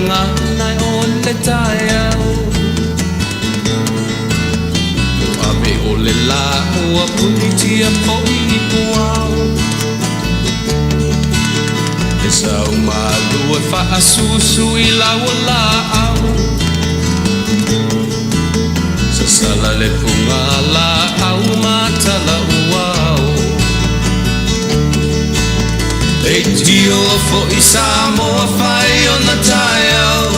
gagana o le taeao. Ua ave o le lā ua punitia foi i puao. E sau malu e faasusu i lau laau. Sasala le puga laau ma tala uao. Leitio foi Samoa fai ona taeao.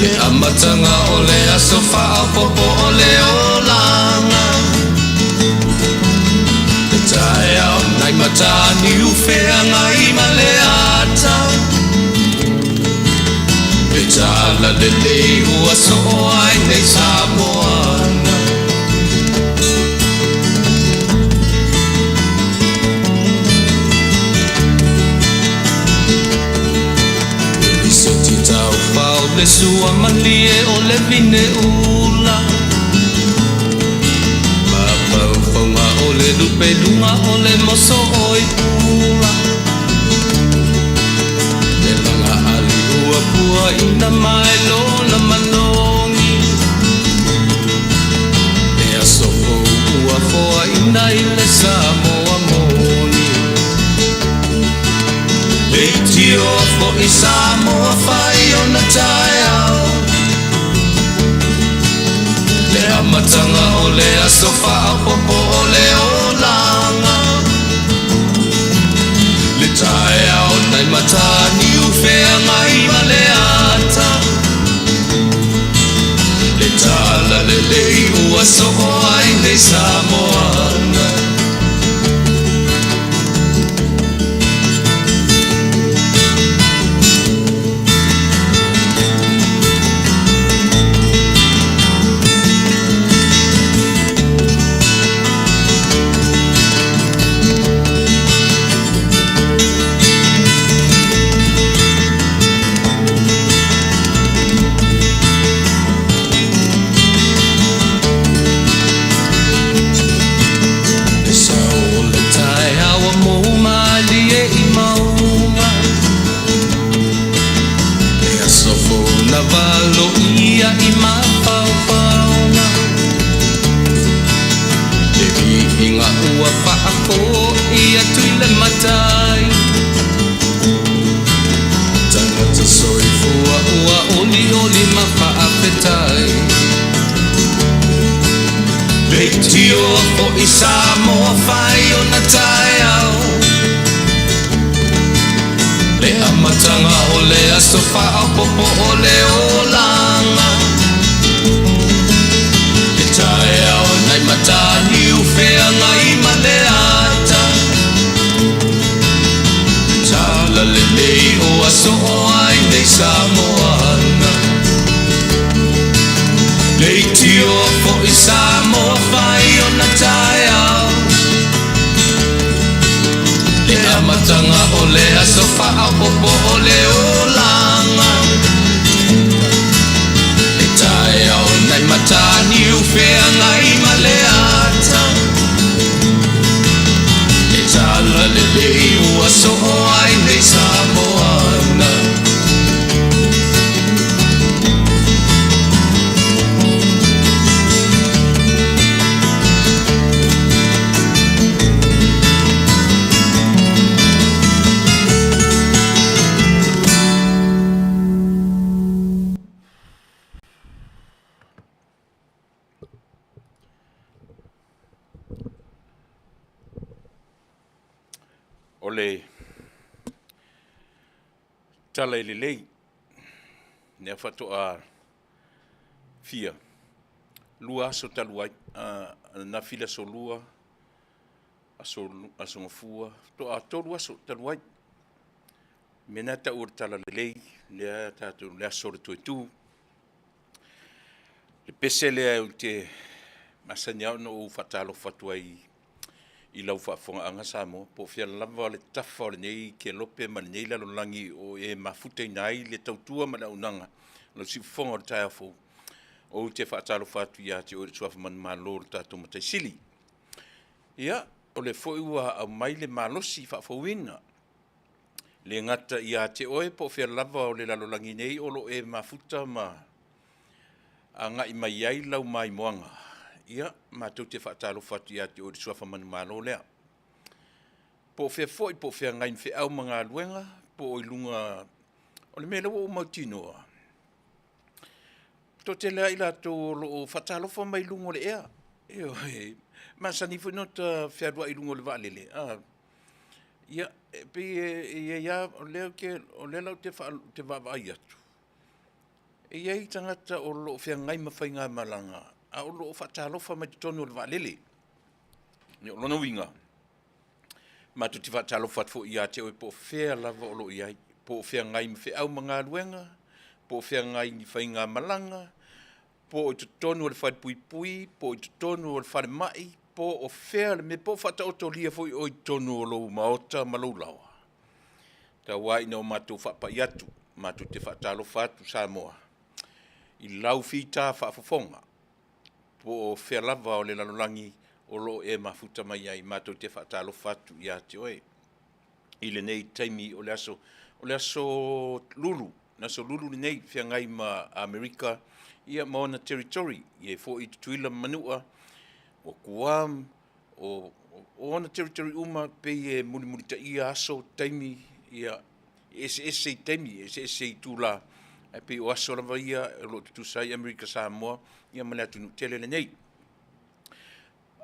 Le amataga o le aso faaopoopo o le olaga. Le taeao nai Mataniu Feagai ma le ata. Le tala lelei ua soo ai nei Samoana. E liseti taufao le sua malie o le vine ula. Mafaufauga o le lupe luga o le moso o i pula. Le laga ali ua puaina mai lona manogi. Le aso fou ua foaina i le Samoa moni. Leitioa foi Samoa fai ona taeao. Le amataga o le aso faaopoopo o le olaga. Le taeao nai Mataniu Feagai ma le ata. Le tala lelei ua soo ai nei Samoana. Le sao o le taeao ua mou malie i mauga. Le aso fou na valoia i mafaufauga. Le viiga ua faafoi atu i le matai. Tagata soifua ua olioli ma faafetai. Leitioa foi Samoa fai ona taeao. Le amataga o le aso faaopoopo o le olaga. Le taeao nai Mataniu Feagai ma le ata. Le tala lelei ua soo ai nei Samoana. Leitioa foi Samoa fai ona taeao. Le amataga o le aso faaopoopo o le olaga. Le taeao nai Mataniu Feagai ma le ata. Le tala lelei ua soo ai nei Samoana. O le tala e lelei, lea faatoa fia lua aso talu ai, ananafi le aso lua, aso, aso gafua, faatoa tolu aso talu ai. Mea na tau o le tala lelei, lea tatou le aso o le toe tu. Le pese lea ou te masani lava ona ou faatalofa atu ai i lau faafofogaaga Samoa, po o fea lava le tafa o lenei kelope ma lenei lalolagi o e mafutaina ai le tautua ma le auaunaga, lau siufofoga o le taeao fou. Ou te faatalofa atu ia te oe le suafa manumalo o le tatou Matai Sili. Ia, o lea foi ua aumai le malosi faafouina. Le gata ia te oe po o fea lava o le lalolagi nei o lo o e mafuta ma agai mai ai lau maimoaga, ia, matou te faatalofa atu ia te oe i le suafa manumalo lea. Po o fea foi po o feagai ma feau ma galuega, po o i luga o le mea lea ua ou mautinoa, toatele lava i latou o lo o faatalofa mai i luga o le ea. Ioe, e masani foi ona ota fealuai i luga o le vaalele, a, ia, e pei e i ai lava, o lea la ou te vaavaai atu, e i ai tagata o lo o feagai ma faigamalaga, a o lo o faatalofa mai totonu o le vaalele. O lona uiga, matou te faatalofa atu foi ia te oe po o fea lava o lo o i ai, po o feagai ma feau ma galuega, po o feagai ma faigamalaga, po o i totonu o le falepuipui, po o i totonu o le falemai, po o fea le mea, po o faataotolia foi oe i totonu o lou maota ma lou laoa, tau lava ina o matou faapai atu, matou te faatalofa atu Samoa i lau fita faafofoga, po o fea lava o le lalolagi o lo o e mafuta mai ai, matou te faatalofa atu ia te oe i lenei taimi o le aso, o le aso Lulu, le aso Lulu lenei, feagai ma Amerika ia ma ona Territory, e i ai foi Tutuila ma Manua, o Guam, o ona Territory uma pei e mulimulitaia aso, taimi, ia, e eseese i taimi, e eseese i itula, ae pei o aso lava ia o lo o tutusa ai Amerika Samoa ma le atunuu tele lenei.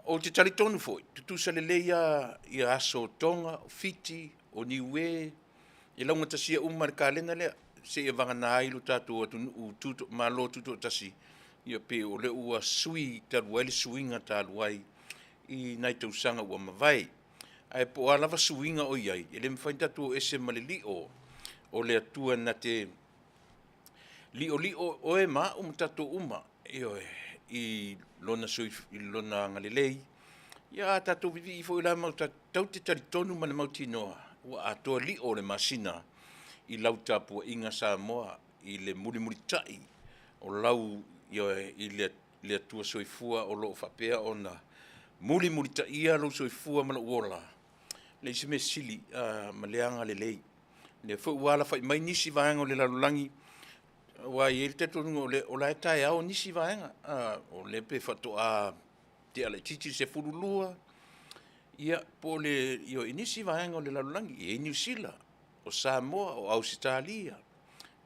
Ou te talitonu foi, tutusa lelei lava aso o Toga, o Fiti, o Niue, e laugatasia uma e le kalena lea, seia vagana ai lo tatou atunuu Malo Tutoatasi, ia pei o lea ua sui talu ai le suiga talu ai i nai tausaga ua mavae. Ae po o a lava suiga o i ai, e le mafai ona tatou o ese ma le lio o le Atua na te liolio oe ma au ma tatou uma, ioe, i lona agalelei. Ia a tatou vivii foi la ma tatou te talitonu ma le mautinoa ua atoa lio o le masina i lau tapuaiga Samoa i le mulimulitai o lau, ioe, i le Atua Soifua o lo o faapea ona mulimulitaia lou soifua ma lou ola, e leai se mea sili ma lea agalelei. O lea foi ua alafai mai nisi vaega o le lalolagi, aua e i ai le talitonuga o la e taeao nisi vaega, o lea pei faatoa tea laitiiti le 12, ia po o le, ioe, i nisi vaega o le lalolagi, e i ai Niu Sila, o Samoa, o Ausetalia.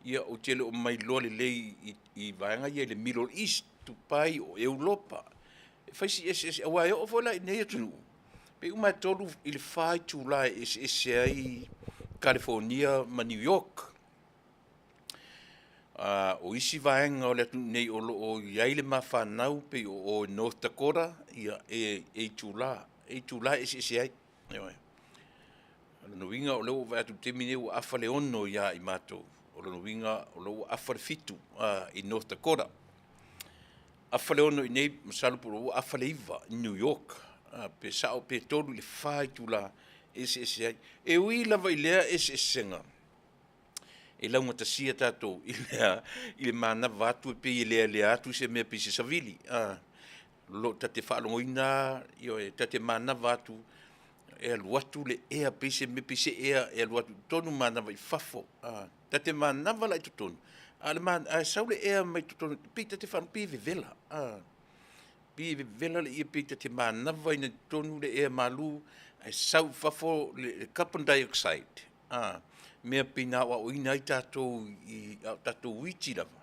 Ia ou te le o mailoa lelei i vaega ia i le Middle East, Dubai, o Europa, e fai si eseese, aua e oo foi la i inei i atunuu, pei uma lava e 3 i le 4 itula e eseese ai Kalifonia ma New York. O isi vaega o le atunuu nei o lo o i ai le ma fanau pei o o i North Dakota, ia e itula, e itula e eseese ai. Ioe. O lona uiga o lea ua ou vaai atu i le taimi lenei ua 5:30 ia i matou, o lona uiga o lea ua 6:45 i North Dakota. 5:30 i inei, masalo po ua 8:30 i New York, pe sao pe 3 i le 4 itula e eseese ai. E ui lava i lea eseesega, e laugatasia tatou i le manava atu e pei e lealea atu se mea pei se savili, lo ta te faalogoina lava, ioe, ta te manava atu e alu atu le ea pei se mea pei se ea e alu atu i totonu manava i fafo. Ta te manava la i totonu, ae sau le ea mai totonu, pei ta te faalogo pei e vevela, pei e vevela le ie pei ta te manavaina i totonu le ea malu ae sau i fafo le carbon dioxide, mea pei na aoaoina ai tatou a o tatou iti lava,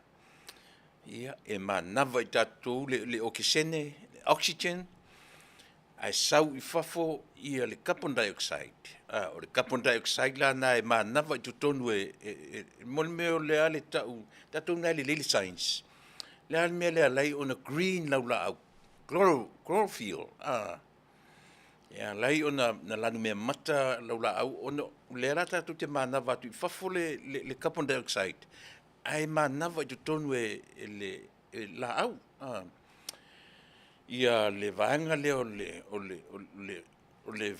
ia, e manava i tatou le okesene, le oxygen, ae sau i fafo le carbon dioxide. O le carbon dioxide la lena e manava i totonu e mo le mea o le a le tau, tatou na e lelei le science, o le a le mea lea e ala ai ona green laulaau, chlorophyll, a? E ala ai ona lanumeamata laulaau ona o lea la tatou te manava atu i fafo le carbon dioxide, ae manava i totonu e le laau le vaega lea o le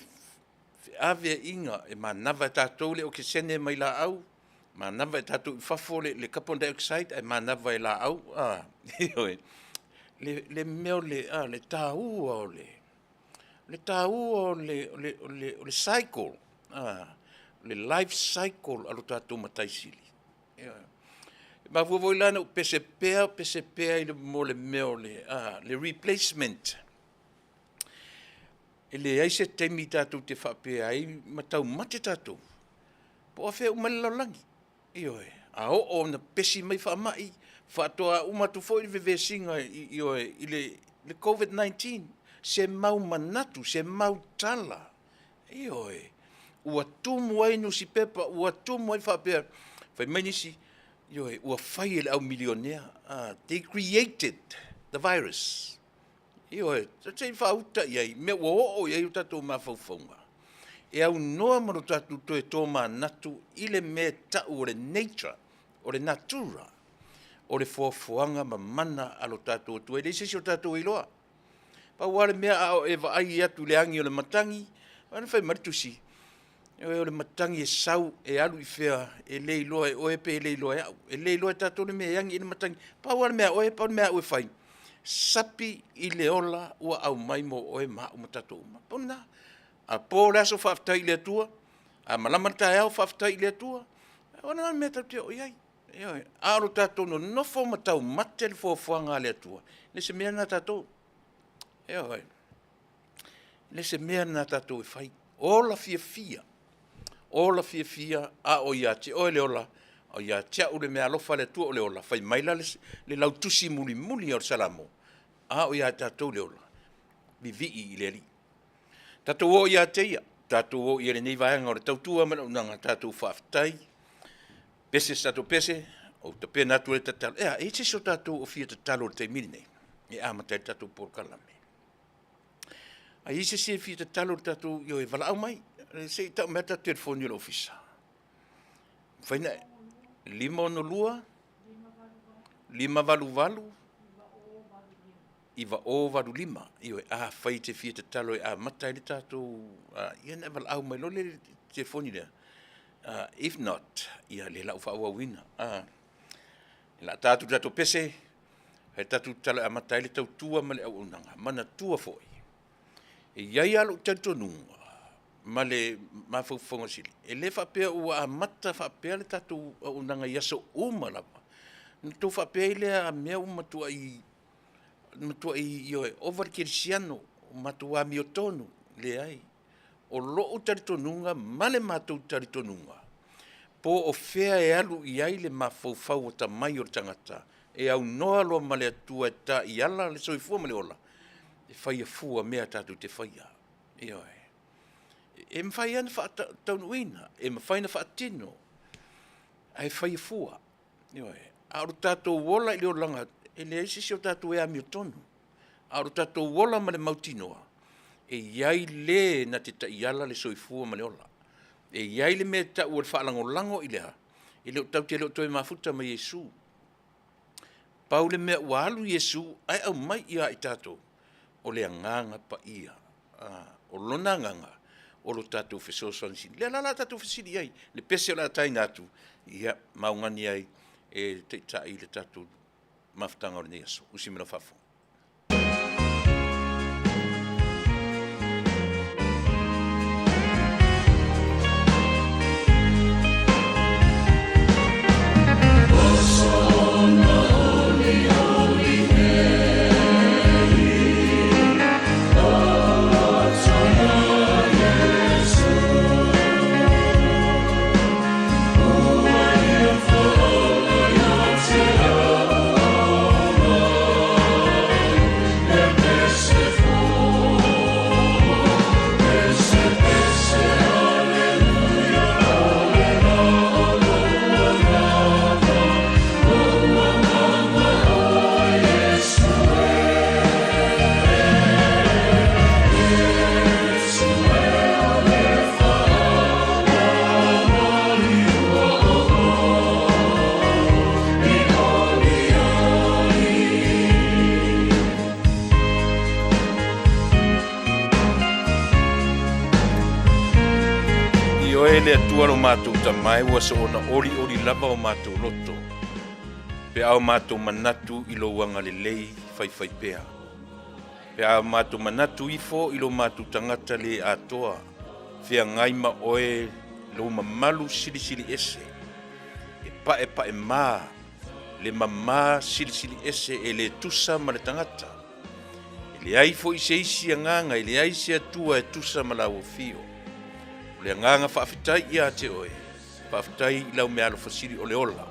feaveaiga, e manava e tatou le okesene mai laau, manava e tatou i fafo le carbon dioxide ae manava e laau, ioe, le mea o le taua o le cycle. le life cycle a lo tatou Matai Sili. Ioe. E mafua foi la na ou pese pea, pese pea i le mo le mea o le, le replacement. E leai se taimi tatou te faapea ai ma taumate tatou, po o afea uma ai le lalolagi. Ioe, a oo ina pepesi mai faamai, faatoa uma atu foi le vevesiga ioe, i le Covid-19, se mau manatu, se mau tala, ioe, ua tumu ai nusipepa, ua tumu ai faapea, fai mai nisi, ioe, ua fai e le au milionea, they created the virus. Ioe, se i faauta i ai mea ua oo i ai o tatou mafaufauga, e aunoa ma lo tatou toe tomanatu i le mea e tau o le nature, o le natura, o le foafoaga mamana a lo tatou Atua. E leai se isi o tatou e iloa. Pau lava le mea a o e vaai atu i le agi o le matagi, vaai la e fai mai le Tusi, ioe, o le matagi e sau e alu i fea, e le iloa e oe pe le iloa e au. E le iloa e tatou le mea e agi ai le matagi. Pau lava le mea a oe, pau le mea a au e fai, sapi i le ola ua aumai mo oe ma au ma tatou uma. Pau lena. A po le aso faafetai i le Atua, a malama le taeao faafetai i le Atua. O le a le mea tatou te oo i ai? Ioe. A o lo tatou nonofo ma taumate le foafoaga a le Atua, e le o se mea lena a tatou. Ioe. E le o se mea lena a tatou e fai. Ola fiafia, ola fiafia a o ia te oe le ola, a o ia te au le meaalofa a le Atua o le ola. Fai mai la le lautusi mulimuli o le Salamo, a o ia tatou le ola, vivii i le Alii. Tatou oo ia te ia, tatou oo i lenei vaega o le tautua ma le auaunaga, tatou faafetai, pese se tatou pese, ou tapena atu ai le tatalo. Ea, e i ai se isi o tatou o fia tatalo i le taimi lenei e amata ai le tatou polokalame? A i ai se isi e fia tatalo i le tatou, ioe, valaau mai, se i tau mai lava le tatou telefoni o le ofisa. Mafai ona 562 588 9085. Ioe, afai e te fia tatalo e amata ai le tatou, ia ona e valaau mai loa lea i le telefoni lea. If not, ia o lea o le a ou faaauauina. O le a ta atu i le tatou pese, fai le tatou tatalo e amata ai le tautua ma le auaunaga. Manatua foi, e i ai lava lou talitonuga ma le mafaufauga sili, e le faapea ua amata faapea le tatou auaunaga i aso uma lava, ona outou faapea ai lea a mea ua matuai, ioe, ova le kerisiano, ua matou amiotonu. Leai. O lou talitonuga ma le matou talitonuga, po o fea e alu i ai le mafaufau atamai o le tagata, e aunoa loa ma le Atua e taiala le soifua ma le ola, e faia fua mea tatou te faia. Ioe. E mafai lava ona faataunuuina, e mafai ona faatino, ae faia fua. Ioe. A o le tatou ola i le olaga, e leai se isi o tatou e amiotonu, a o le tatou ola ma le mautinoa, e i ai Le na te taiala le soifua ma le ola. E i ai le mea e tau o le faalagolago i le a? E le o tatou te le o toe mafuta ma Iesu. Pau le mea ua alu Iesu ae aumai ia i tatou, o le Agaga Paia. O Lona Agaga o lo tatou fesoasoani sili. O lea la o le a tatou fesili i ai, le pese o le a taina atu, ia maugani ai e taitai le tatou mafutaga o lenei aso. Usi mai lau faafofoga. Ioe le Atua lo matou Tama e, ua soona olioli lava o matou loto, pe a o matou manatu i lou agalelei faifaipea. Pe a o matou manatu ifo i lo matou tagata le atoa, feagai ma oe Lou mamalu silisili ese, e paepaemā le mamā silisili ese e le tusa ma le tagata. E leai foi se isi agaga, e leai se Atua e tusa ma lau afio. O le agaga faafetai ia te oe, faafetai i lau meaalofa sili o le ola.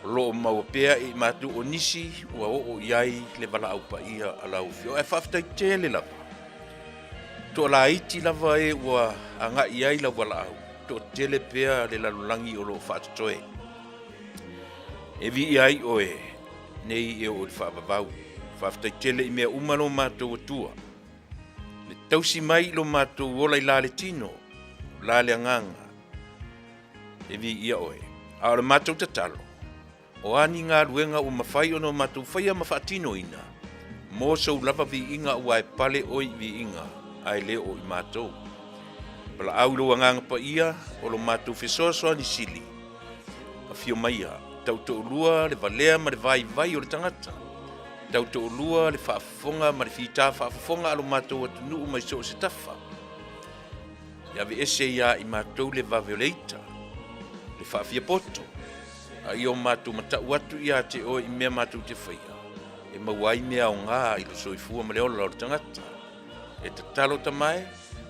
O lo o maua pea e i matou o nisi ua oo i ai le valaau paia a lau afio. Ae faafetai tele lava. Toalaiti lava e ua agai i ai lau valaau, toatele pea le lalolagi o lo o faatotoe. E viia ai oe nei e oo i le faavavau. Faafetai tele i mea uma lo matou Atua. Le tausi mai i lo matou ola i la le tino, la le agaga, e viia oe. A o le matou tatalo, O a ni galuega ua mafai ona o matou faia ma faatinoina, mo sou lava viiga aua e pale oe i viiga, ae le o i matou. E valaau i lou Agaga Paia, o lo matou fesoasoani sili. Afio maia, tautoolua le valea ma le vaivai o le tagata, tautoolua le faafofoga ma le fita faafofoga a lo matou atunuu mai so o se tafa. E aveese ia i matou le vave o le ita, le faafiapoto, a ia o matou matau atu ia te oe i mea matou te faia, e maua ai mea aoga i le soifua ma le ola o le tagata. E tatalo Tama e,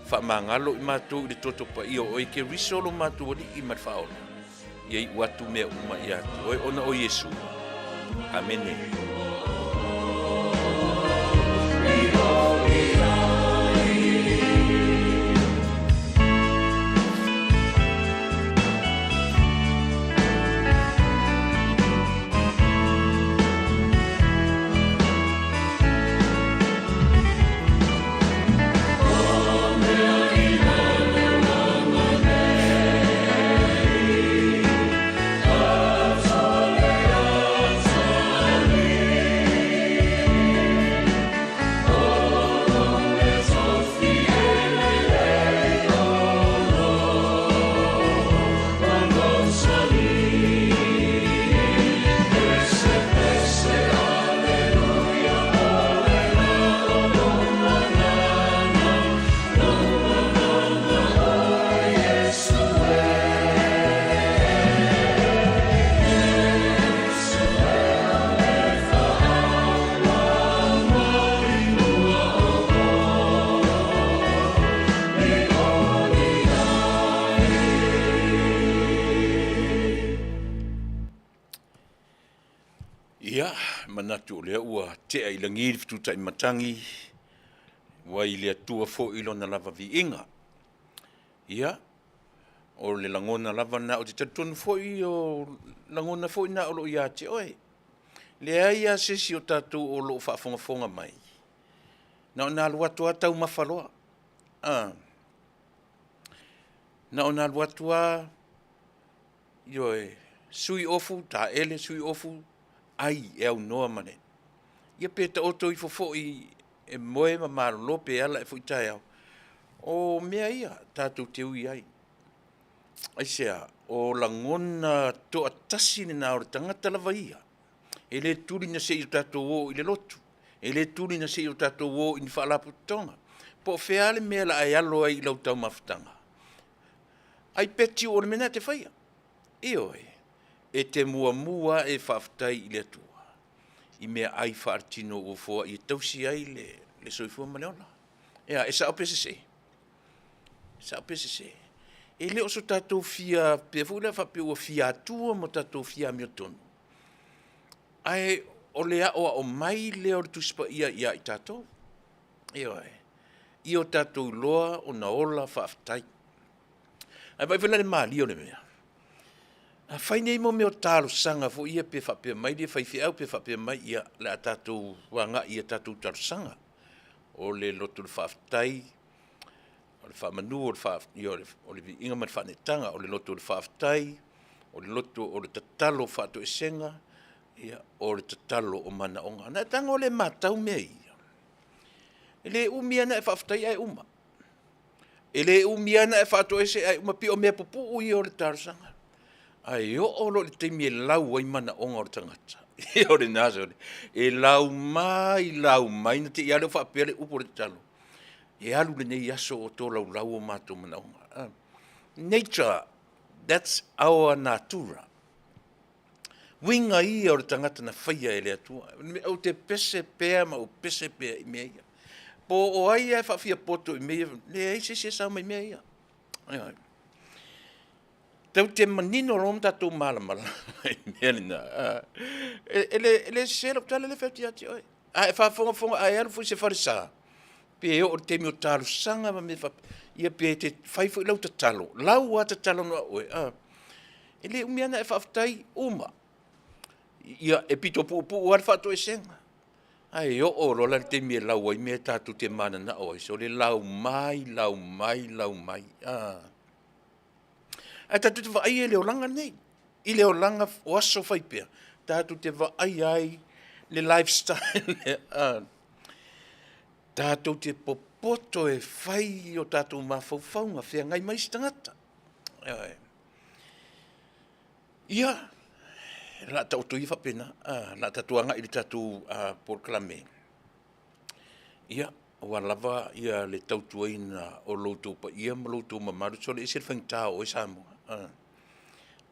faamagalo i matou i le toto paia o oe Keriso lo matou Alii ma le Faaola, ia iu atu mea uma ia te oe ona o Iesu. Amene. Ia, manatu o lea ua tea i lagi le fetutai matagi, ua i le Atua foi lona lava viiga. Ia, o le lagona lava lena, ou te talitonu foi o lagona foi na o lo o ia te oe. Leai lava se isi o tatou o lo o faafogafoga mai, na ona alu atu lava taumafa loa. A, na ona alu atu lava, ioe, sui ofu, taele, sui ofu, ai e aunoa ma le... Ia pe taoto ifo foi e moe ma malolo pe ala ae foi taeao. O mea ia tatou te ui ai. Aisea? O lagona toatasi lena o le tagata lava ia, e le tuli na se i o tatou o i le lotu, e le tuli na se i o tatou o i ni faalapotopotoga. Po o fea lava le mea o le a e alo ai i lau taumafataga, I bet you o le mea lena e te faia. Ioe, e te muamua lava e faafetai i le Atua i meaai faaletino ua foai e tausi ai le soifua ma le ola. Ea, e sao pe sese? E sao pe sese? E le o so tatou fia, pea foi lea faapea ua fia atua ma tatou fia amiotonu, ae o le aoao mai lea o le Tusi Paia ia i tatou. Ioe, ia o tatou iloa ona ola faafetai. Ae vaai foi la i le malie o le mea. A fai nei mo mea o talosaga foi ia pe faapea mai le faifeau pe faapea mai, ia o le a tatou agai i a tatou talosaga. O le loto le faafetai, o le faamanu, o le ia o le viiga ma le faaneetaga, o le loto le faafetai, o le loto o le tatalo faatoesega, ia o le tatalo o manaoga. Ona e tago lea e matau mea ia, e le umi lava ona e faafetai ae uma. E le umi lava ona e faatoese ae uma, pei o mea pupuu ia o le talosaga. Ae oo loa i le taimi e lau ai manaoga o le tagata, ia o lena sole, e lau mai lau mai, na te i lava lea ua faapea le upu o le tatalo, e alu lenei aso o tolaulau o matou manaoga. Nature, that's our natura. Uiga ia o le tagata na faia e le Atua. Ou te pese pea ma ou pese pea i mea ia. Po o ai lava e faafiapoto i mea ia, leai se isi e sao mai i mea ia. Ioe. Tatou te manino loa ma tatou malamalama i le mea lena. E le sese lau tala lea e fai atu ia te oe. A e faafogafoga, a e alu foi i se falesa, pe oo i le taimi o talosaga ma mea faapea, ia pe te fai foi lau tatalo, lau lava tatalo na o oe, a, e le umi lava ona e faafetai uma. Ia, e pito puupuu lava le faatoesega, ae oo loa la i le taimi e lau ai mea tatou te mananao ai, sole lau mai, lau mai, lau mai, a. Ae tatou te vaaia i le olaga lenei, i le olaga o aso fai pea, tatou te vaaia ai le lifestyle lea, tatou te popoto e fai o tatou mafaufauga feagai ma isi tagata. Ioe. Ia, o le a taoto ia faapena, o le a tatou agai i le tatou polokalame. Ia, aua lava le tautuaina o lo outou paia ma lo outou mamalu, sole, e ese le faigata o oe Samoa.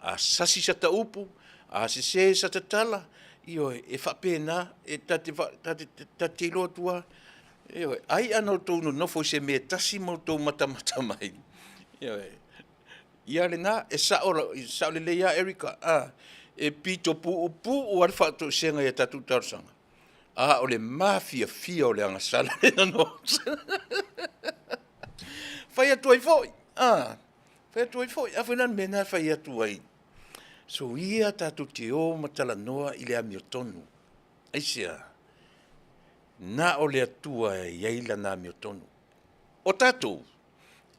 A sasi sa ta upu, a sese sa ta tala, ioe, e faapena, e ta te iloa atu lava, ioe, ai a na outou nonofo i se mea e tasi ma outou matamata mai, ioe, ia lena, e sao lelei lava Erica, a, e pito puupuu lava le faatoesega i a tatou talosaga, a o le mafiafia o le agasala. Fai atu ai foi, a, fai atu ai foi. A foi la o le mea lena e fai atu ai, soia tatou te o ma talanoa i le amiotonu. Aisea? Na o le Atua e i ai lana amiotonu. O tatou,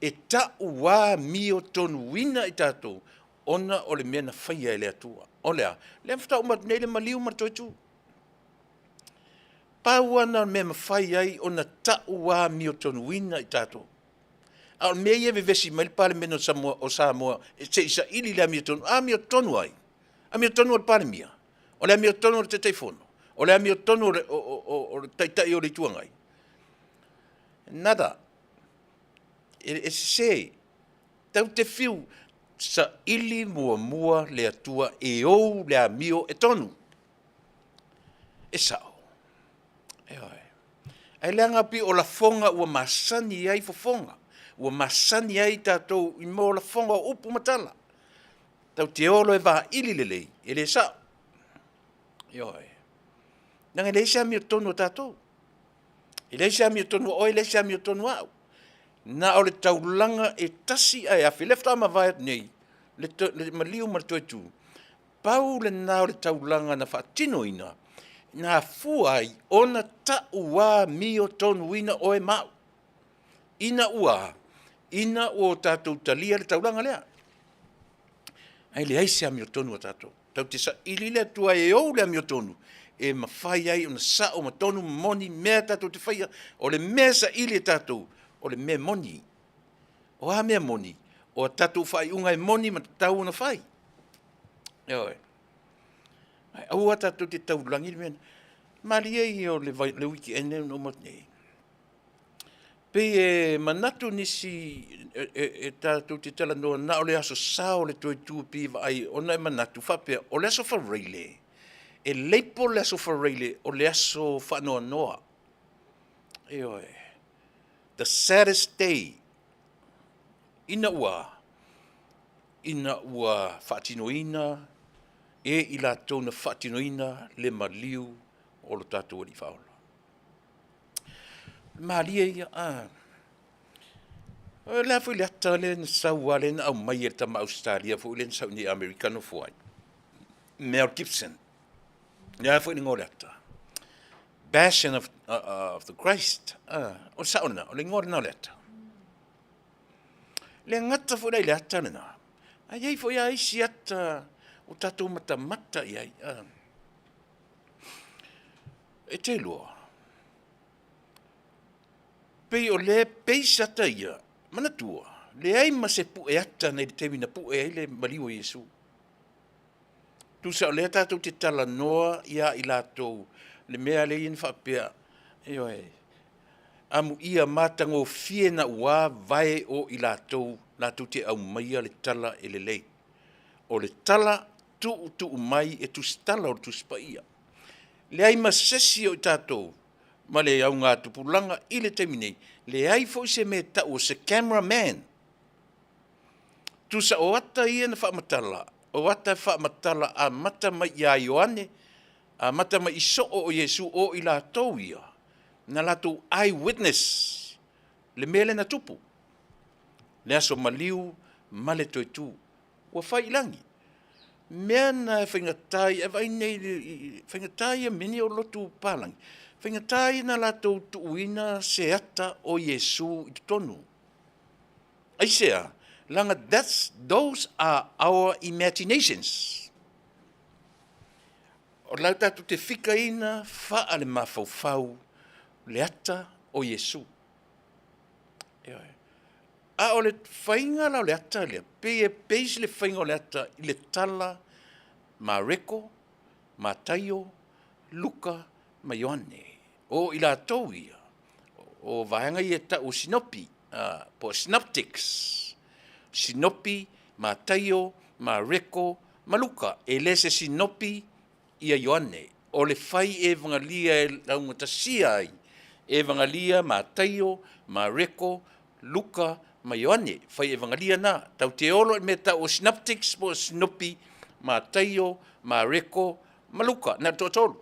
e tauamiotonuina i tatou ona o le mea na faia e le Atua. O le a? Lea faatoa uma atu nei le maliu ma le toe tu. Pau lava lena o le mea e mafai ai ona tauamiotonuina i tatou. A o le mea ia e vevesi mai le Palemene o Samoa se i saili le amiotonu. Amiotonu a ai? Amiotonu a le Palemia? O le amiotonu a le Taitaifono? O le amiotonu o le Taitai o le Itu Agai? Nada. E sese. Tatou te fiu, saili muamua le Atua e ou le amio e tonu. E sao. Ioe. Ae leaga pei o lafoga ua masani ai fofoga, ua masani ai tatou i mea o lafoga o upu ma tala. Tatou te o loa e vaili lelei, e le sao. Ioe. Leaga e leai se amiotonu a tatou. E leai se amiotonu a oe, leai se amiotonu a au. Na o le taulaga e tasi ae afe, lea faatoa mavae atu nei le maliu ma le toe tu, pau lena o le taulaga na faatinoina, na afua ai ona tauamiotonuina oe ma au. Ina ua a? Ina ua tatou talia le taulaga lea. Ae leai se amiotonu a tatou. Tatou te saili le Atua e ou le amiotonu e mafai ai ona sao ma tonu ma moni mea tatou te faia. O le mea e saili e tatou, o le mea moni. O a mea moni? O a tatou faaiuga e moni ma tatau ona fai. Ioe. Ae aua tatou te taulagi le mea lena. Malie ia o le weekend lea na uma atu nei, pei e manatu nisi e tatou te talanoa na o le Aso Sa o le toe tu pei e vaai ona e manatu faapea o le Aso Faraile, e label le Aso Faraile o le aso faanoanoa. Ioe. The saddest day ina ua ina ua faatinoina e i latou na faatinoina le maliu o lo tatou Alii Faaola. Malie ia, a. O le a foi le ata lea na sau lava lea na aumai e le tama Ausetalia foi lea na sau i inei i Amerika nofo ai, Mel Gibson. O le a foi le igoa o le ata? Passion of the Christ. O le sao lena, o le igoa lena o le ata. Le gata foi la i le ata lena, ae i ai foi lava isi ata o tatou matamata i ai. E te iloa, pei o lea e base ata ia, manatua, leai ma se pueata nei i le taimi na pue ai le maliu o Iesu. Tusa o lea tatou te talanoa ia i latou, le mea lea na faapea, ioe. Amuia matagofie na uā vae o i latou latou te aumaia le tala e lelei. O le tala tuutuu mai e tusitala o le Tusi Paia. Leai ma sesi o i tatou ma le augatupulaga i le taimi nei, leai foi se mea e tau o se camera man. Tusa o ata ia na faamatala, o ata e faamatala amata mai ia Ioane, amata mai i soo o Iesu o i latou ia, na latou eye witness le mea lea na tupu, le aso maliu ma le toe tu. Ua fai i lagi. Mea na e faigata ai, e vaai nei i faigata ia mea nei o lotu palagi, faigata ia ona latou tuuina se ata o Iesu i totonu. Aisea? Leaga that's, those are our imaginations. O la tatou te fikaina faale-mafaufau le ata o Iesu. Ioe. A o le faiga la o le ata lea, pei e base le faiga o le ata i le tala Mareko, Mataio, Luka ma Ioane. O i latou ia, o vaega ia e tau o Sinopi, po o Synoptics. Sinopi, Mataio, Mareko ma Luka. E le se Sinopi ia Ioane. O le fai evagalia e laugatasia ai Evagalia Mataio, Mareko, Luka ma Ioane. Fai evagalia na. Tau te olo i mea tau o Synoptics po o Sinopi, Mataio, Mareko ma Luka. Na toatolu.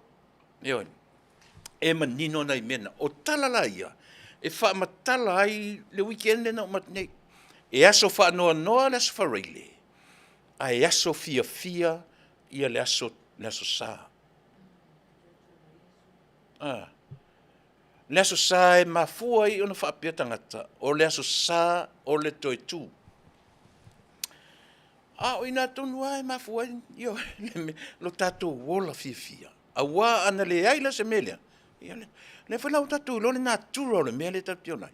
Ioe. E manino nai mea na. O tala la ia, e faamatala ai le weekend lea na uma atu nei. E aso faanoanoa le aso Faraile, ae aso fiafia ia le aso, le aso Sa. Ah. Le aso Sa e mafua ai ona faapea tagata, o le aso Sa o le toe tu. A o i ina tonu lava e mafua ai ia, lo tatou ola fiafia. Aua ana leai la se mea lea, ia lea, lea foi la ua tatou iloa le natura o le mea lea tatou te ola ai.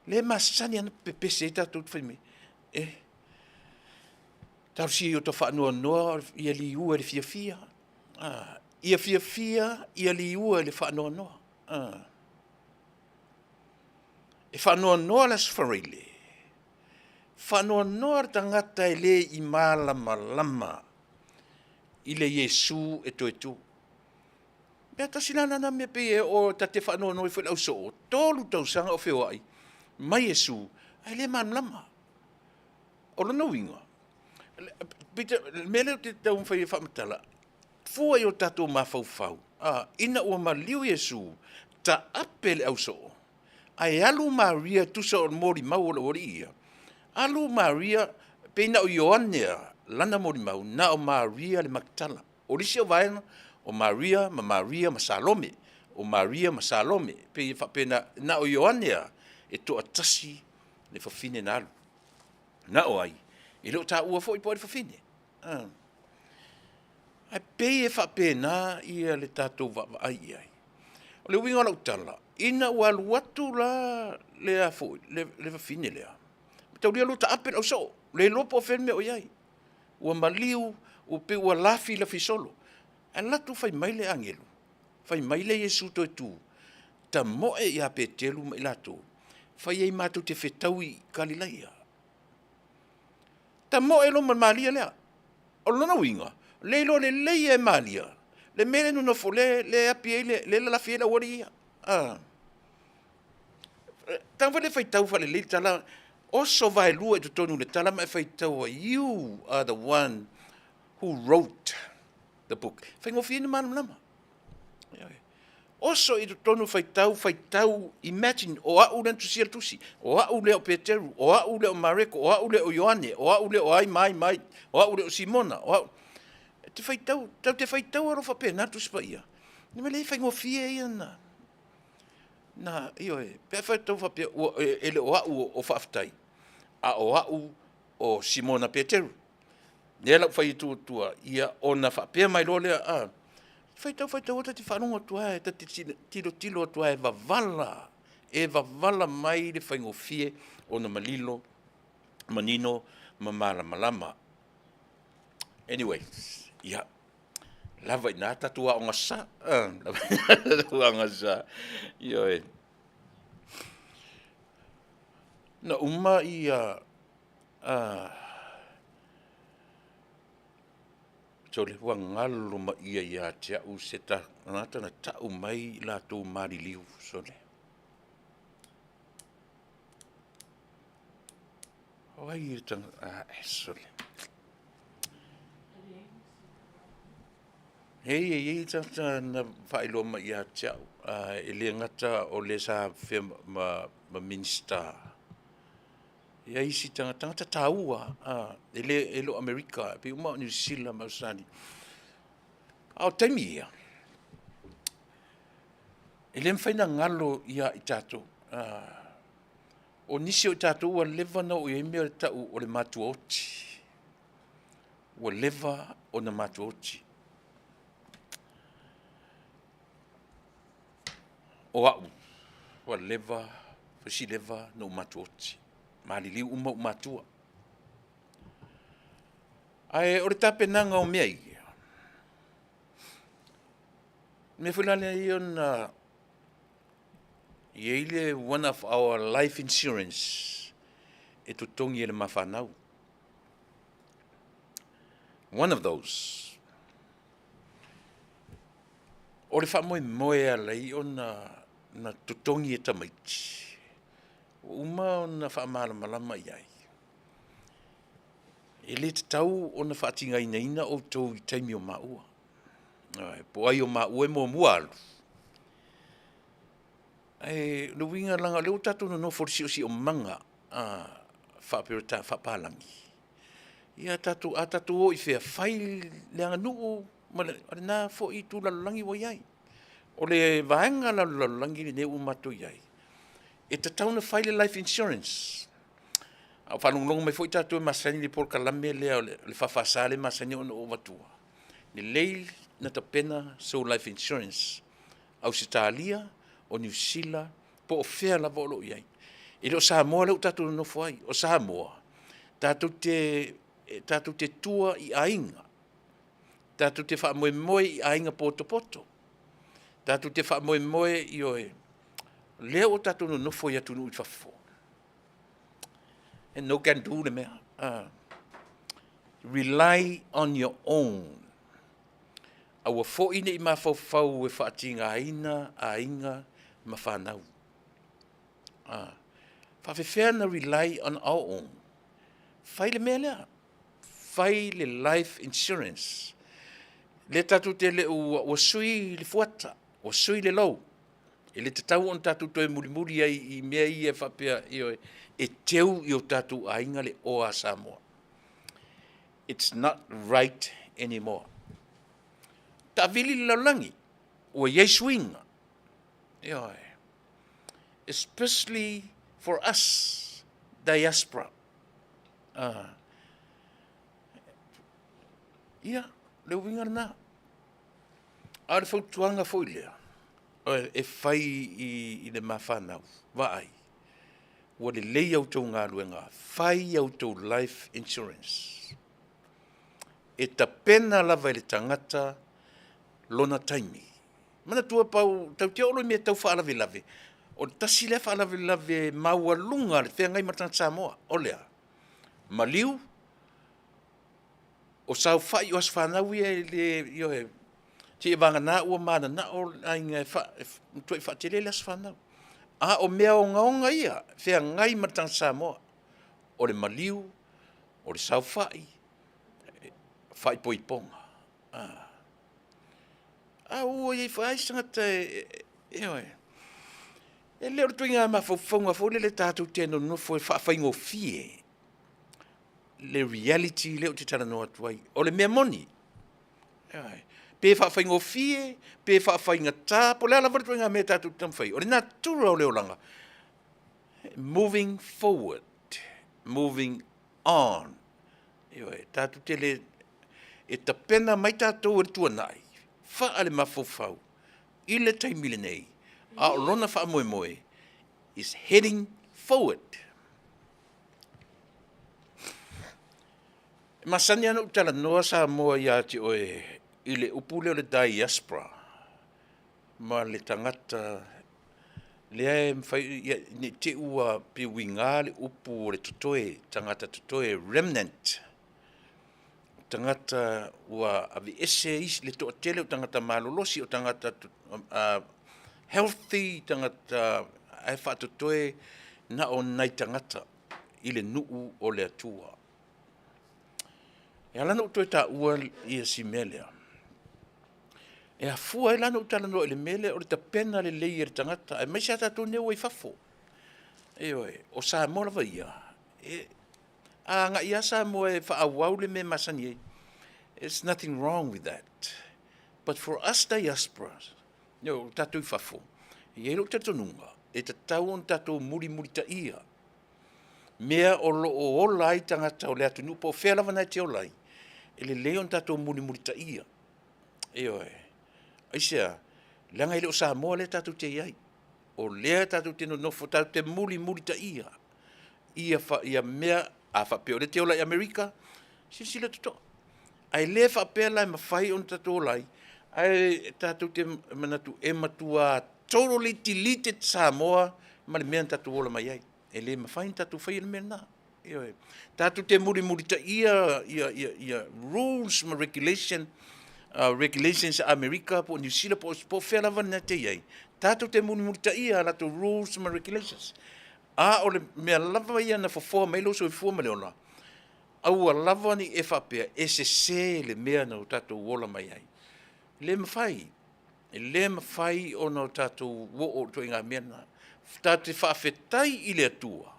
Lea e masani lava ona pepese ai tatou te fai mai, e, talosia ia ota faanoanoa ia liua i le fiafia. Ah, ia fiafia, ia liua i le faanoanoa. Ah. E faanoanoa le Aso Faraile, faanoanoa le tagata e le i malamalama i le Iesu e toe tu. Mea tasi la lana mea pei e oo ta te faanoanoa ai foi le ausoo, 3 tausaga o feoai ma Iesu ae le malamalama. O lona uiga, le mea lea ou te taumafai e faamatala, fua i o tatou mafaufau, ina ua maliu Iesu, taape le ausoo, ae alu Maria tusa o le molimau o le aualii ia, alu Maria, pei na o Ioane lava lana molimau, na o Maria le Maketala. O le isi vaega, o Maria ma Maria ma Salome, o Maria ma Salome, pei e faapena, na o Ioane lava e toatasi le fafine na alu. Na o ai? E le o taua foi po o ai le fafine. Ae pei e faapena ia le tatou vaavaai i ai. O le uiga o lau tala, ina ua alu atu la le a foi, le fafine lea, mataulia lua taape le ausoo, le iloa po o fea le mea o i ai. Ua maliu, ua pei ua lafilafi solo. Ae alu atu fai mai le agelu, fai mai le Iesu toe tu, tamoe ia Peteru ma i latou, fai ai matou te fetaui i Kalilaia. Tamoe loa ma le Malia lea. O lona uiga, le iloa lelei e Malia le mea lea nonofo le le api ai le le lalafi ai le aualii ia. Ah. Taumafai le faitau faalelei le tala, oso vaelua i totonu o le tala ma e faitau ai, you are the one who wrote the book. Faigofie ona malamalama. Oso i totonu faitau, faitau, imagine, o au lea na tusia le tusi, o au lea o Peteru, o au lea o Mareko, o au lea o Ioane, o au lea o ai ma ai ma ai, o au lea o Simona, o au. Te faitau, tau te faitau alofa faapena le Tusi Paia. Le mea le faigofie ia na, na, ioe, pe a faitau faapea, ua, e, e le o au o, o faafetai, a o au o Simona Peteru. Lea la ua fai atu tua, ia ona faapea mai loa lea, a, faitau faitau ta te faalogo atu lava, ta te tilotilo atu lava e vavala, e vavala mai le faigofie ona malilo, manino ma malamalama. Anyway, ia, lava i ina tatou aoga sa, lava i ina tatou aoga sa, ioe. Na uma ia sole ua galo ma ia ia te au se tagata na tau mai i latou maliliu, sole. O ai le tagata, sole. E i ai tagata na faailoa mai ia te au, e le gata o le sa afea ma Minisita, e i ai isi tagata, tagata taua lava, e le o Amerika, pei uma lava o Niu Sila ma Ausetalia. A o taimi ia, e le mafai ona galo ia i tatou. O nisi o i tatou ua leva ona oo i ai mea e tau o le matuaoti. Ua leva ona matuaoti. O au, ua leva isi leva ona ou matuaoti, maliliu uma ou matua. Ae o le tapenaga o mea ia, o le mea foi la lea ona e i ai le one of our life insurance e totogi e le ma fanau. One of those. O le faamoemoe e ala ai ona totogi e tamaiti, ua uma ona faamalamalama i ai, e le tatau ona faatigaina outou i taimi o maua. Ioe, po o ai o maua e muamua alu, ae o le uiga leaga o lea ua tatou nonofo i le siosiomaga faapalagi, ia a tatou o i fea, fai le aganuu ma lena foi itu lalolagi ua i ai. O le vaega la o le lalolagi lenei ua matou i ai, e tatau ona fai le life insurance. A o faalogologo mai foi tatou e masani i le polokalame lea o le FFS lea e masani ona ou avatua, lelei ona tapena sou life insurance. Ausetalia, o Niu Sila, po o fea lava o lo o i ai. E le o Samoa lea ua tatou nonofo ai, o Samoa, tatou te tua i aiga, tatou te faamoemoe i aiga potopoto, tatou te faamoemoe, ioe, o lea ua tatou nonofo i atunuu i fafo, e no can do le mea. Rely on your own. Aua foi ne i mafaufau e faatigaina aiga ma fanau. E faapefea ona rely on our own? Fai le mea lea, fai le life insurance. O lea tatou te le o, ua sui le fuata, ua sui le lou. E le tatau ona tatou toe mulimuli ai i mea ia faapea, ioe, e teu i o tatou aiga le oa a Samoa. It's not right anymore. Taavili le lalolagi, ua i ai suiga, ioe, especially for us diaspora. Ia, le uiga lena. A o le fautuaga foi lea e fai i le ma fanau, vaai, ua lelei a outou galuega, fai a outou life insurance. E tapena lava e le tagata lona taimi. Manatua pau, tatou te oo loa i mea tau faalavelave, o le tasi lea faalavelave maualuga le feagai ma le tagata Samoa, o le a? Maliu, o saofai, o aso fanau ia e le, ioe, seia vagana ua mananao le aiga e matuai faatele le aso fanau. A o mea ogaoga ia e feagai ma le tagata Samoa, o le maliu, o le saofai, faaipoipoga. A ua i ai foi lava isi tagata ioe, e le o le ituaiga mafaufauga foi lele tatou te nonofo e faafaigofie le reality lea ou te talanoa atu ai. O le mea moni, ioe, pe faafaigofie, pe faafaigata, po o le a lava le ituaiga mea tatou te taumafai ai, o le natura o le olaga, moving forward, moving on. Ioe, tatou te le, e tapena mai tatou e le tuanai faalemafaufau i le taimi lenei, a o lona faamoemoe is heading forward. E masani lava ona ou talanoa Samoa ia te oe i le upu lea o le diaspora ma le tagata. Lea e mafai, ia, ne i te i ua pei uiga le upu o le totoe, tagata totoe, remnant, tagata ua aveese isi, le toatele o tagata malolosi, o tagata healthy, tagata ae faatotoe na o nai tagata i le nuu o le Atua. E ala ona ou toe taua si mea lea, e afua ai la ona ou talanoa i le mea lea o le tapena lelei e le tagata aemaise lava tatou nei ua i fafo. Ioe, o Samoa lava ia, a agai lava Samoa e faaauau le mea e masani ai, there's nothing wrong with that. But for us diasporas, o tatou i fafo, e i ai lou talitonuga, e tatau ona tatou mulimulitaia mea o lo o ola ai tagata o le atunuu po o fea lava na e te ola ai, e lelei ona tatou mulimulitaia. Ioe. Aisea? Leaga e le o Samoa lea tatou te i ai, o lea tatou te nonofo tatou te mulimulitaia ia mea, a faapea o lea e te ola i Amerika, silasila totoa. Ae le faapea la e mafai ona tatou ola ai, ae tatou te manatu e matua totally deleted Samoa ma le mea na tatou ola mai ai. E le mafai ona tatou faia le mea lena. Ioe. Tatou te mulimulitaia rules ma regulation, regulations a Amerika po o Niu Sila po o fea lava le mea e te i ai, tatou te mulimulitaia a latou rules ma regulations. A o le mea lava ia na fofoa mai ai lou soifua ma le ola, aua lava ne i e faapea e sese le mea na tatou ola mai ai. E le mafai, e le mafai ona tatou oo i le ituaiga mea lena. Tatou te faafetai i le Atua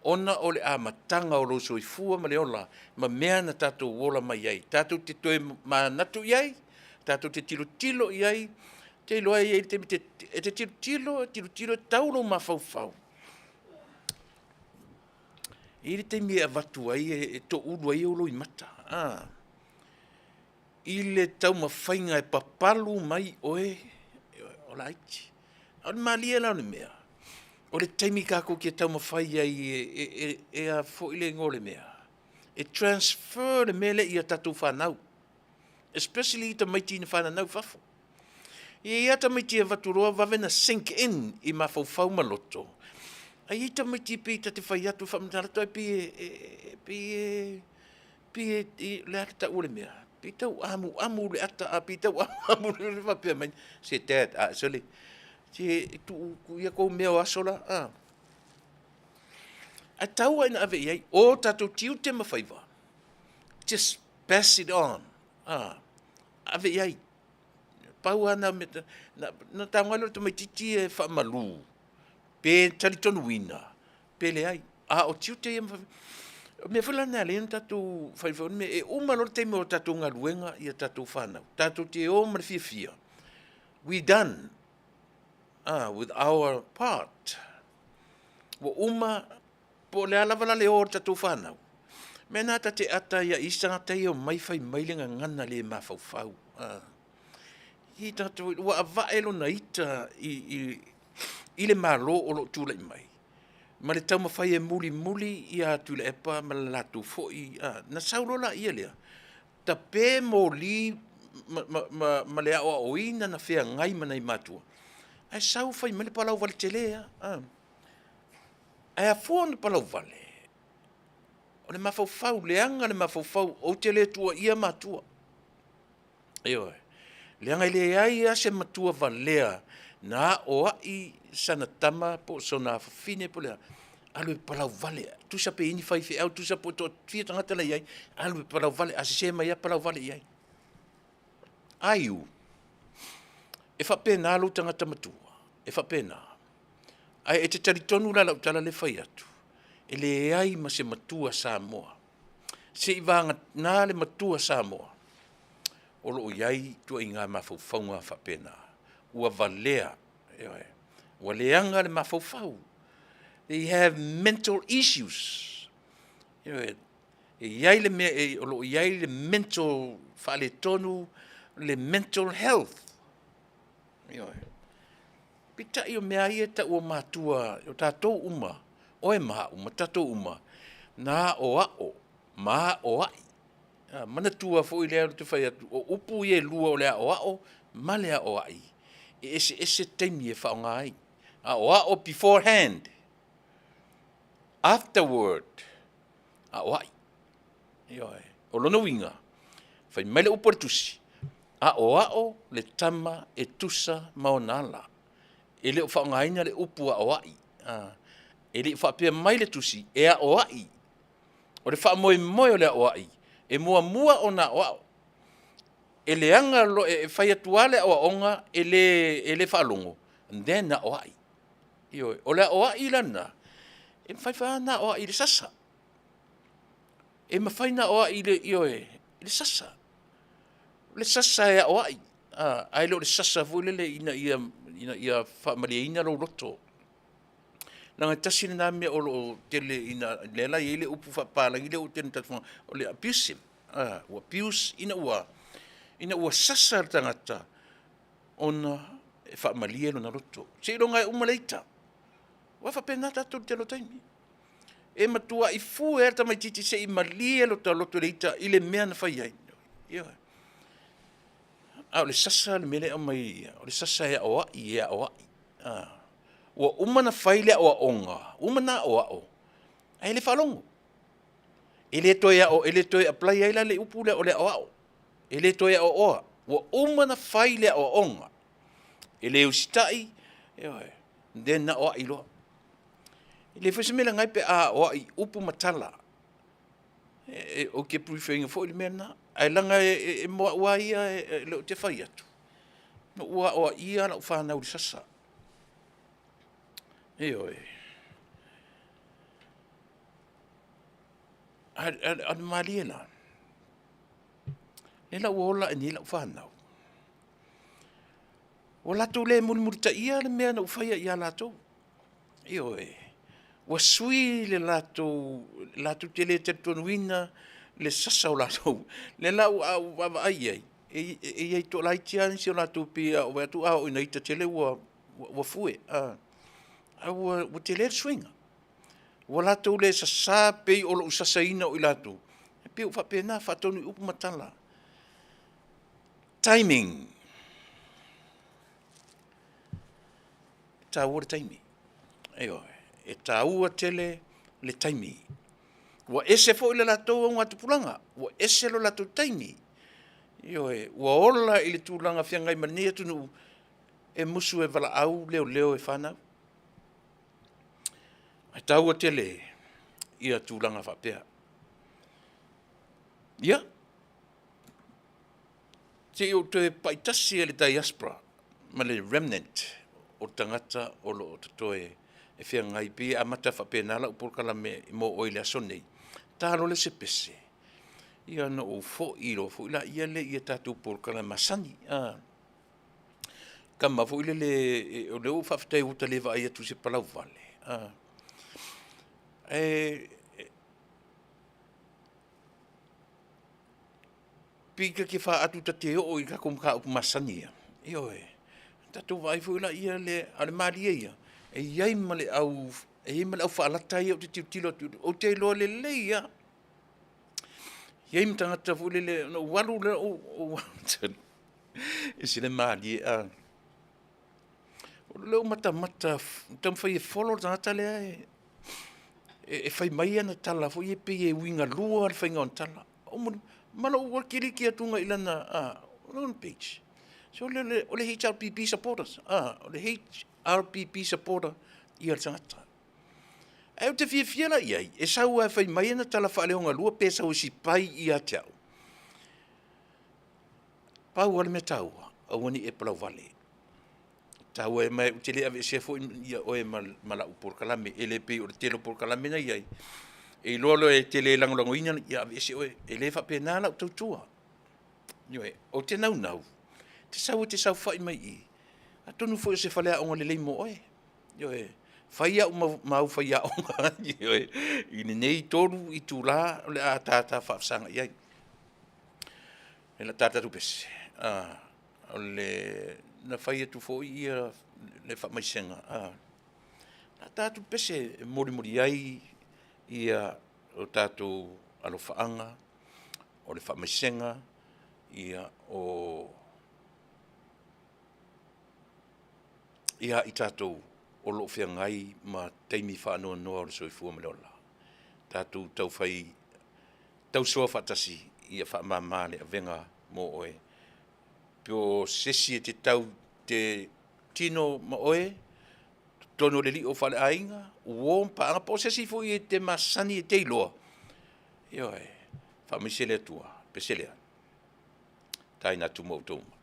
ona o le amataga o lou soifua ma le ola ma mea na tatou ola mai ai. Tatou te toe manatu i ai, tatou te tilotilo i ai, ou te iloa e i ai le taimi e te tilotilo, tilotilo e tau lou mafaufau, e i ai le taimi e avatu ai, e toulu ai ou loimata i le taumafaiga e papalu mai oe, o laiti. A o le malie la o le mea, o le taimi tatou te taumafai ai e a foi le igoa o le mea, e transfer le mea lea i a tatou fanau, especially tamaiti na fananau i fafo. E i ai lava tamaiti e avatu loa vave ona sink in i mafaufau ma loto, ae i ai tamaiti pei ta te fai atu e faamatala atu ae pei e, pei e, o le a le tau o le mea, pei e tau amuamu le ata, ae pei e tau amuamu le faapea mai, se dad, sole, se tuu ia tou mea o aso la, a. Ae tau lava ina ave i ai o tatou tiute ma faiva, just pass it on, a, ave i ai. Pau lava na o mea, na tago lava lea o le tamaitiiti e faamalu, pe talitonuina pe leai, a o tiute ia ma faiva. O le mea foi la lena e ala ai ona tatou fai foi le mea, e uma loa le taimi o tatou galuega i a tatou fanau, tatou te o ma le fiafia, we done with our part. Ua uma, po o le a lava la le o a tatou fanau, o le mea lena ta te ata ai i isi tagata ia e omai fai mai le gagana le mafaufau. I tagata foi ua avae lona ita i le Malo o lo o tulai mai ma le taumafai e mulimuli ia Tuilaepa ma le latou foi, na sau loa laia lea, tape moli ma le aoaoina na feagai ma nai matua, ae sau fai mai le palauvale tele lava. Ae afua ona palauvale, o le mafaufau, leaga le mafaufau, ou te le tuuaia matua. Ioe. Leaga e leai lava se matua valea na aoai sana tama po o sona afafine po o le a, alu e palauvale, tusa pe i ai ni faifeau, tusa pe toafia tagata la e i ai, alu e palauvale, a sese mai lava palauvale i ai. Aiu, e faapena lou tagata matua, e faapena. Ae e te talitonu la i lau tala lea e fai atu, e leai ma se matua Samoa seivagana le matua Samoa o lo o i ai ituaiga mafaufauga faapena, ua valea, ioe, ua leaga le mafaufau. They have mental issues. Ioe, e i ai le mea o lo o i ai le mental faaletonu, le mental health. Ioe. Peitai o mea lava ia e tau o matua, o tatou uma, oe ma au ma tatou uma, na aoao ma aoai. Manatua foi lea ou te fai atu, o upu ia e lua o le aoao ma le aoai, e eseese taimi e faaaoga ai. Aoao beforehand. Afterward, aoai. Ioe. O lona uiga, fai mai le upu a le Tusi, aoao le tama e tusa ma ona ala. E le o faaaogaina le upu aoai. E le i faapea mai le Tusi e aoai. O le faamoemoe o le aoai, e muamua ona aoao. E leaga loa, e fai atu lava le aoaoga e le faalogo, then aoai. Ioe. O le aoai la lena, e mafai foi lava ona aoai i le sasa. E mafai ona aoai i le, ioe, i le sasa. O le sasa e aoai, ae le o le sasa foi lele ina ia faamalieina lou loto. Leaga e tasi lena mea o lo o tele ina, lea la e i ai le upu faapapalagi lea ua tele ina tatou faaaogaina, o le abusive, ua abuse ina ua sasa le tagata ona e faamalie lona loto. Seiloga e uma le ita. Aua e faapena tatou i le tele o taimi. E matuai fue lava le tamaitiiti se i malie lota loto i le ita i le mea na fai ai. Ioe. A o le sasa le mea lea e aumai i i, o le sasa e aoai e aoai. Ua uma ona fai le aoaoga, ua uma ona aoao, ae le faalogo. E le toe apply ai la le upu lea o le aoao, e le toe aoaoa, ua uma ona fai le aoaoga, e le usitai, ioe, then aoai loa. E leai foi se mea e leaga ai pe a aoai i upu ma tala. Ou te prefer ina foi le mea lena, ae leaga mo au lava ia o lea ou te fai atu, na ou aoaia lau fanau i le sasa. Ioe. A o le malie la, lea la ua ola ae nei lau fanau, ua latou le mulimulitaia le mea na ou faia ia latou. Ioe. Ua sui le latou, latou te le talitonuina le sasa o latou. O lea la a ou vaavaai i ai, e i ai toalaiti lava nisi o latou pei a ou vaai atu a oo ina ita tele ua fue, ae ua tele le suiga. Ua latou le sasa pei o lou sasaina o i latou, e pei ua faapena, faatonu i upu ma tala. Timing. E taua le taimi, ioe. E taua tele le taimi. Ua ese foi le latou augatupulaga, ua ese lo latou taimi. Ioe, ua ola i le tulaga feagai ma lenei atunuu, e musu e valaau leoleo e fanau. Ae taua tele tulaga faapea. Ia, se i ou toe pai tasi lava i le diaspora ma le remnant o tagata o lo o totoe e feagai, pei e amata faapena lau polokalame mo oe i le aso lenei, ta loa le isi pese, ia ona ou foi loa foi lea i a tatou polokalame masani. Tama foi lele, o lea ua ou faafetai ua ta le vaai atu i se palauvale, ae pei ta te faatu ta te oo i tatou mataupu masani ia, ioe, tatou vaai foi lea, a o le malie ia, e i ai ma le au faalata ia ou te tilotilo atu, ou te iloa lelei lava. E i ai ma tagata foi lele, ona ou alu lea, e ese le malie. O lea ou matamata ou te taumafai e follow le tagata lea e fai mai ana tala foi ia pei e uigalua le faiga o ana tala. Ma lou kiliki atu i lana page, sole o le HRPP supporters, o le HRPP supporter le tagata. Ae ou te fiafia la i ai, e sau lava e fai mai ana tala faaleogalua pe sau e sipai ia te au, pau lava le mea taua, aua ne i e palauvale. Taua ma ou te le aveesea foi oe ma lau polokalame, e le pei o le tele o polokalame na e i ai, e iloa loa e te le lagolagoina, ia aveese oe. E le faapena lau tautua. Ioe, ou te naunau e te sau e te saofai mai i i, atonu foi o se faleaoga lelei mo oe. Ioe, fai au ma au faiaoga ioe, i lenei 3 itula o le a ta faafesagai ai. E ta tatou pese, na fai atu foi le faamaisega, na ta tatou pese e molimoli ai o tatou alofaaga, o le faamaisega o ia i tatou o lo o feagai ma taimi faanoanoa o le soifua ma le ola. Tatou taufai tausoa faatasi ia faamama le avega mo oe. Po o se isi e te tau te tino ma oe, totonu o le lio faaleaiga, uo ma paaga, po o se isi foi e te masani e te iloa, ioe, faamaise le Atua, pese lea, taina atu ma outou uma.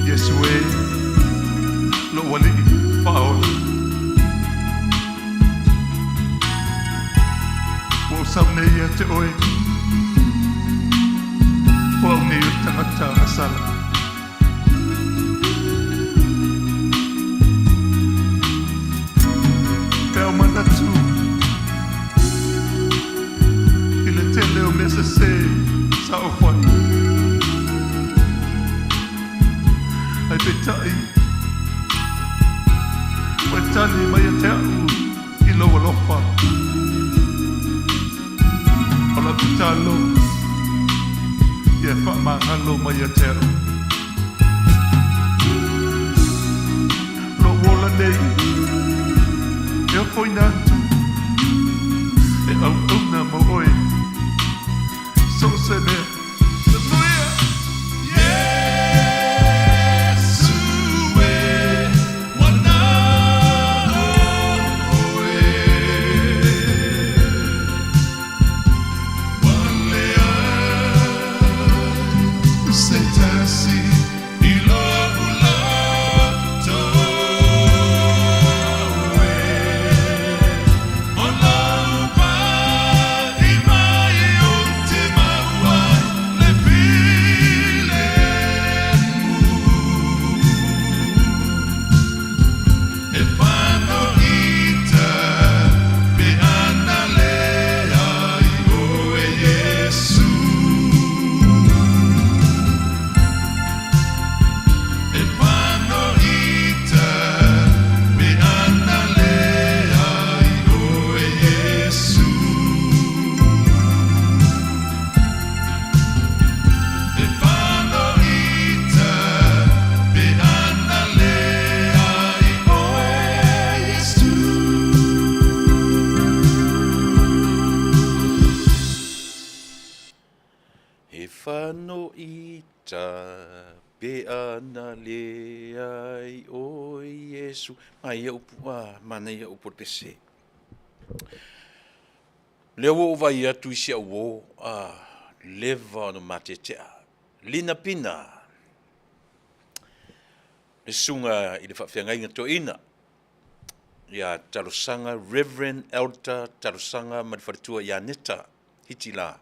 Iesu e, lou Alii faaola. Ua ou sau nei ia te oe, o au nei o le tagata agasala. Pe a ou manatu i le tele o mea sese sa ou fai, ae peitai ua e tali mai ia te a'u i lou alofa. O lau tatalo, ia e faamagalo mai ia te a'u. Lou ola nei e ofoina atu e auauna mo oe so o se mea. Manuia! Iesu e, ua na oe, ua leai se tasi i lo'u loto e, o lou pai mai ou te maua ai le filemu. E fanoita pe ana leai oe Iesu. E fanoita pe ana leai oe Iesu. E fanoita pe ana leai oe Iesu. E fanoita pe ana leai oe Iesu. Manaia upu, ah, manaia upu o le pese. Lea ua ou vaai atu i si au uo, ah, leva ona matetea. Lina Pina, le susuga i le faafeagaiga toeaina ia Talosaga Reverend Elder Talosaga ma le faletua ia Neta Hitila,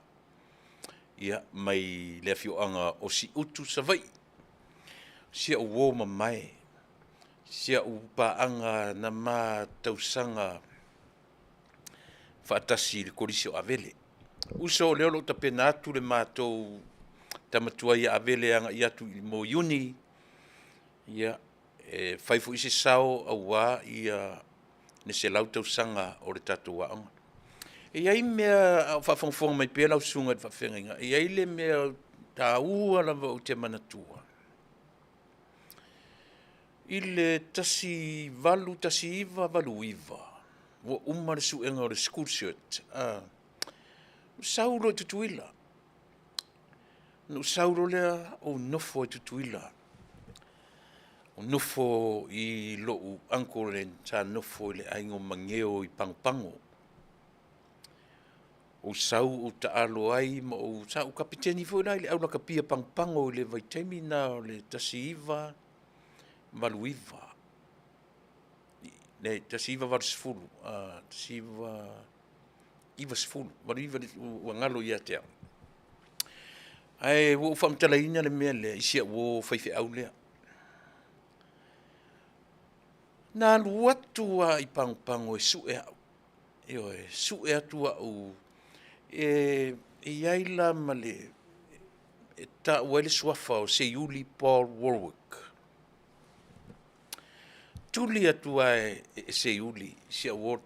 ia, mai le afioaga o Siutu, Savaii. Si au uo mamae, si au paaga na ma tausaga faatasi i le Kolisi o Avele. Uso o lea o lo o tapena atu le matou tama tuai ia Avele e agai atu mo Iuni, ia, e fai foi se sao aua le 100 tausaga o le tatou aoga. E i ai mea a o faafogafoga mai pea lau susuga i le faafeagaiga, e i ai le mea taua lava ou te manatua, i le 1819 89 ua uma le suega o le school cert, ou sau loa i Tutuila. Na ou sau loa lea ou nofo i Tutuila, ou nofo i lou uncle sa nofo i le aiga o Mageo i Pagopago. Ou sau ou taalo ai ma ou, sa ou kapeteni foi la i le au lakapi pagopago i le vaitaimi lena o le 1989, leai 1980, 1990, 89 ua galo ia te au. Ae ua ou faamatalaina le mea lea i si au uo faifeau lea. Na alu atu lava i Pagopago e sue au, ioe, sue atu au e i ai la ma le, e taua ai le suafa o Seiuli Paul Wallwork. Tuli atu lava e Seiuli si au uo,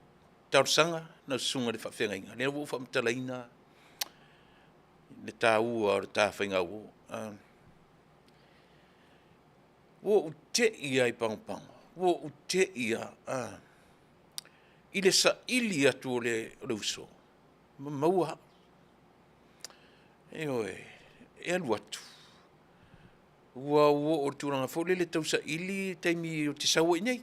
talosaga lau susuga i le faafeagaiga, lea ua ou faamatalaina le taua o le ta faigauo. Ua ou te i lava i Pagopago, ua ou te i lava i le saili atu o le uso ma maua au. Ioe, e alu atu, ua ou oo i le tulaga foi lele e tausaili le taimi ou te sau ai i inei.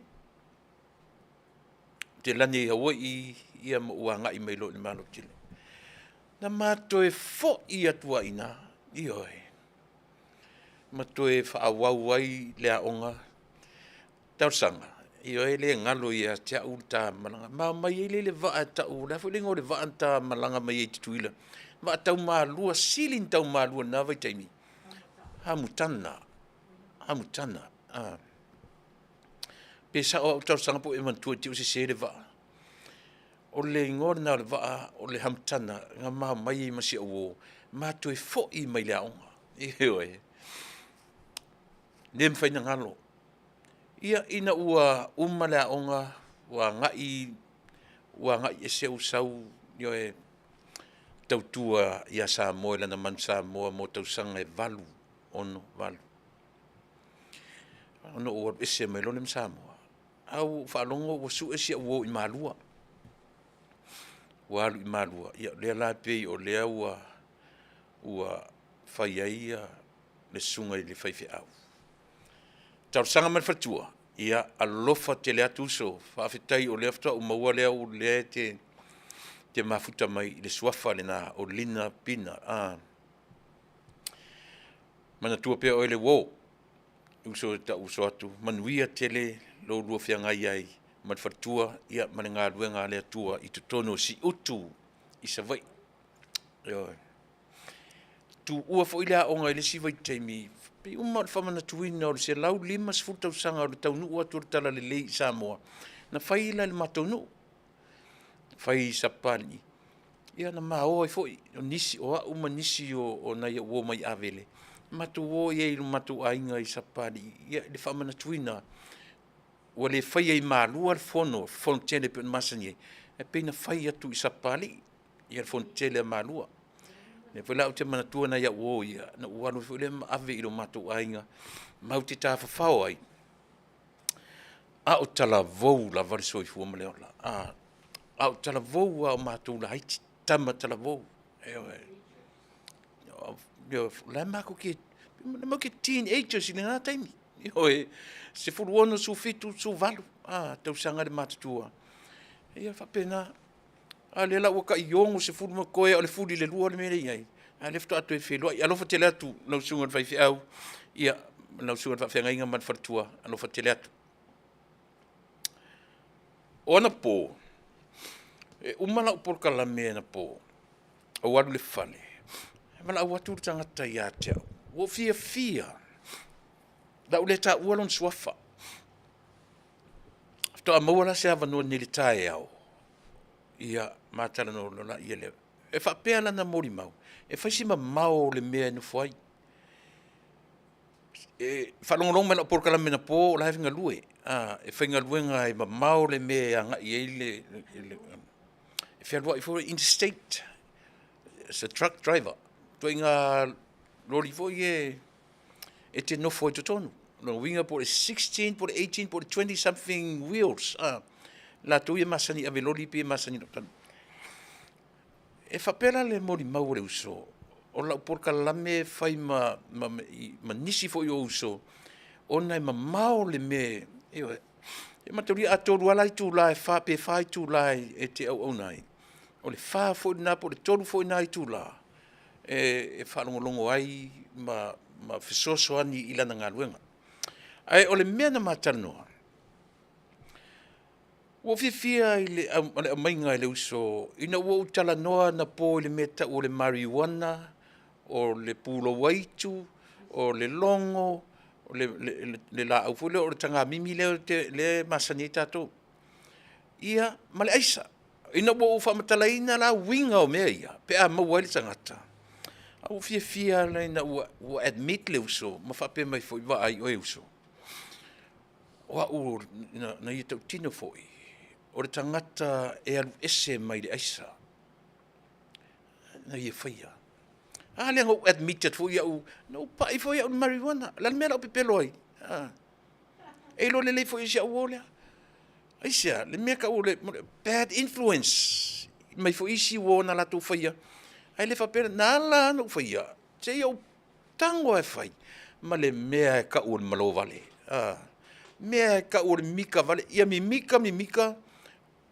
Ou te lagi i Hawaii ma ou agai mai loa i le Malo tele. Na ma toe foi atu lava i ina, ioe, ma toe faaauau ai le aoga. Talosaga, ioe e le galo ia te au le ta malaga. Ma omai ai lea i le vaa e tau, o le a foi le igoa o le vaa na ta malaga mai ai i Tutuila, vaa taumalua, sili ona taumalua i lena vaitaimi, Hamutana, Hamutana. Pe sao au talosaga po o e manatua i te i ua sese le vaa. O le igoa lena o le vaa o le Hamutana na ma omai ai ma si au uo, ma toe foi mai le aoga. Ioe. Le mafai ona galo. Ia, ina ua uma le aoga ua agai ese ou sau, ioe, tautua ia Samoa i lana Manusamoa mo tausaga e 8, 6, 8, ona ou alu ese mai loa lea ma Samoa, ae ua ou faalogo ua sue si au uo i Malua. Ua alu i Malua, ia o lea la e pei o lea ua fai ai le susuga i le faifeau. Talosaga mai le faletua, ia alofa tele atu uso, faafetai o lea faatoa ou maua lea o lea e te mafuta mai i le suafa lena o Lina Pina. Manatua pea oe le uo, uso e tau uso atu, manuia tele lo oulua feagai ai ma le faletua ma le galuega a le Atua i totonu o Siutu i Savaii. Ioe. Tuua foi le aoga i le isi vaitaimi, pei uma o le faamanatuina o le 150 tausaga o le taunuu atu o le Talalelei i Samoa, na fai la i le matou nuu, fai i Sapapalii, ia na ma o ai foi, o nisi o au ma nisi o nai ou uo mai Avele, matou o i ai i lo matou aiga i Sapapalii i le faamanatuina ua le faia i Malua le fono, fono tele e pei ona masani ai, ae pei na fai atu i Sapapalii le fono tele a Malua. O lea foi la ou te manatua nai au uo ia, na ou alu ai foi lea ma ave i lo matou aiga matou te tafafao ai, a o talavou lava le soifua ma le ola, a o talavou lava o matou laiti, tama talavou, ioe. O la e matou te teenagers i lena taimi, ioe, 16, 17, 18 tausaga le matutua, ia faapena. A o lea la ua tai 60 ma totoe lava o le fuli i le lua le mea lea e i ai, a o lea faatoa toe feiloai. Alofa tele atu i lau susuga i le faifeau, ia, lau susuga i le faafeagaiga ma le faletua, alofa tele atu. O anapo, e uma lau polokalame anapo, ou alu i le fale, valaau atu le tagata ia te au, ua ou fiafia. Le a ou le taua lona suafa. Faatoa maua la se avanoa nei i le taeao, ia ma talanoa loa laia lea. E faapea lana molimau, e fai si mamao o le mea e nofo ai. E faalogologo mai i lau polokalame anapo o la e galue, e faigaluega e mamao le mea e agai i ai le… e fealuai foi interstate, as a truck driver. Ituaiga loli foi ia e te nofo ai i totonu. O lona uiga po o le 16 po o le 18 po o le 20 something wheels latou ia e masani ave loli pei e masani i lou tala. E faapea la le molimau a le uso, o lau polokalame e fai ma nisi foi ou uso, ona e mamao le mea, ioe. Ia maitaulia a 3 lava la itula pe 4 itula e te auauna ai, o le 4 foi lena po o le 3 foi lena itula e faalogologo ai ma fesoasoani i lana galuega. Ae o le mea na ma talanoa, ua ou fiafia i le aumaiga e le uso ina ua ou talanoa anapo i le mea e tau o le mariuana, o le pulou aitu, o le logo, o le laau foi lea o le tagamimi lea e masani ai tatou, ia ma le aisa. Ina ua ou faamatalaina la uiga o mea ia pe a maua ai le tagata, ae ua ou fiafia lava ina ua admit le uso ma faapea mai foi, vaai oe uso, o au na ia tautino foi, o le tagata e alu ese mai le aisa na ia faia. A lea na ou admit atu foi au, na ou pai foi au i le marijuana. O le a le mea o le a ou pepelo ai? A? E iloa lelei foi e si au uo lea. Aisea? Le mea e tau o le bad influence mai foi isi uo na latou faia, ae le faapea, na ala lava ona ou faia, se i ou tago lava e fai ma le mea e tau o le malo vale, a, mea e tau o le mimita vale, ia mimita, mimita,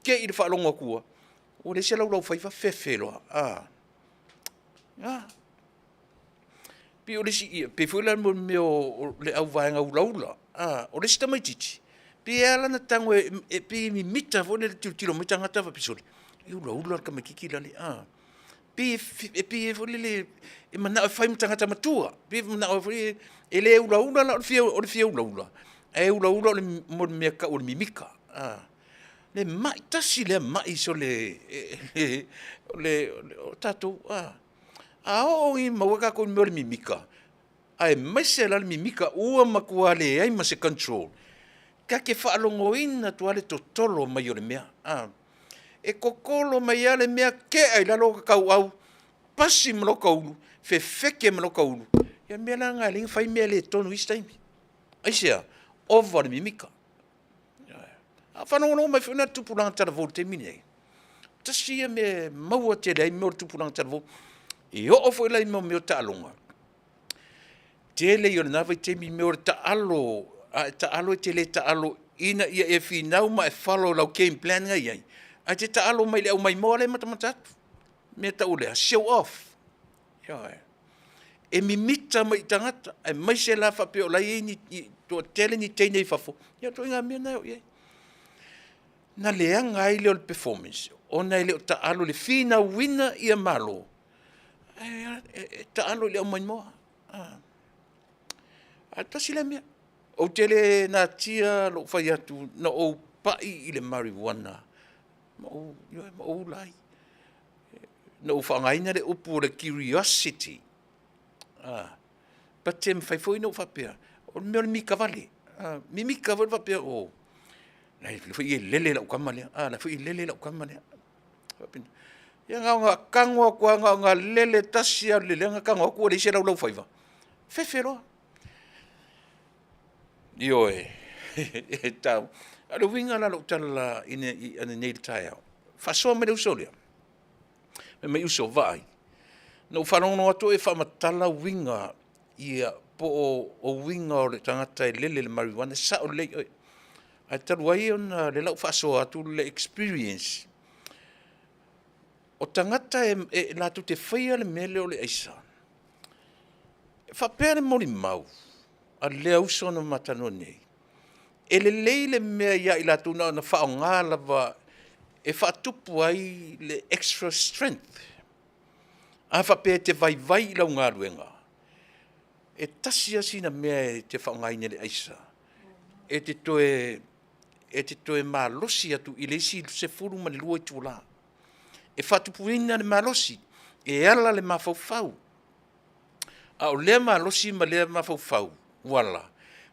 te i le faalogo atu ua leai se laulaufaiva fefe loa. A. E pei o le isi, e pei foi la o mea o le auvaega ulaula, a, o le isi tamaitiiti, pei e ala ona tago e pei e mimita foi lea i le tilotilo mai tagata faapea, sole, e ulaula le tamaitiiti lale, a. E pei foi lele e manao e fai ma tagata matua, pei e manao foi lele, e le ulaula la o le fia ulaula, ae ulaula mo le mea e tau o le mimita. Le mai tasi lea mai sole o tatou, a oo ina maua tatou i le mea o le mimita, aemaise la le mimita ua matua leai ma se control, ta te faalogoina atu lava le totolo mai o le mea, e totolo mai lava le mea tea i lalo lota tauau, pasi ma lota ulu, fefete ma lota ulu. Ia o le mea la lena e ala ai ona fai mea le tonu i isi taimi. Aisea? Ova le mimita. A o faalogologo mai foi la i le tupulaga talavou i le taimi lenei, tasi ia mea e maua tele ai mea o le tupulaga talavou, e oo foi la i mea o taaloga, tele ia o lena vaitaimi mea o le taalo, a e taalo e te le taalo ina ia e finau ma e follow i lau game plan na e i ai, ae te taalo mai i le au maimoa la e matamata atu. O le mea e tau o le a? Show off. Ioe. E mimita mai i tagata, aemaise la faapea o la e i ai ni toatele ni teine i fafo, ia o ituaiga mea na e oo i ai. Na leaga ai lea o le performance, ona e le o taalo i le finauina ia malo, ae taalo i le au maimoa. Ae tasi lea mea, ou te le natia lou fai atu na ou pai i le marijuana ma ou, ioe, ma ou ula ai. Na ou faaaogaina le upu o le curiosity, but e mafai foi ona ou faapea, o le mea o le mika vale, mimita foi le faapea, oh, la foi e lele lau tama lea, a la foi e lele lau tama lea. E faapena. Ia na ona tago atu lava na ona lele tasi lava o le lelega tago atu ua leai se laulaufaiva, fefe loa. Ioe, e tatau. A o le uiga la o lau tala ananei i le taeao, faasoa mai le uso lea, fai mai, uso, vaai, na ou faalogologo atu o e faamatala uiga ia po o uiga o le tagata e lele i le marijuana, e sao lelei oe. Ae talu ai ona o lea o le a ou faasoa atu le experience, o tagata latou te faia le mea lea o le aisa, e faapea le molimau a lea uso na ma talanoa nei, e lelei le mea ia i latou na ona faaaoga lava e faatupu ai le extra strength. A faapea e te vaivai i lau galuega. E tasi lava sina mea e te faaaogaina i le aisa, e te toe e te toe malosi atu i le isi 12 itula. E faatupuina le malosi, e ala le mafaufau. A o lea malosi ma lea mafaufau ua ala,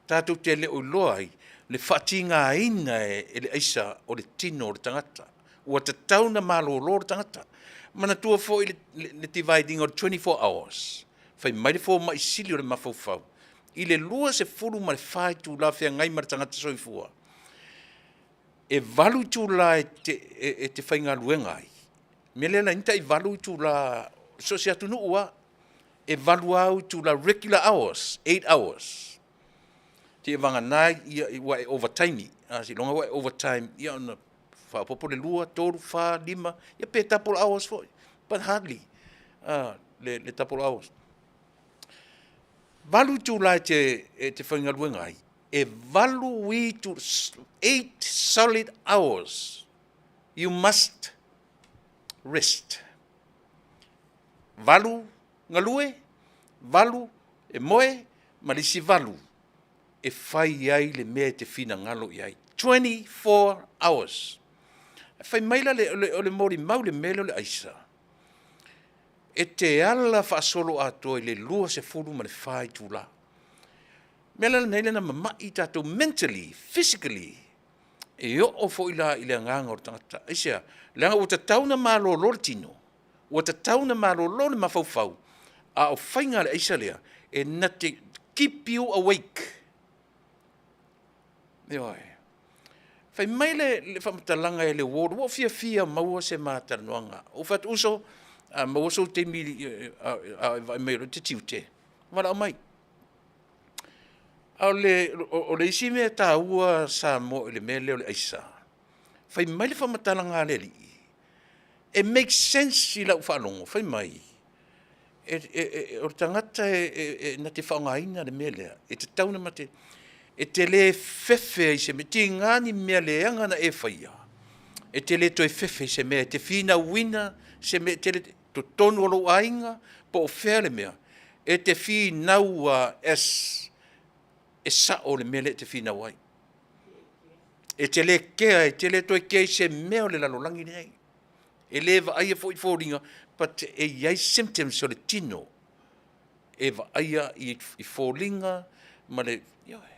tatou te le o iloa ai le faatigaina e le aisa o le tino o le tagata. Ua tatau ona malolo le tagata. Manatua foi le divide ina o le 24 hours, fai mai le fomai sili o le mafaufau, i le 24 itula feagai ma le tagata soifua, e 8 itula e te faigaluega ai, o le mea lea e ala ai ona tai 8 itula so o se atunuu lava, e 8 lava au itula, regular hours, 8 hours, seia vagana ua e ovataimi, seiloga ua e ovataimi ona faaopoopo le 2, 3, 4, 5, ia pe double hours foi, but hardly le double hours. 8 itula e te faigaluega ai, e 8 itula, 8 solid hours you must rest. 8 galue, 8 e moe, ma le isi 8 e fai ai le mea e te finagalo i ai. 24 hours. Fai mai la o le molimau i le mea lea o le aisa, e te ala faasoloatoa i le 24 itula. O le mea la lenei na mamai tatou mentally, physically, e oo foi la i le agaga o le tagata. Aisea? Leaga ua tatau ona malolo le tino, ua tatau ona malolo le mafaufau, a o faiga a le aisa lea, e na te keep you awake. Ioe. Fai mai le faamatalaga e le uo, ua ou fiafia e maua se ma talanoaga. Ou fai atu, uso, a maua sou taimi a o e vaai mai o lea ou te tiute, valaau mai. A o le isi mea taua Samoa i le mea lea o le aisa, fai mai le faamatalaga a le Alii, e make sense i lau faalogo, fai mai, o le tagata na te faaaogaina le mea lea, e tatau ona e te le fefe i se mea, tiga ni mea leaga na e faia, e te le toe fefe i se mea, e te finauina se mea, e te totonu o lou aiga po o fea le mea, e te finau lava as e sao le mea lea e te finau ai. E te le kea, e te le toe kea i se mea o le lalolagi lenei. E le vaaia foi foliga, but e i ai symptoms o le tino e vaaia i foliga ma le, ioe.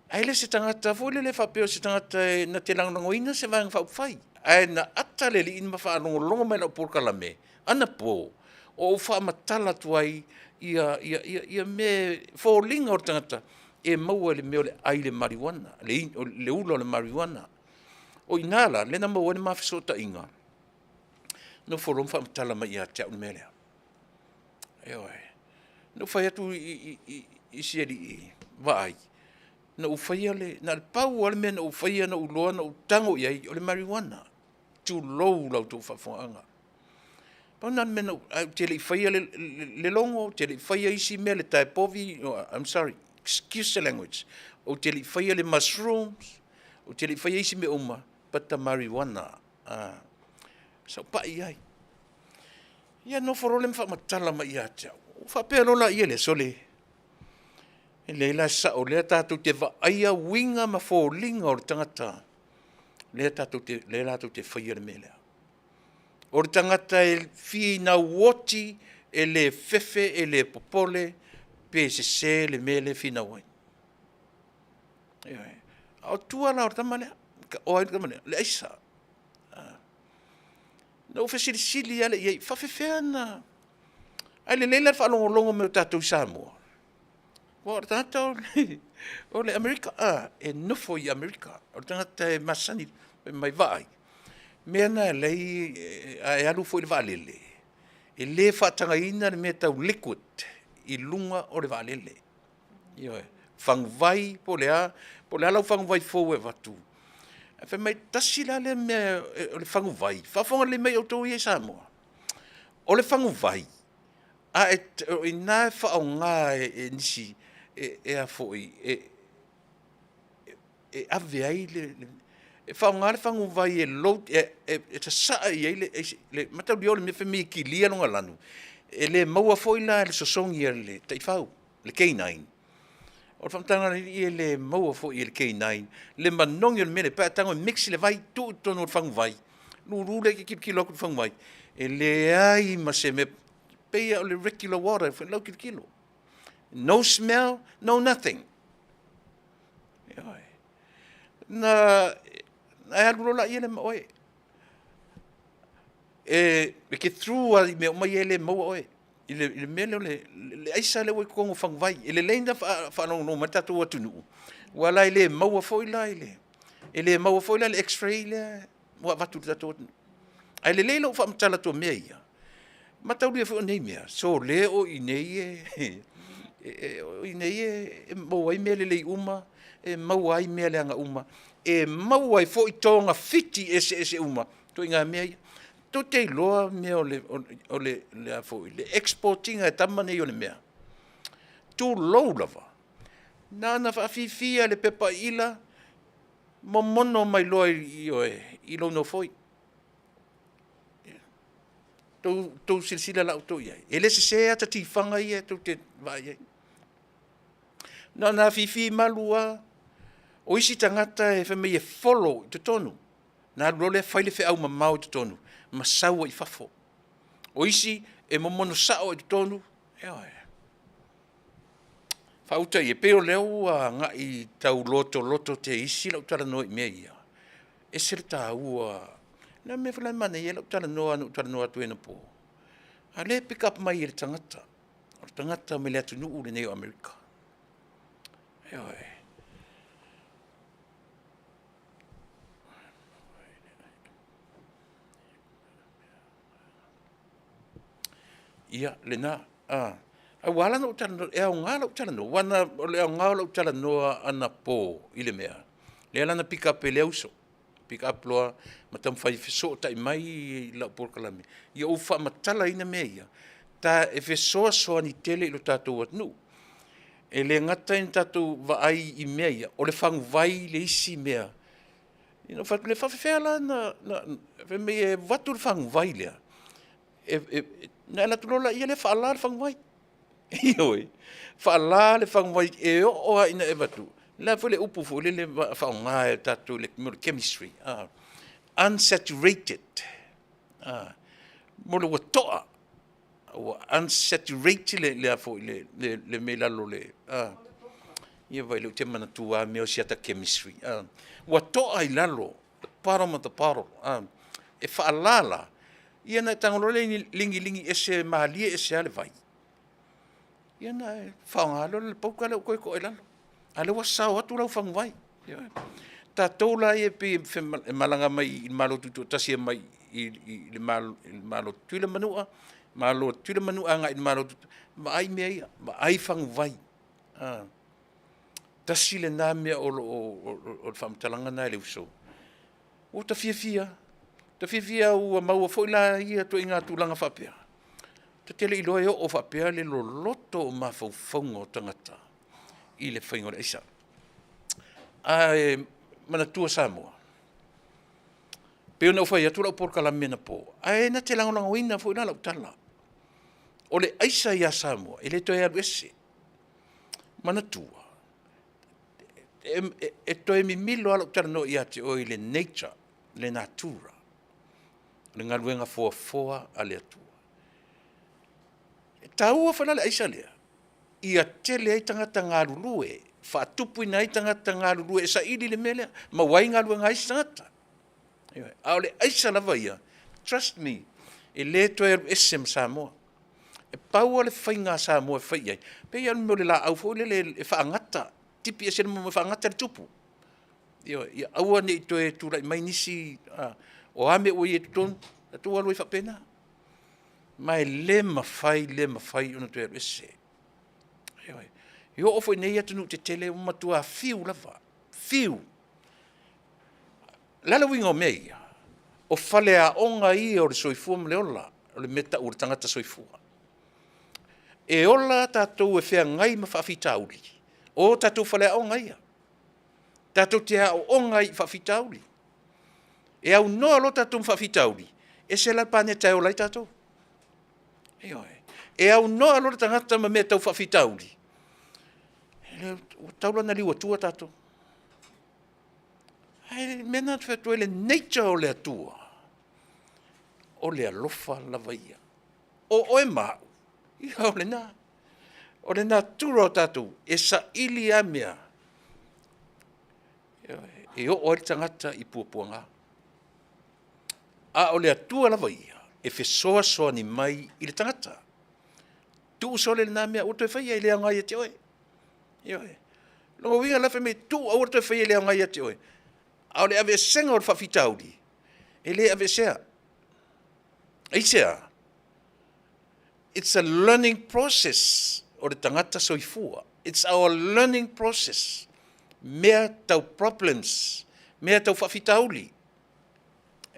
Ae le se tagata foi lele faapea o se tagata e na te lagolagoina se Vaega Faaupufai, ae na ata le alii ma faalogologo mai i lau polokalame anapo, o ou faamatala atu ai ia mea, foliga o le tagata e maua i le mea o le ai o le mariuana, le ula o le mariuana. O i ina la lea na maua ai le ma fesootaiga, nofo loa ma faamatala mai ia te au le mea lea. Ioe. Na ou fai atu i si alii, vaai, na ou faia le, na o le pau lava le mea na ou faia na ou iloa na ou tago i ai, o le mariuana, tulou la outou faafofogaaga. Pau lena o le mea na ou, ae ou te le i faia le logo, ou te le i faia isi mea, le type-povi, I'm sorry, excuse the language, ou te le i faia le mushrooms, ou te le i faia isi mea uma, but the marijuana, sa ou pai i ai. Ia nofo loa lea ma faamatala mai ia te au. Ou faapea loa la i le sole, e leai la e sao o lea tatou te vaaia uiga ma foliga o le tagata lea tatou te, lea latou te faia le mea lea. O le tagata e finau oti, e le fefe, e le popole pe sese le mea lea e finau ai. Ioe. A o tua la o le tama lea, o ai le tama lea? Le aisa. Na ou fesilisili lava lea i ai, e faapefea ona... Ae lelei la le faalogologo mai o tatou i Samoa, aua o le tagata o le Amerika, e nofo i Amerika, o le tagata e masani, fai mai, vaai, mea na e ala ai, a e alu foi i le vaalele, e le faatagaina le mea tau liquid i luga o le vaalele. Ioe, faguvai po o le a, po o le a lau faguvai fou e avatu, ae fai mai, tasi la lea mea o le faguvai, faafofoga lelei mai outou ia i Samoa, o le faguvai, o i ina e faaaoga e nisi e a foi, e ave ai le, e faaaoga le faguvai e load, e sasaa i ai le, mataulia o le mea fai mai e kilia lona lanu. E le maua foi la e le sosogi a le taifau, le K9. O le faamatalaga a le Alii e le maua foi e le K9 le manogi o le mea lea pe a tago e mix le vai tuu i totonu o le faguvai, lulu lea e tilotilo atu i le faguvai, e leai ma se mea, pei lava o le regular water foi i lau tilotilo. No smell, no nothing. Ioe. Na e alu loa lea ma oe. E te through lava i mea uma ia e le maua oe i le mea lea o le aisa lea ua i totonu o faguvai. E lelei ona faalogologo mai le tatou atunuu, aua la e le maua foi la i le, e le maua foi la i le x-ray lea ua avatu i le tatou atunuu. Ae lelei lou faamatala atu o mea ia, mataulia foi o nei mea, sole o i inei e maua ai mea lelei uma, e maua ai mea leaga uma, e maua ai foi togafiti eseese uma, ituaiga mea ia. Tou te iloa mea o le a foi le export ina e tama nei o le mea, tulou lava, na ona faafifi lava i le pepa iila momono mai loa i lou nofoi. Tou silasila la outou i ai? E le sese ata tifaga ia tou te vaai i ai. Na ona afifi malu lava, o isi tagata e fai mai e follow i totonu, ona alu loa lea fai le feau mamao i totonu ma sau ai i fafo. O isi e momono sao lava i totonu, ioe. Faauta ia, pei o lea ua agai tau lotoloto teisi lau talanoa i mea ia, e ese le taua. O le a le mea foi la e manaia ai lou talanoa na ou talanoa atu ai anapo, a o lea e pick up mai e le tagata, o le tagata mai le atunuu lenei o Amerika. Ioe. Ia, lena. Ae ua ala ona ou talanoa, e aoga lou talanoa, aua o le aoga o lau talanoa anapo i le mea, lea la na pick up e lea uso, pick up loa ma taumafai e fesootai mai i lau polokalame, ia ou faamatalaina mea ia, e fesoasoani tele i lo tatou atunuu. E le gata ina tatou vaai i mea ia, o le faguvai le isi mea. Ia na ou fai atu lea, e faapefea la ona… Fai mai e avatu le faguvai lea, ona e alu atu loa lea faala le faguvai. Ioe, faala le faguvai e oo lava ina e avatu, o le a foi le upu foi lele e faaaoga e tatou i le mea o le chemistry, unsaturated, mo le ua toa, ua unsaturated le mea i lalo o le… Ia vaai o lea ou te manatua lava mea o si ata chemistry ua toa i lalo, the bottom of the bottle, e faala la, ia ona e tago loa lea e ligiligi ese malie ese lava le vai, ia ona e faaaoga loa lea o le pauta lea ua toe toa i lalo, a o lea ua sao atu lau faguvai. Ioe. O tatou la ia pei e malaga mai i le Malo Tutoatasi e omai i le Malo o Tutuila ma Manua, Malo o Tutuila ma Manua agai i le Malo Tutoatasi, vaai mea ia, vaai faguvai. Tasi lena mea o le faamatalaga lena i le uso, ua ta fiafia lava, ua ta fiafia ua maua foi la ia ituaiga tulaga faapea, ta te le i iloa e oo faapea le loloto o mafaufauga o tagata i le faiga o le aisa. Ae manatua Samoa, pei ona ou fai atu lau polokalame anapo, ae na te lagolagoina foi la lau tala. O le aisa ia Samoa, e le toe alu ese. Manatua, e toe mimilo lava lou talanoa ia te oe i le nature, le natura, le galuega foafoa a le Atua. E taua foi la le aisa lea, ia tele ai tagata galulue, faatupuina ai tagata galulue e saili le mea lea, maua ai galuega a isi tagata. Ioe. A o le aisa lava ia, trust me, e le toe alu ese ma Samoa. E pau lava le faiga a Samoa e fai i ai, pei lava o le mea o le laau foi lele e faagata, tipi ese le momoe e faagata le tupu. Ioe, ia aua ne i toe tulai mai nisi, o a mea ua i ai i totonu, tatou alu ai faapena. Ma e le mafai, le mafai ona toe alu ese. Ioe. E oo foi i nei atunuu tetele ua matua fiu lava, fiu. O le a le uiga o mea ia? O faleaoga ia o le soifua ma le ola, o le mea e tau o le tagata soifua. E ola tatou e feagai ma faafitauli o tatou faleaoga ia, tatou te aooga ai i faafitauli. E aunoa loa tatou ma faafitauli, ese la le paneta e ola ai tatou. Ioe. E aunoa loa le tagata ma mea tau faafitauli, ua tatau la ona liu atua tatou. Ae o le mea lena ou te fai atu ai, o le nature o le Atua, o le alofa lava ia. O oe ma au, ia o lena. O le natura o tatou, e saili lava mea e oo ai le tagata i puapuaga. A o le Atua lava ia, e fesoasoani mai i le tagata. Tuu sole lena mea aua le toe faia e le aoga ia te oe. Ioe. O lona uiga la fai mai tuu aua le toe faia e le aoga ia te oe. A o le aveesega o le faafitauli, e le aveesea. Aisea? It's a learning process o le tagata soifua. It's our learning process. Mea tau problems, mea tau faafitauli.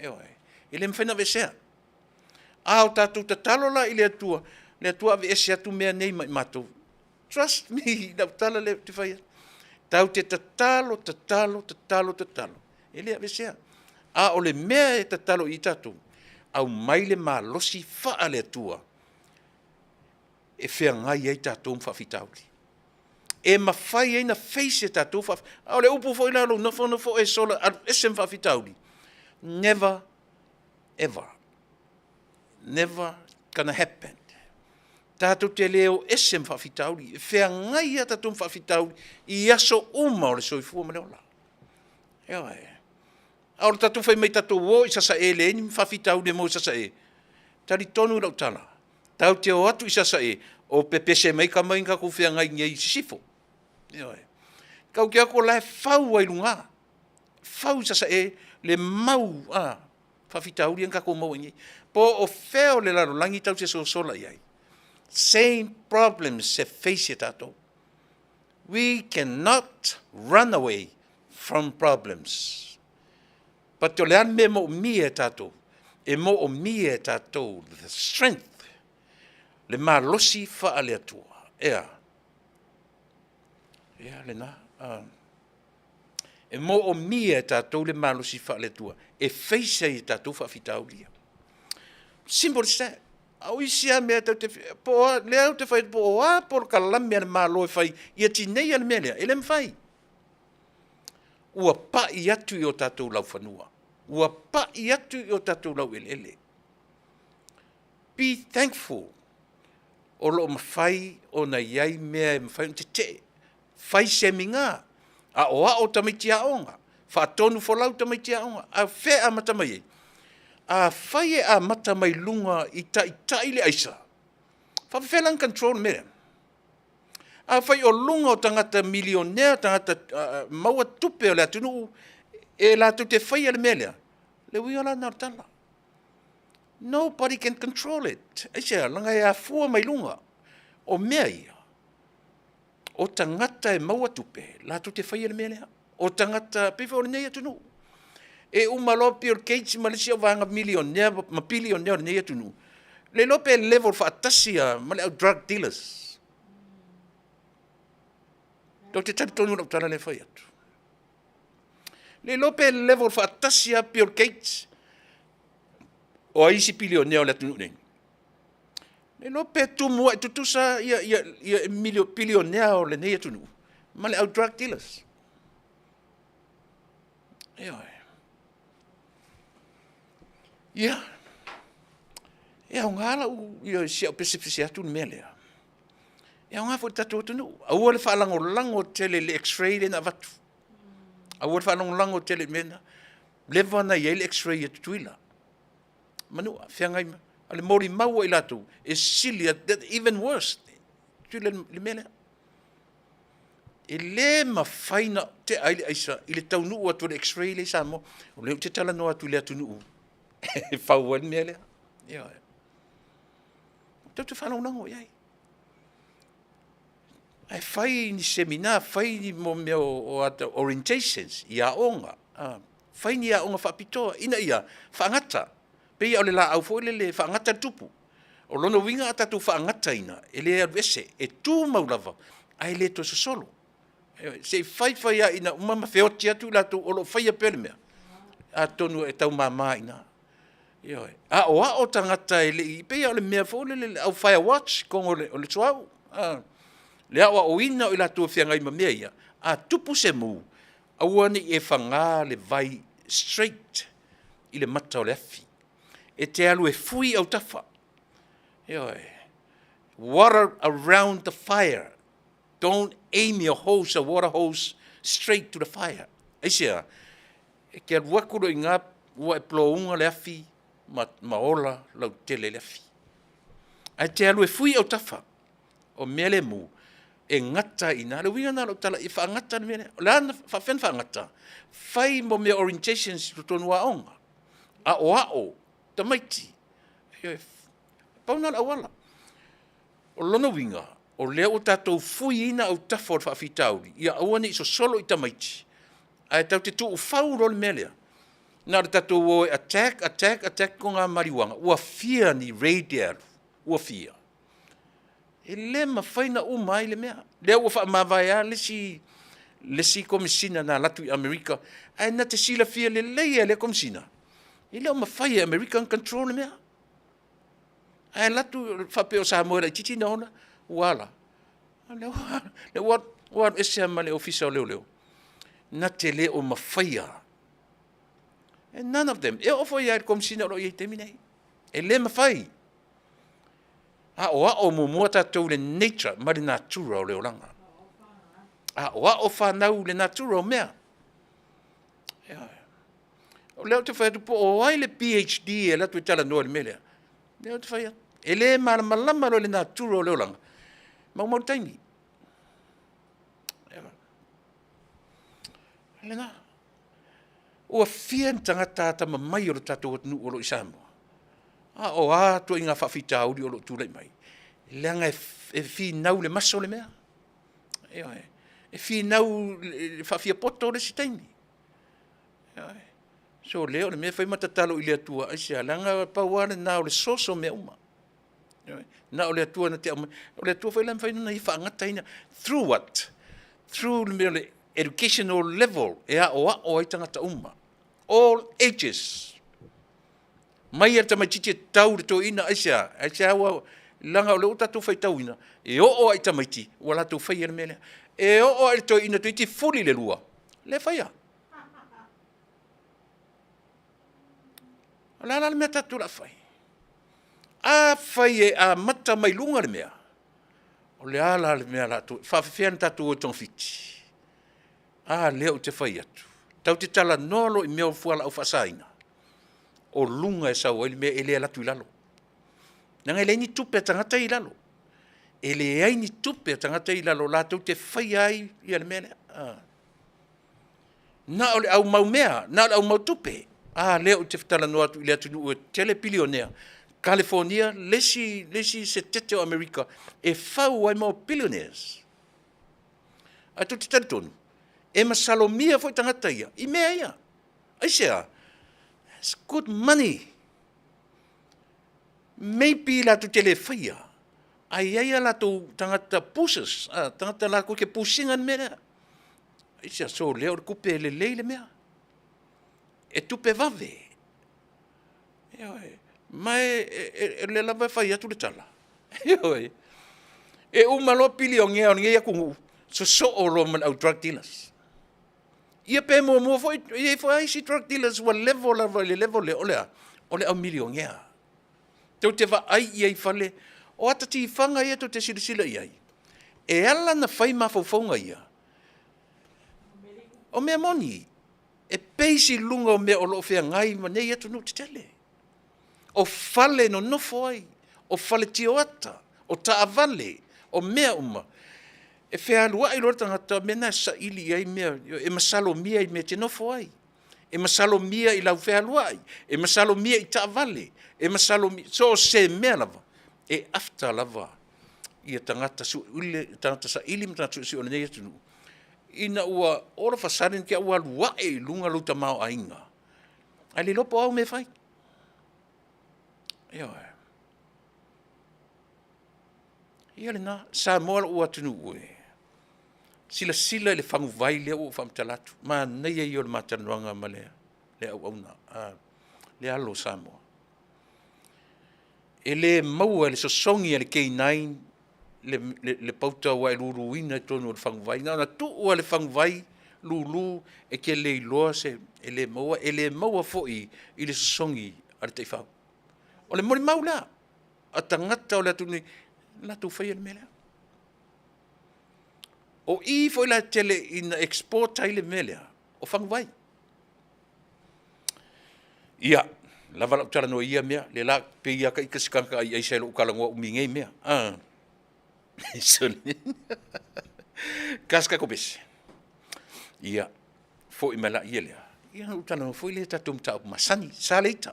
Ioe. E le mafai ona aveesea. A o tatou tatalo la i le Atua, le Atua aveese atu mea nei mai matou. Trust me i lau tala lea ou te fai atu. Tatou te tatalo, tatalo, tatalo, tatalo, e le aveesea. A o le mea e tatalo i ai tatou, aumai le malosi faale-Atua e feagai ai tatou ma faafitauli. E mafai ai ona face e tatou a o le upu foi la o lou nofonofo oe sola alu ese ma faafitauli, never ever, never gonna happen. Tatou te le o ese ma faafitauli, e feagai lava tatou ma faafitauli i aso uma o le soifua ma le ola. Ioe. A o le tatou fai mai tatou o i Sasae e leai ni faafitauli e maua i Sasae, e talitonu i lau tala, tatou te o atu i Sasae, o pepese mai tama ia na tatou feagai nei i sisifo. Ioe. Tatou te o atu o la e fau lava i luga, fau i Sasae le mau faafitauli ia na tatou maua i inei. Po o fea o le lalolagi tatou te sosola i ai, same problems e face e tatou. We cannot run away from problems. But o le a le mea e moomia e tatou? E moomia e tatou the strength, le malosi faale-Atua. Ea? Ea lena. E moomia e tatou le malosi faale-Atua e face ai e tatou faafitauli ia. Simple as that. A o isi lava mea tatou te, po o a, lea ou te fai atu, po o a polokalame a le Malo e fai ia tineia le mea lea, e le mafai. Ua pai atu i o tatou laufanua, ua pai atu i o tatou laueleele. Be thankful o lo o mafai ona i ai mea e mafai ona tetee. Fai semina, aoao tamaiti aoga, faatonu folau tamaiti aoga. A o fea e amata mai ai? Afai e amata mai luga i taitai le aisa, faapefea la ona control le mea lea? Afai o luga o tagata milionea, tagata maua tupe o le atunuu e latou te faia le mea lea, le uiga la lena o le tala. Nobody can control it. Aisea? Leaga e afua mai luga. O mea ia, o tagata e maua tupe, latou te faia le mea lea. O tagata, pei foi o lenei atunuu. E uma loa Bill Gates ma le isi vaega milionea ma bilionea o lenei atunuu, le iloa pe level faatasi lava ma le au drug dealers. Ou te talitonu i lau tala lea e fai atu. Le iloa pe level faatasi lava Bill Gates o ai isi bilionea o le atunuu nei. Le iloa pe tumuai tutusa ia bilionea o lenei atunuu ma le au drug dealers. Ioe. Ia, e aoga lau, ia, si au pesepese atu le mea lea. E aoga foi i le tatou atunuu. Aua le faalagolago tele i le x-ray lea na avatu. Aua le faalagolago tele i le mea lena. Leva ona i ai le x-ray a Tutuila. Manua, feagai ma, a o le molimau a i latou, e sili atu, even worse, Tutuila i le mea lea. E le mafai ona tea ai le aisa i le taunuu atu o le x-ray lea i Samoa. O lea ou te talanoa atu i le atunuu e fau ai le mea lea. Ioe. Tatou te faalagolago i ai. Ae fai ni seminar, fai ni mea o orientations i aoga, fai ni aoga faapitoa ina ia faagata. Pei o le laau foi lele e faagata le tupu. O lona uiga a tatou faagataina, e le alu ese, e tumau lava, ae le toe sosolo. Se i fai fai lava ina uma ma feoti atu i latou o lo o faia pea le mea, atonu e tau mama i ina. Ioe. Aoao tagata e le i, pei lava o le mea foi lele le au fire watch i totonu o le, o le suauu. A, le aoaoina o i latou e feagai ma mea ia, a tupu se mu, aua ne i e faga le vai straight i le mata o le afi. E te alu e fui autafa. Ioe. Water around the fire. Don't aim your hose, a water hose, straight to the fire. Aisea? E te alu atu loa i ina ua e plouga le afi ma, ma ola lautele le afi. Ae te alu e fui autafa o mea le mu, e gata i ina. Le uiga lena o lau tala, e faagata le mea lea. O le a na, faapefea ona faagata? Fai mo mea orientations i totonu o aoga, aoao tamaiti. Ioe, pau lena o le auala. O lona uiga, o lea ua tatou fuiina autafa o le faafitauli, ia aua ne i sosolo i tamaiti, ae tatou te tuufau loa le mea lea, na o le tatou o e attack, attack, attack togamaliuaga, ua fia ni raid e alu? Ua fia? E le mafai ona uma ai le mea. Lea ua faamavae lava le isi, le isi Komesina na alu atu i Amerika, ae na te silafia lelei e lea Komesina, e le o mafai e Amerika ona control le mea. Ae alu atu faapea o Samoa e laitiiti ona ola, ua a la? Lea ua ua alu ese lava ma le Ofisa o Leoleo, na te le o mafaia. And none of them. E oo foi lava i le Komesina o lo o i ai i le taimi nei. E le mafai. Aoao muamua tatou i le nature ma le natura o le olaga. Aoao fanau i le natura o mea. O lea ou te fai atu po o ai le PhD e alu atu e talanoa i le mea lea. Lea ou te fai atu. E le malamalama loa i le natura o le olaga, maumau le taimi. Lena. Ua fia ni tagata atamamai o le tatou atunuu o lo o i Samoa, a o a ituaiga faafitauli o lo o tulai mai, leaga e finau i le maso le mea. Ioe. E finau i le faafiapoto le isi taimi. Ioe. So lea o le mea e fai ma tatalo i le Atua, aisea? Leaga pau lava lena o le source o mea uma. Ioe. Na o le Atua na te aumaia. O le Atua foi la e mafai ona Ia faagataina. Through what? Through le mea o le educational level e aoao ai tagata uma. All ages. Mai lava i le tamaitiiti e tau i le toeaina, aisea? Aisea ua, leaga o lea ua tatou faitauina, e oo lava i tamaiti ua latou faia le mea lea. E oo lava i le toeaina toeitiiti fuli le lua, lea e faia. O le a la le mea tatou o le a fai? Afai e amata mai luga le mea, o le a la le mea o le a e faapefea ona tatou o e togafiti? A lea ou te fai atu, tatou te talanoa loa i mea o fualaau faasaina, o luga e sau ai le mea, e le alu atu i lalo. Leaga e leai ni tupe a tagata ia i lalo. E leai ni tupe a tagata ia i lalo latou te faia ai le mea lea. Na o le au mau mea, na o le au mau tupe. A lea ou te talanoa atu i le atunuu e tele pilionea, Kalifonia le isi, le isi setete o Amerika e fau ai mau billionaires. Ae tou te talitonu, e masalomia foi tagata ia i mea ia. Aisea? It's good money. Maybe latou te le faia, ae i ai a latou tagata pushers, tagata latou te push ina le mea lea. Aisea? So lea o le tupe e lelei le mea. E tupe vave. Ioe. Ma e, o lea lava e fai atu le tala. Ioe. E uma loa pilionea o lenei atunuu, sosoo loa ma le au drug dealers. Ia pe muamua foi, e i ai foi isi drug dealers ua level lava i le level lea, o le a? O le au milionea. Tou te vaai i ai i fale, o ata tifaga ia tou te silasila i ai, e ala ona fai mafaufauga ia, o mea moni, e base i luga o mea o lo o feagai ma nei atunuu tetele. O fale e nonofo ai, o fale tioata, o taavale, o mea uma. E fealuai loa le tagata, o mea na e saili i ai mea, e masalomia i mea e te nofo ai. E masalomia i lau fealuai, e masalomia i taavale, e masalomia, so o se mea lava, e after lava ia tagata tagata saili ma tagata suesue o lenei atunuu, ina ua all of a sudden te i ua alu ae i luga lou tamaoaiga, ae le iloa po o au mea e fai. Ioe. Ia lena, Samoa lou atunuu e, silasila i le faguvai lea ua ou faamatala atu, manaia ia o le ma talanoaga ma le auauna, le alo o Samoa. E le maua e le sosogi a le K9 le, le, le pauta ua e luluina i totonu o le faguvai. Na ona tuu lava i le faguvai lulu e te le iloa se, e le maua, e le maua foi i le sosogi a le taifau. O le molimau lea a tagata o le atunuu nei, na latou faia le mea lea. O i foi la e tele ina export ai le mea lea, o faguvai. Ia, lava lau talanoa i ia mea, lea la pei lava ita se tagata ai aisa i lou talanoa umi i nei mea. Tasi tatou pese. Ia, foi mai lea lea, ia ona ou talanoa foi lea i tatou mataupu masani. Sa le ita.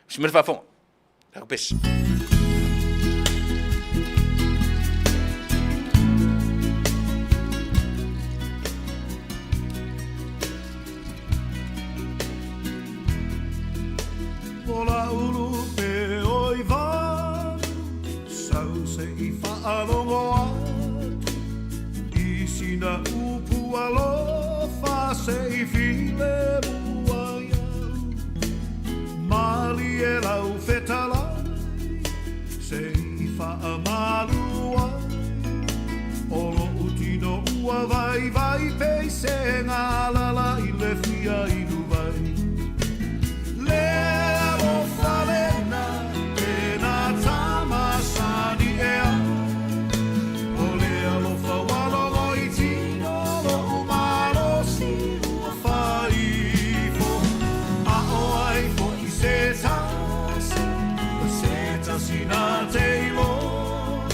Tusi mai le faafofoga, tatou pese. O lau lupe o i sau se i faalogo atu i sina upu alofa se i filemu ai au. Malie lau fetalai se i faamalu ai o lo'u tino ua vaivai pei se galala i le fia inu vai. Le alofa lena e nā tama sani ea. O le alofa ua logo i tino lo'u malosi ua faaifo. A o ai fo'i se tasi, se tasi na te iloa,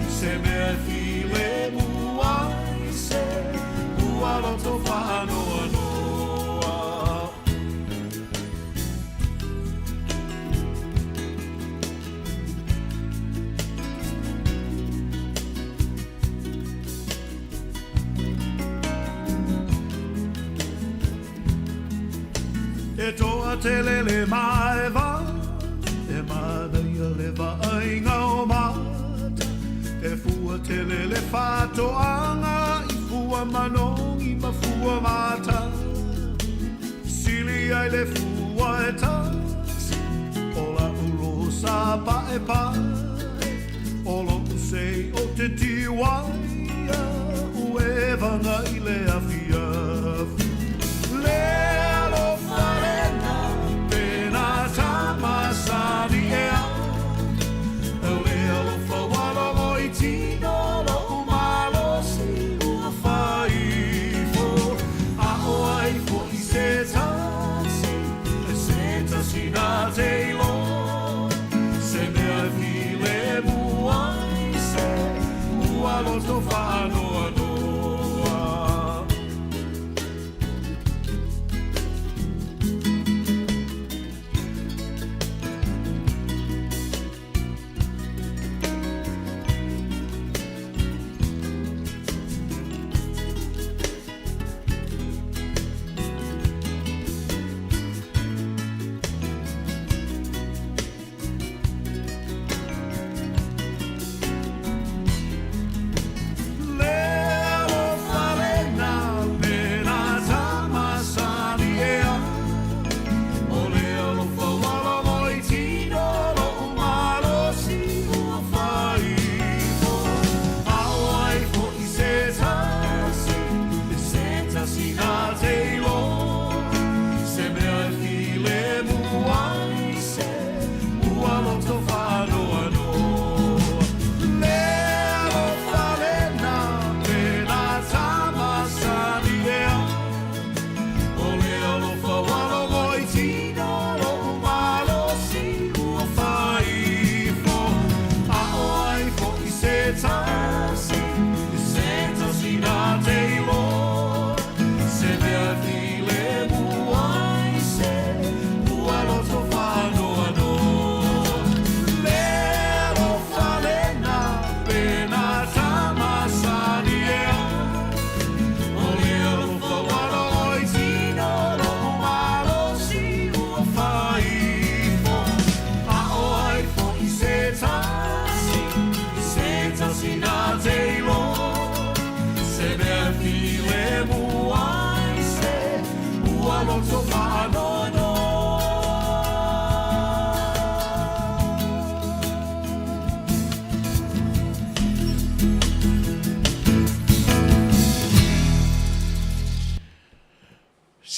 se mea e filemu ai se ua loto faanoanoa. E toatele le maeva, e manaia le vaaiga o mata, e fua tele le faatoaga i fua manogi ma fua mata. Sili ai le fua e tasi, o la'u loho sa paepae, o lo'u sei o te tiu ai a'u e vaga i le afiafi. Le alofa lena e nā tama sani ea. Le alofa ua logo i tino lo'u malosi ua faaifo. A o ai fo'i se tasi, se tasi na te iloa, se mea e filemu ai se ua loto faanoanoa.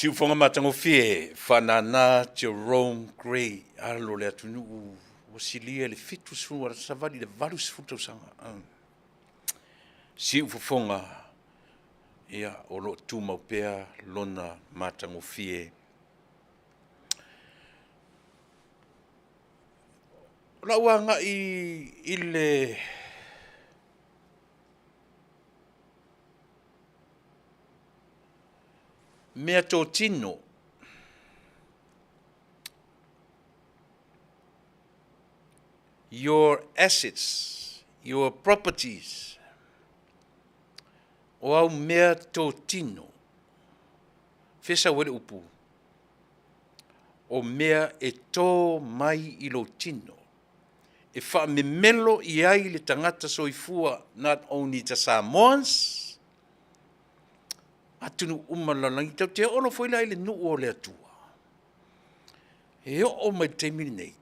Siufoga matagofie, Faanana Jerome Grey, alo o le atunuu ua silia i le 70 ua savali i le 80 tausaga. Siufofoga, ia, o lo o tumau pea lona matagofie. O lau agai i le meatotino your assets, your properties, o au meatotino, fea e sau ai le upu? O mea e to mai i lou tino, e faamemelo i ai le tagata soifua, not only the Samoans, atunuu uma o le lalolagi. Tatou te oo loa foi la i le nuu o le Atua, e oo mai i le taimi lenei,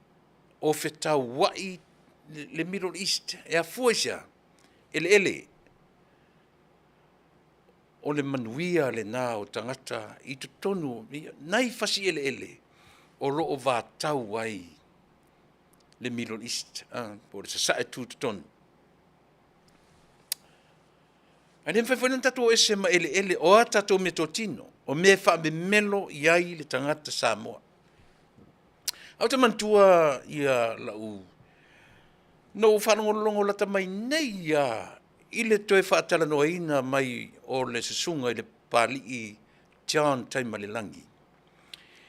o fetauai le Middle East. E afua i se a? Eleele. O le manuia lena o tagata i totonu o nai fasi eleele o lo o vatau ai le Middle East, po o le Sasae Tutotonu. Ae le mafai foi la ona tatou o ese ma eleele, o a tatou meatotino, o mea e faamemelo i ai le tagata Samoa. Ae ou te manatua lau, na ou faalogologo lata mai nei lava i le toe faatalanoaina mai o le susuga i le Papalii John Taimalelagi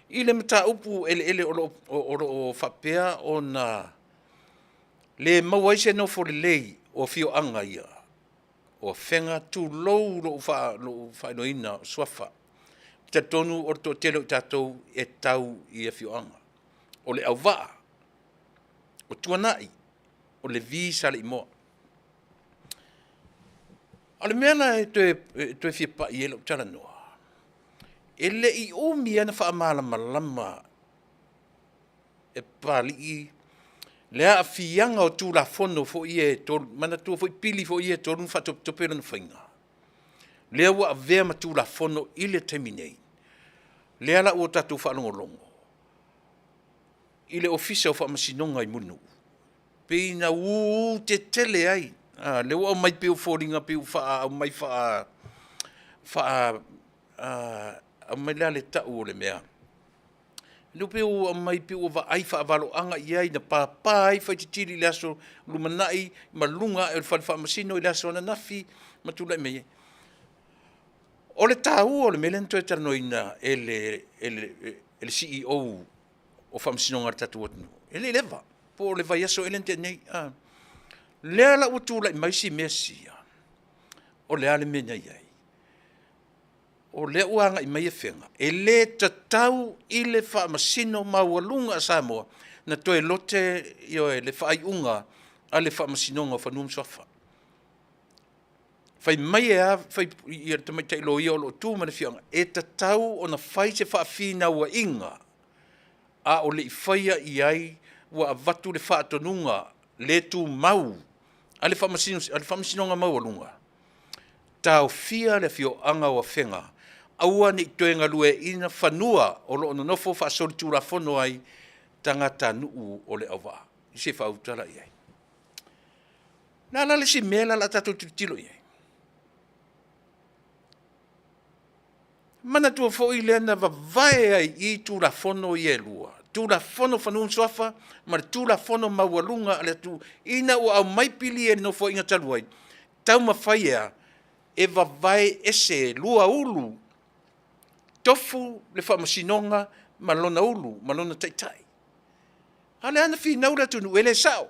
i le mataupu eleele o lo o faapea ona le maua ai se nofo lelei o afioaga ia o Afega, tulou lou faaigoaina o suafa. Ou te talitonu o le toatele o i tatou e tau i afioaga. O Leauvaa, o Tuanai, o Levi Saleimoa. A o le mea la e toe fia pai i ai lau talanoa, e le i umi lava na faamalamalama e Papalii le aafiaga o Tulafono foi ia e 3, manatua foi pili foi ia e 3 na faatopetope lona faiga, lea ua avea ma Tulafono i le taimi nei, lea la ua tatou faalogologo i le Ofisa o Faamasinoga i Mulinuu, pei na uu tetele ai, lea ua aumai pei e foliga pei ua aumai aumai le a le tau o le mea? Lea pei ua aumai pei ua vaai faavaloaga i ai na papa ai Faititili i le aso lumanai ma luga ae o le Fale Faamasino i le aso ananafi ma tulai mai ai. O le taua o le mea lea na toe talanoaina e le CEO o Faamasinoga a le tatou atunuu, e le i leva, po o le vaiaso ea lea na tea nei a? Lea la ua tulai mai si mea sia, o le a le mea na i ai? O lea ua agai mai Afega, e le tatau i le Faamasino Maualuga a Samoa ona toe lote, ioe, le faaiuga a le Faamasinoga o Fanua ma Suafa. Fai mai e a le tamaitai loia o lo o tu ma le afioaga, e tatau ona fai se faafinauaiga a o le i faia i ai ua avatu le faatonuga le tumau a le Faamasinoga Maualuga, taofia le afioaga o Afega, aua ne i toe galueaiina fanua o lo o nonofo faasolitulafono ai tagatanuu o Leauvaa. Se i faauta la i ai. O le a la le isi mea lea o le a tatou tilotilo i ai? Manatua foi lea na vavae ai i i Tulafono ia e lua, Tulafono o Fanua ma Suafa ma le Tulafono maualuga a le atunuu ina ua aumai pili ia i le Nofoaiga talu ai, taumafai e a? E vavae ese, e 2 ulu, tofu le Faamasinoga ma lona ulu, ma lona taitai. A lea na finau le atunuu e le sao.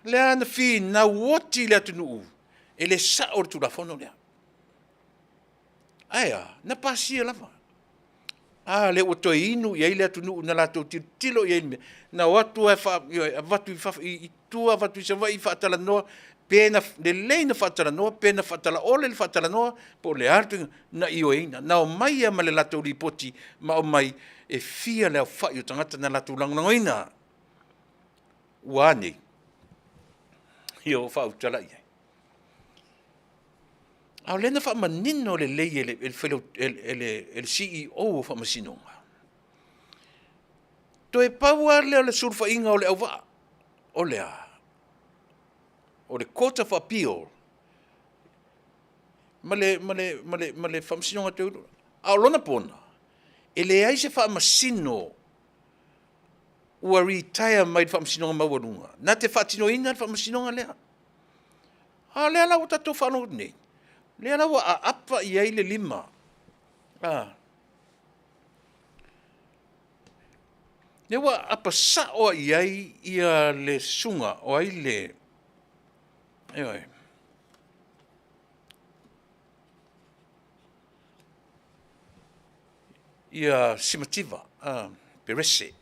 Lea na finau oti le atunuu e le sao le Tulafono lea. Ae a? Na pasia lava. A lea ua toe inu i ai le atunuu na latou tilotilo i ai i le mea, na o atu lava e avatu i tua avatu i Savaii faatalanoa, pe na lelei ona faatalanoa pe na faatalaole le faatalanoa po o le a le faiga, na ioeina. Na omai lava ma le latou lipoti ma aumai e fia le aofai o tagata na latou lagolagoina. Ua a nei? Ia ua faautala i ai. A o lea na faamanino lelei e le, e le, e le, e le CEO o Faamasinoga, toe pau lava lea o le sulufaiga o le auvaa, o le a? O le Court of Appeal ma le, ma le, ma le, ma le Faamasinoga toe, a o lona pona, e leai se faamasino ua retire mai le Faamasinoga Maualuga na te faatinoina le faamasinoga lea. A o lea la ua tatou faalogo atu nei, lea la ua aapa i ai le lima, a, lea ua aapa sao lava i ai ia le susuga, o ai le, ioe, ia Simativa Perese.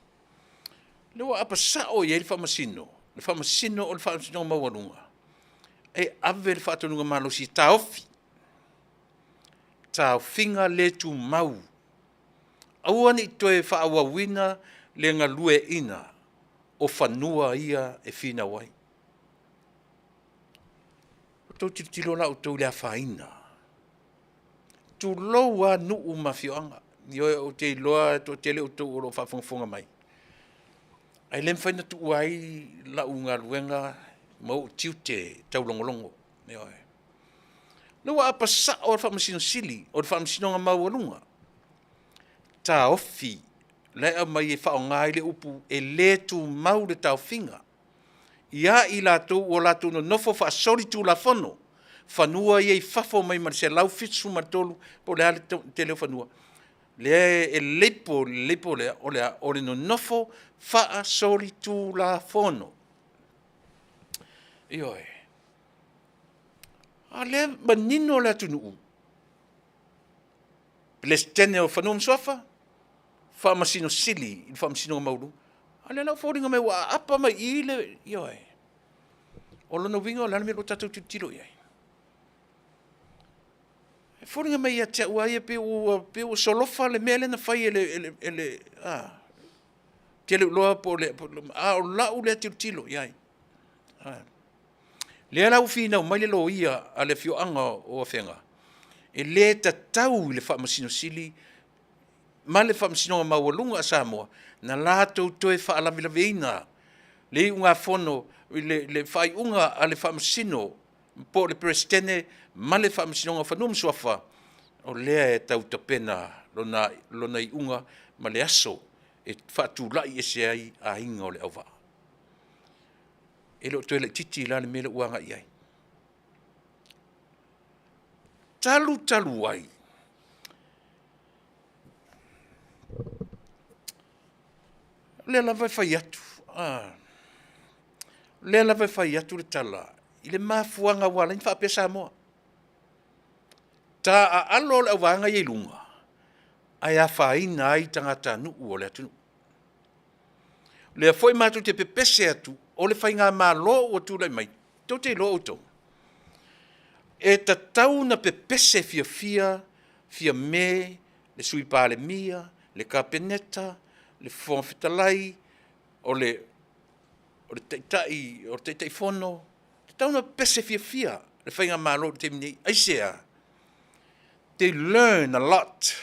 Lea ua aapa sao i ai le Faamasino, le Faamasino o le Faamasinoga Maualuga, e ave le faatonuga malosi e taofi, taofiga le tumau, aua ne i toe faaauauina le galueaiina o fanua ia e finau ai. Ua outou tilotilo la outou i le afaina, tulou lava nuu ma afioaga. Ioe, ou te iloa e toatele outou o lo o faafogafoga mai, ae le mafai ona tuua ai lau galuega ma ou tiute taulogologo. Ioe. O lea ua aapa sao lava le Faamasino Sili o le Faamasinoga Maualuga, taofi la e aumai e faaaoga ai le upu e le tumau le taofiga ia i latou ua latou nonofo faasolitulafono fanua ia i fafo mai ma le 173 po o le a le tele o fanua, lea e label i le label lea, o le a? O le nonofo faasolitulafono. Ioe. A o lea e manino le atunuu, Peresetene o Fanua ma Suafa, Faamasino Sili i le Faamasinoga Maualuga, a o lea la ua foliga mai ua aapa mai i i le, ioe. O lona uiga o le a le mea ua tatou tilotilo i ai? E foliga mai ia te au lava ia pei ua solofa le mea lea na fai e le, a? Ou te le o iloa po o le a o lau lea tilotilo i ai. O lea la ua finau mai le loia a le afioaga o Afega, e le tatau i le Faamasino Sili ma le Faamasinoga Maualuga a Samoa na latou toe faalavelaveina le iugafono i le faaiuga a le Faamasino po o le Peresetene ma le Faamasinoga o Fanua ma Suafa, o lea e tau tapena lona iuga ma le aso e faatulai ese ai aiga o le auvaa. E le o toe laitiiti la le mea lea ua agai i ai. Talu talu ai, o lea lava e fai atu, a, o lea lava e fai atu le tala i le mafuaaga ua ala ai ona faapea Samoa, taaalo le auvaega ia i luga ae afaina ai tagatanuu o le atunuu. O lea foi matou te pepese atu, o le faigamalo ua tulai mai, tou te iloa outou, e tatau ona pepese fiafia Fiame, le Sui Palemia, le Kapeneta, le Fofoga Fetalai, o le Taitai, o le Taitaifono, e tatau ona pepese fiafia le faigamalo i le taimi nei. Aisea? They learn a lot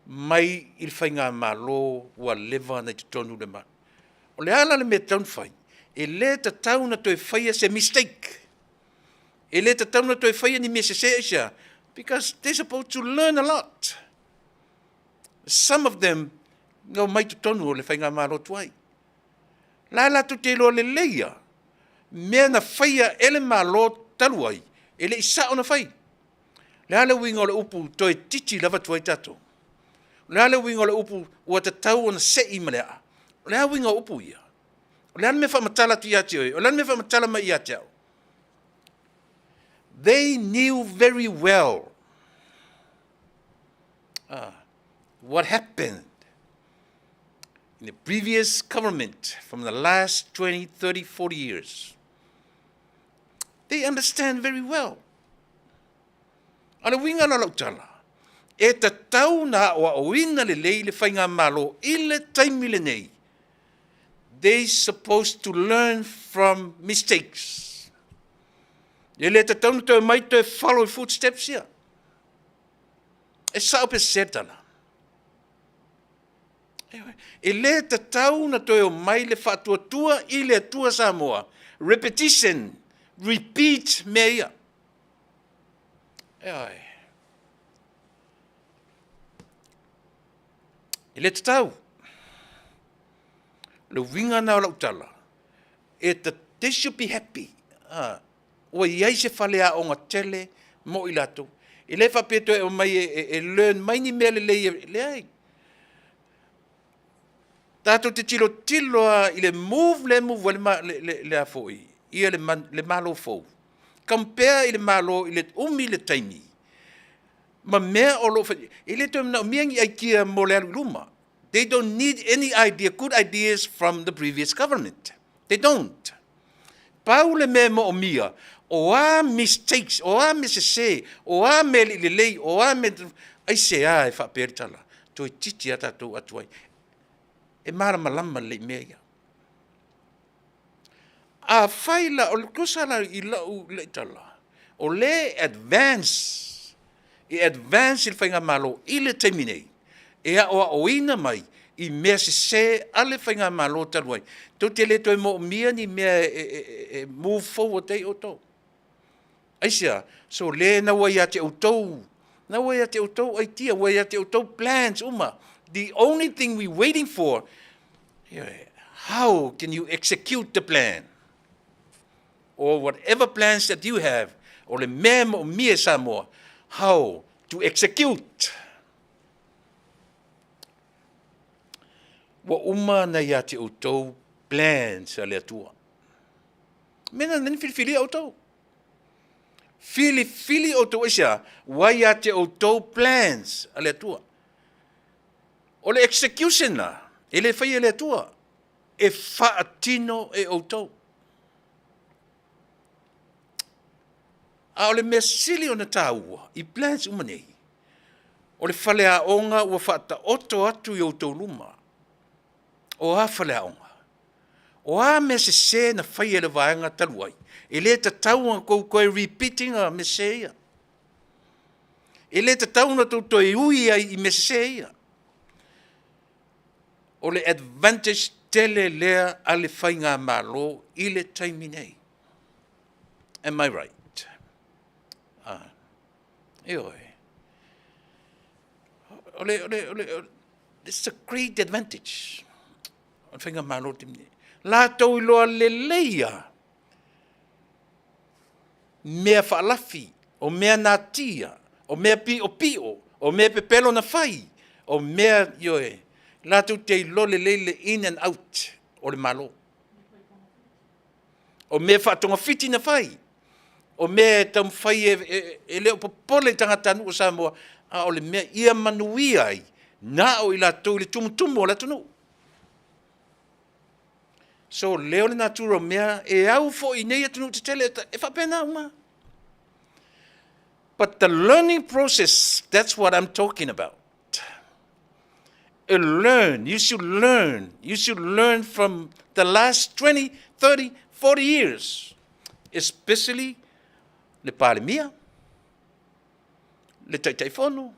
mai i le faigamalo ua leva ona i totonu o le Malo. O le a la le mea e tatau ona fai? E le tatau ona toe faia se mistake. E le tatau ona toe faia ni mea sese. Aisea? Because they supposed to learn a lot. Some of them na omai totonu o le faigamalo tuai. La e latou te iloa lelei lava mea na faia e le Malo talu ai, e le i sao ona fai. O le a le uiga o le upu toeitiiti lava tuai tatou? O le a le uiga o le upu ua tatau ona sei ma le aa? O le a uiga o upu ia? O le a le mea e faamatala atu ia te oe? O le a le mea e faamatala mai ia te au? They knew very well what happened in the previous government from the last 20, 30, 40 years. They understand very well. A o le uiga la o lau tala, e tatau ona aoaoina lelei le faigamalo i le taimi lenei. They supposed to learn from mistakes. E le tatau ona toe omai toe follow i footsteps ia. E sao pe sese le tala? E le tatau ona toe omai le faatuatua i le Atua Samoa. Repetition, repeat mea ia. Ioe. E le tatau. O le uiga lena o lau tala, e they should be happy. Ah, ua i ai se faleaoga tele mo i latou. E le faapea e toe aumai e, e, e learn mai ni mea lelei, e, leai. Tatou te tilotilo lava i le move lea e move ai le, le, le, le a foi, ia le, le Malo fou. Compare i le Malo i le umi le taimi, ma mea o lo o fai, e le toe manaomia ni aikia mo le alu i luma. They don't need any idea, good ideas from the previous government. They don't. Pau le mea e moomia, o a mistakes, o a mea sese, o a mea le i lelei, o a mea... Aisea e faapea ai le tala? Toeitiiti lava tatou atu ai. E malamalama lelei i mea ia. Afai la, o le tusa la i lau i tala, o lea e advance, e advance le faigamalo i le taimi nei, e aoaoina mai i mea sese a le faigamalo talu ai. Tou te le toe moomia ni mea e, e, e, e move forward ai outou. Aisea? So le na ua ia te outou, na ua ia te outou idea, ua ia te outou plans uma. The only thing we waiting for, how can you execute the plan? Or whatever plans that you have, o le mea e moomia e Samoa, how to execute. Ua uma na ia te outou plans a le Atua. Mea na filifilia outou. Filifili outou aisea? Ua ia te outou plans a le Atua. O le execution la, e le faia e le Atua, e faatino e outou. A o le mea sili ona taua i plans uma nei, o le faleaoga ua faataoto atu i outou luma. O a faleaoga? O a mea sese na faia e le vaega talu ai? E le tatau ona tou toe repeat ina mea sese ia. E le tatau ona tou toe ui ai i mea sese ia. O le advantage tele lea a le faigamalo i le taimi nei. Am I right? Ah. Ioe. O le, o le, o le, it's a great advantage. O le faigamalo i le taimi nei. Latou iloa lelei lava mea faalafi, o mea natia, o mea piopio, o mea pepelo na fai, o mea, ioe, latou te iloa lelei le in and out o le Malo. O mea faatogafiti na fai, o mea e taumafai e, e, e le o popole i tagatanuu o Samoa, a o le mea ia manuia ai, na o i latou i le tumutumu o le atunuu. So lea o le natura o mea e au foi i nei atunuu tetele e faapena uma. But the learning process, that's what I'm talking about. E learn, you should learn, you should learn from the last 20, 30, 40 years, especially le Palemia, le Taitaifono,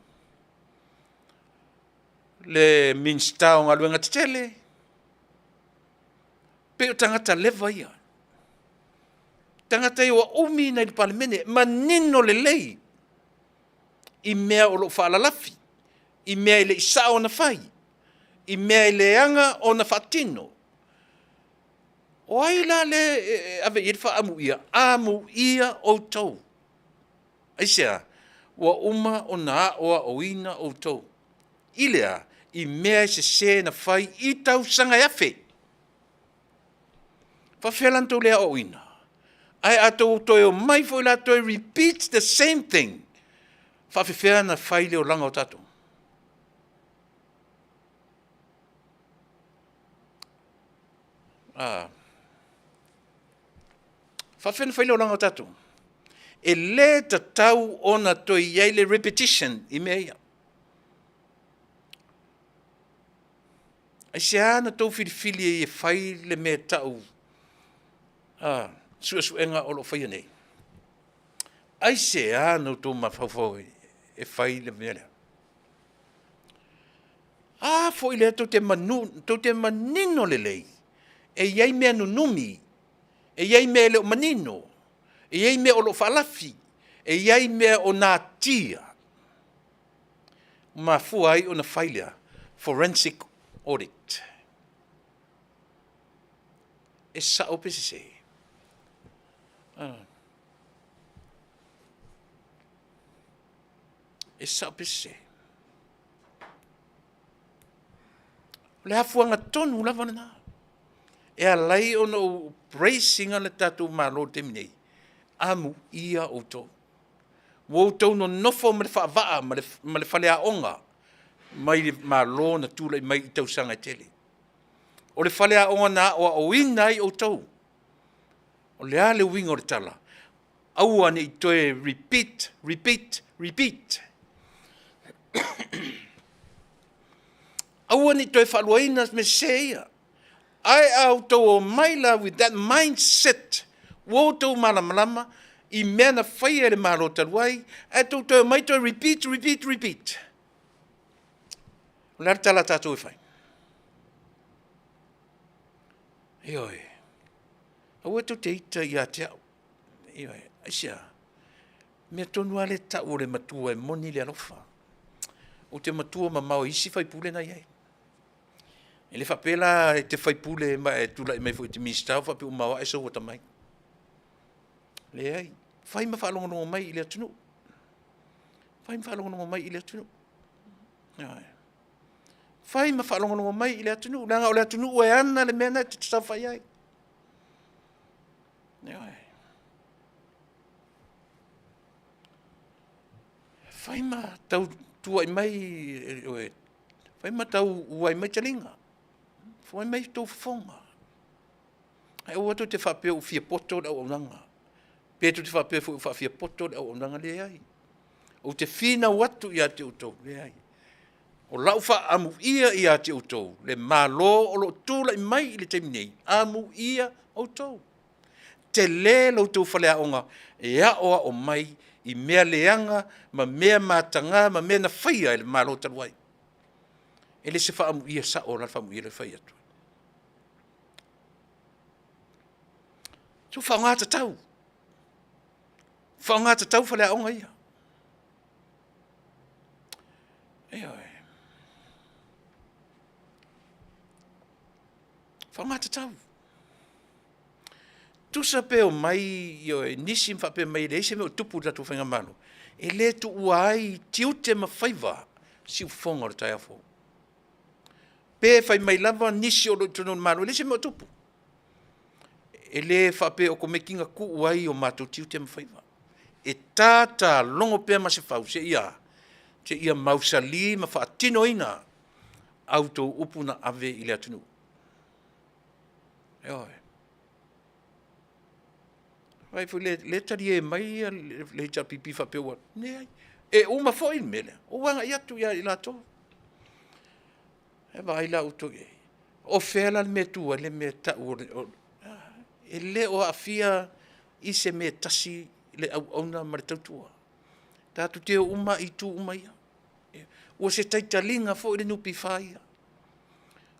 le Minisita o Galuega Tetele, pei o tagata leva ia. Tagata ia ua umi nei le Palemene, manino lelei i mea o lo o faalalafi, i mea e le i sao ona fai, i mea e leaga ona faatino. O ai la lea e ave i ai le faaamuia? Amuia outou. Aisea? Ua uma ona aoaoina outou i le a? I mea e sese na fai i tausaga e afe. Faafefea la ona tou le aoaoina? Ae a tou toe omai foi la toe repeat the same thing, faafefea ona fai le olaga o tatou? Ah. Faafefea ona fai le olaga o tatou? E le tatau ona toe i ai le repetition i mea ia. Aisea na tou filifili ai e fai le mea e tau suesuega o lo o faia nei? Aisea na outou mafaufau ai e fai le mea lea? A foi lea tou te manu, tou te manino lelei, e i ai mea nunumi, e i ai mea e le o manino, e i ai mea o lo o faalafi, e i ai mea o natia. Mafua ai ona fai lea forensic audit. E sao pe sese? Ah. E sao pe sese? O le afuaga tonu lava lena e ala ai ona ou praise ina le tatou Malo i le taimi nei, amuia outou. Ua outou nonofo ma le faavaa ma le faleaoga mai le Malo na tulai mai i tausaga e tele. O le faleaoga na aoaoina ai outou. O le a le uiga o le tala? Aua ne i toe repeat, repeat, repeat. Aua ne i toe faaluaina mea sese ia. Ae a outou omai la with that mindset, ua outou malamalama i mea na faia e le Malo talu ai, ae tou toe omai toe repeat, repeat, repeat. O le a le tala a tatou e fai? Ioe. Aua tou te ita ia te au. Ioe. Aisea? Mea tonu lava lea e tau o le matua e moni le alofa. Ou te matua mamao i isi faipule na i ai. E le faapea la e te faipule ma e tulai mai foi e te Minisita faapea ua maoae sou atamai. Leai, fai ma faalogologo mai i le atunuu. Fai ma faalogologo mai i le atunuu. Fai ma faalogologo mai i le atunuu, leaga o le atunuu e ana le mea lena e te saofai ai. Ioe. Fai ma tau tuuai mai oe, fai ma tau uai mai taliga, fai mai tou fofoga. Ae aua tou te faapea ua fia poto le auaunaga, pe tou te faapea foi ua faafiapoto le auaunaga, leai. Ou te finau atu ia te outou, leai. O lau faaamuia ia te outou, le Malo o lo o tulai mai i le taimi nei, amuia outou. Tele lo outou faleaoga e aoao mai i mea leaga ma mea mataga ma mea na faia e le Malo talu ai. E le se faaamuia sao la le faaamuia lea e fai atu. So faaaoga tatau. Faaaoga tatau faleaoga ia. Ioe. Faaaoga tatau. Tusa pe omai ioe, nisi ma faapea mai e leai se mea o tupu i le tatou faigamalo, e le tuua ai tiute ma faiva siufofoga o le taeao fou. Pe fai mai lava nisi o lo o i totonu o le Malo, e leai se mea o tupu. E le faapea okomeki na tuu ai o matou tiute ma faiva. E tata logo pea Masefau seia seia mausali ma faatinoina a outou upu na ave i le atunuu. Ioe. Vaai foi le, le talie mai le HRPP faapea ua, leai. E uma foi le mea lea, ua agai atu ia i latou. E vaai la outou i ai. O fea la le mea e tu ai le mea e tau o le, e le o aafia i se mea e tasi le auauna ma le tautua. Tatou te o uma i itu uma ia. Ua se taitaliga foi le NPF ia.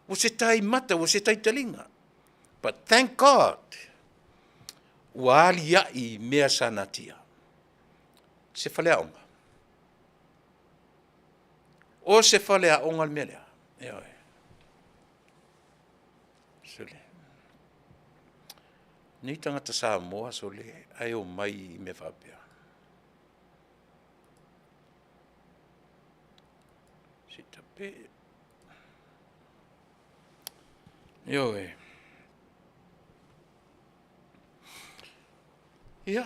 Ua se tai mata, ua se taitaliga. But thank God, ua alia'i mea sa natia. Se faleaoga. O se faleaoga le mea lea. Ioe. Sole. Nei tagata Samoa, sole, ae omai i mea faapea. Se tape. Ioe. Ia.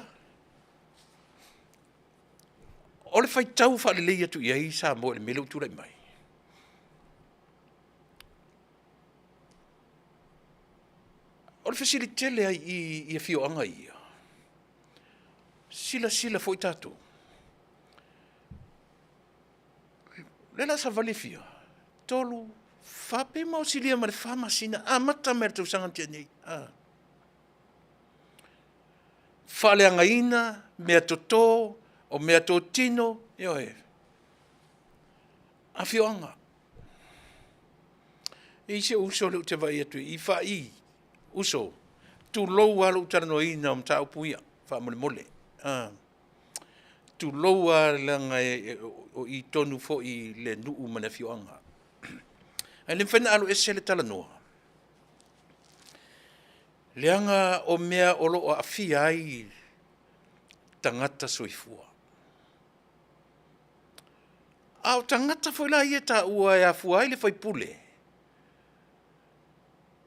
O le faitau faalelei atu i ai Samoa i le mea lea ua tulai mai. O le fesili tele ai i i afioaga ia, silasila foi tatou, o lea o le a savali le fia? Tolu, fa, pe ma silia ma le fa masina, amata mai le tausaga na tea nei. Faaleagaina meatoto, o meatotino, ioe, afioaga. E i ai si ou uso lea ou te vaai atu i i, Faai, uso, tulou lava lou talanoaina o mataupu ia faamolemole. Tulou lava leaga o i tonu foi i le nuu ma le afioaga. Ae le mafai ona alu ese le talanoa, leaga o mea o lo o aafia ai tagata soifua. A o tagata foi la ia e taua e afua ai le faipule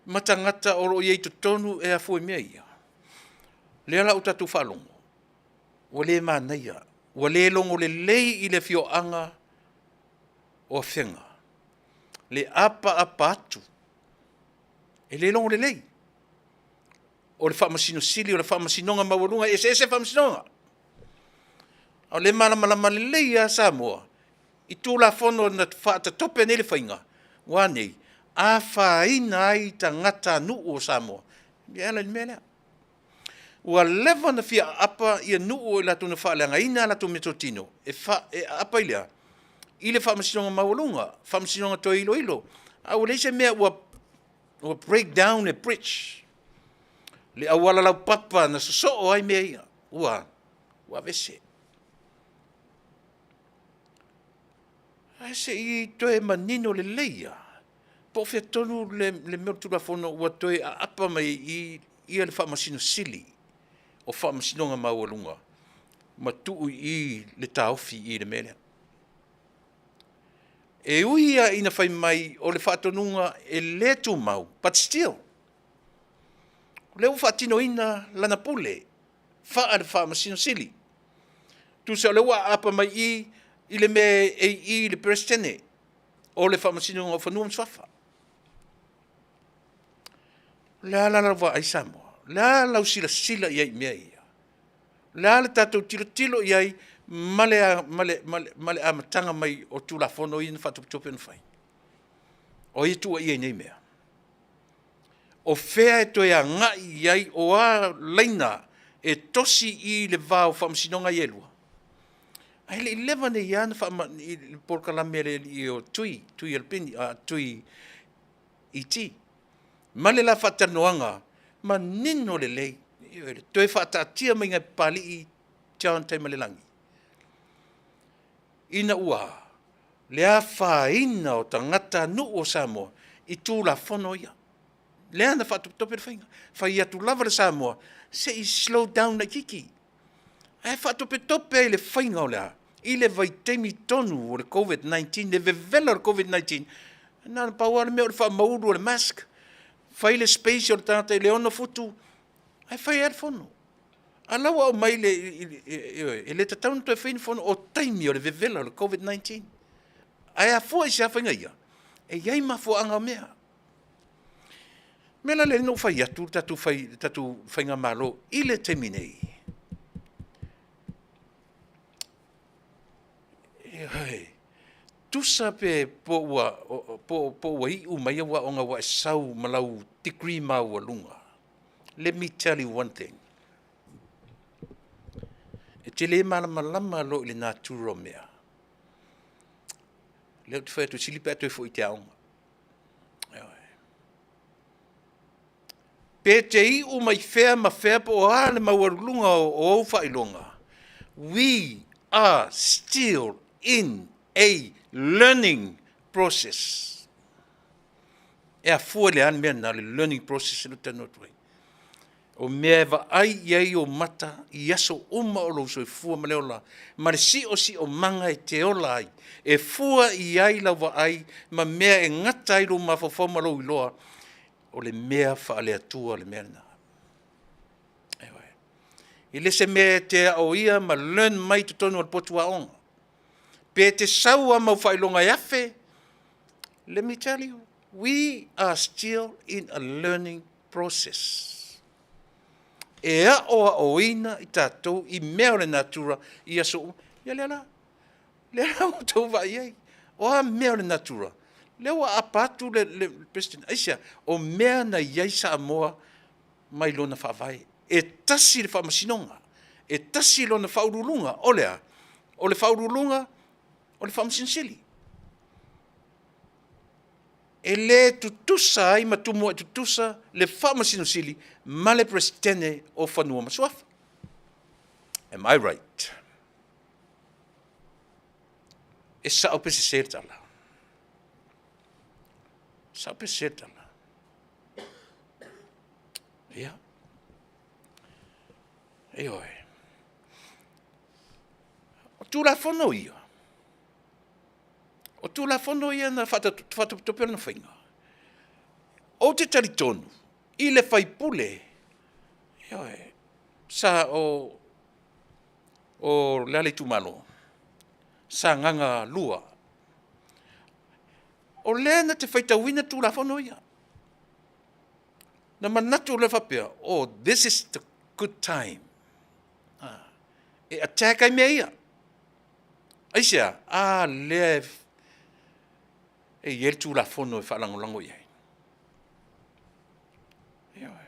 ma tagata o lo o i ai i totonu e afua i mea ia, lea la ua tatou faalogo ua le manaia, ua le logo lelei i le afioaga o Afega le apaapa atu, e le logo lelei. O le Faamasino Sili o le Faamasinoga Maualuga, e eseese faamasinoga. A o lea e malamalama lelei lava Samoa i Tulafono na faatatope nei le faiga, ua a nei? Afaina ai tagatanuu o Samoa e ala i le mea lea. Ua leva ona fia aapa nuu o i latou na faaleagaina a latou meatotino e aapa i le a? I le Faamasinoga Maualuga, Faamasinoga Toe Iloilo, a ua leai se mea ua break down le bridge, le auala laupapa na sosoo ai mea ia, ua a? Ua aveese. Ae se i toe manino lelei lava po o fea tonu le mea o le Tulafono ua toe aapa mai ai i i le Faamasino Sili o Faamasinoga Maualuga ma tuu i i le taofi i i le mea lea. E ui lava ina fai mai o le faatonuga e le tumau, but still, o lea ua faatinoina lana pule faale-Faamasino Sili. Tusa o lea ua aapa mai i i i le mea e i i le Peresetene o le Faamasinoga o Fanua ma Suafa. O le a la lau vaai Samoa? O le a lau silasila i ai i mea ia? O le a le tatou tilotilo i ai ma le amataga mai o Tulafono ia na faatopetope na fai? O ai e tuuaia i nei mea? O fea e toe agai i ai, o a laina e tosi i i le va o faamasinoga ia e lua? Ae le i leva nei lava ona le polokalame a le alii o Tui, Tui ET, ma le la faatalanoaga manino lelei, ioe, le toe faataatia maiga e Papalii John Taimalelagi, ina ua a? Le afaina o tagatanuu o Samoa i Tulafono ia, lea na faatopetope le faiga. Fai atu lava le Samoa, se i slow down laitiiti, ae faatopetope i le faiga o le a? I le vaitaimi tonu o le Koviti-19, le vevela o le Koviti-19, na o le pau lava le mea o le faamaulu o le mask, fai le space o le tagata i le 6 futu ae fai lava le fono. A o la ua aumai, ioe, e le tatau ona toe faia ni fono, o taimi o le vevela o le Koviti-19. Ae afua i se a faiga ia? E i ai mafuaaga o mea. O le mea la lea na ou fai atu le tatou faigamalo i le taimi nei, ioe, tusa pe ua iu mai au aoga ua e sau ma lau degree maualuga, let me tell you one thing, e te le malamalama loa i le natura o mea. O lea ou te fai atu, e sili pe a toe foi i te aoga. Pe te iu mai fea ma fea po o a le maualuluga o ou faailoga, we are still in a learning process. E afua i le a le mea lena o le learning process lea ou te talanoa atu ai? O mea e vaai i ai ou mata i aso uma o lou soifua ma le ola, ma le siosiomaga e te ola ai, e fua i ai lau vaai ma mea e gata ai lou mafaufau ma lou iloa, o le mea faale-Atua le mea lena. Ioe. E le o se mea e te aoia ma learn mai totonu o le potu aoga. Pe te sau lava ma ou faailoga e 1000, let me tell you, we are still in a learning process. E aoaoina i tatou i mea o le natura i aso uma. Ia lea la, lea la ua outou vaai i ai, o a mea o le natura? Lea ua aapa atu le Peresetene. Aisea? O mea na i ai Samoa mai lona faavae. E tasi le faamasinoga. E tasi lona faauluuluga, o le a? O le faauluuluga o le Faamasino Sili. E le tutusa ai ma tumuai tutusa le Faamasino Sili ma le Peresetene o Fanua ma Suafa. Am I right? E sao pe sese le tala? E sao pe sese le tala? Ia. Ioe. O Tulafono ia, o Tulafono ia na faatopetope lona faiga. Ou te talitonu i le sui usufono, ioe, sa o le a le itumalo? Sagaga 2, o lea na te faitauina Tulafono ia, na manatu loa faapea, oh this is the good time e attack ai mea ia. Aisea? A lea e i ai le Tulafono e faalagolago i ai. Ioe.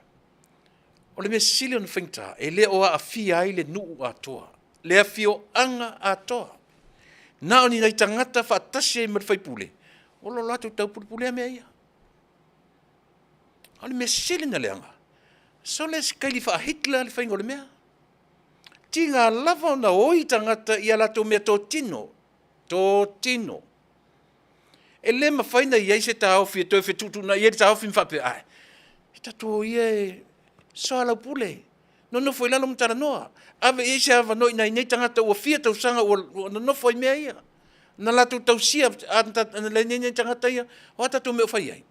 O le mea sili ona faigata, e le o aafia ai le nuu atoa, le afioaga atoa. Na o ni nai tagata faatasi ai ma le sui usufono o lo o latou taupulepulea mea ia. A o le mea sili ona leaga, sole se kaili faa-Hitler le faiga o le mea. Tiga lava ona oi tagata i a latou meatotino, totino. E le mafai ona i ai se taofi e toe fetuutuunai ai le taofi ma faapea, ai, se tatou o ia e soalaupule, nonofo i lalo ma talanoa, ave i ai se avanoa i nai nei tagata ua fia tausaga ua nonofo ai i mea ia, na latou tausia, a leai nei tagata ia, o a tatou mea o fai ai?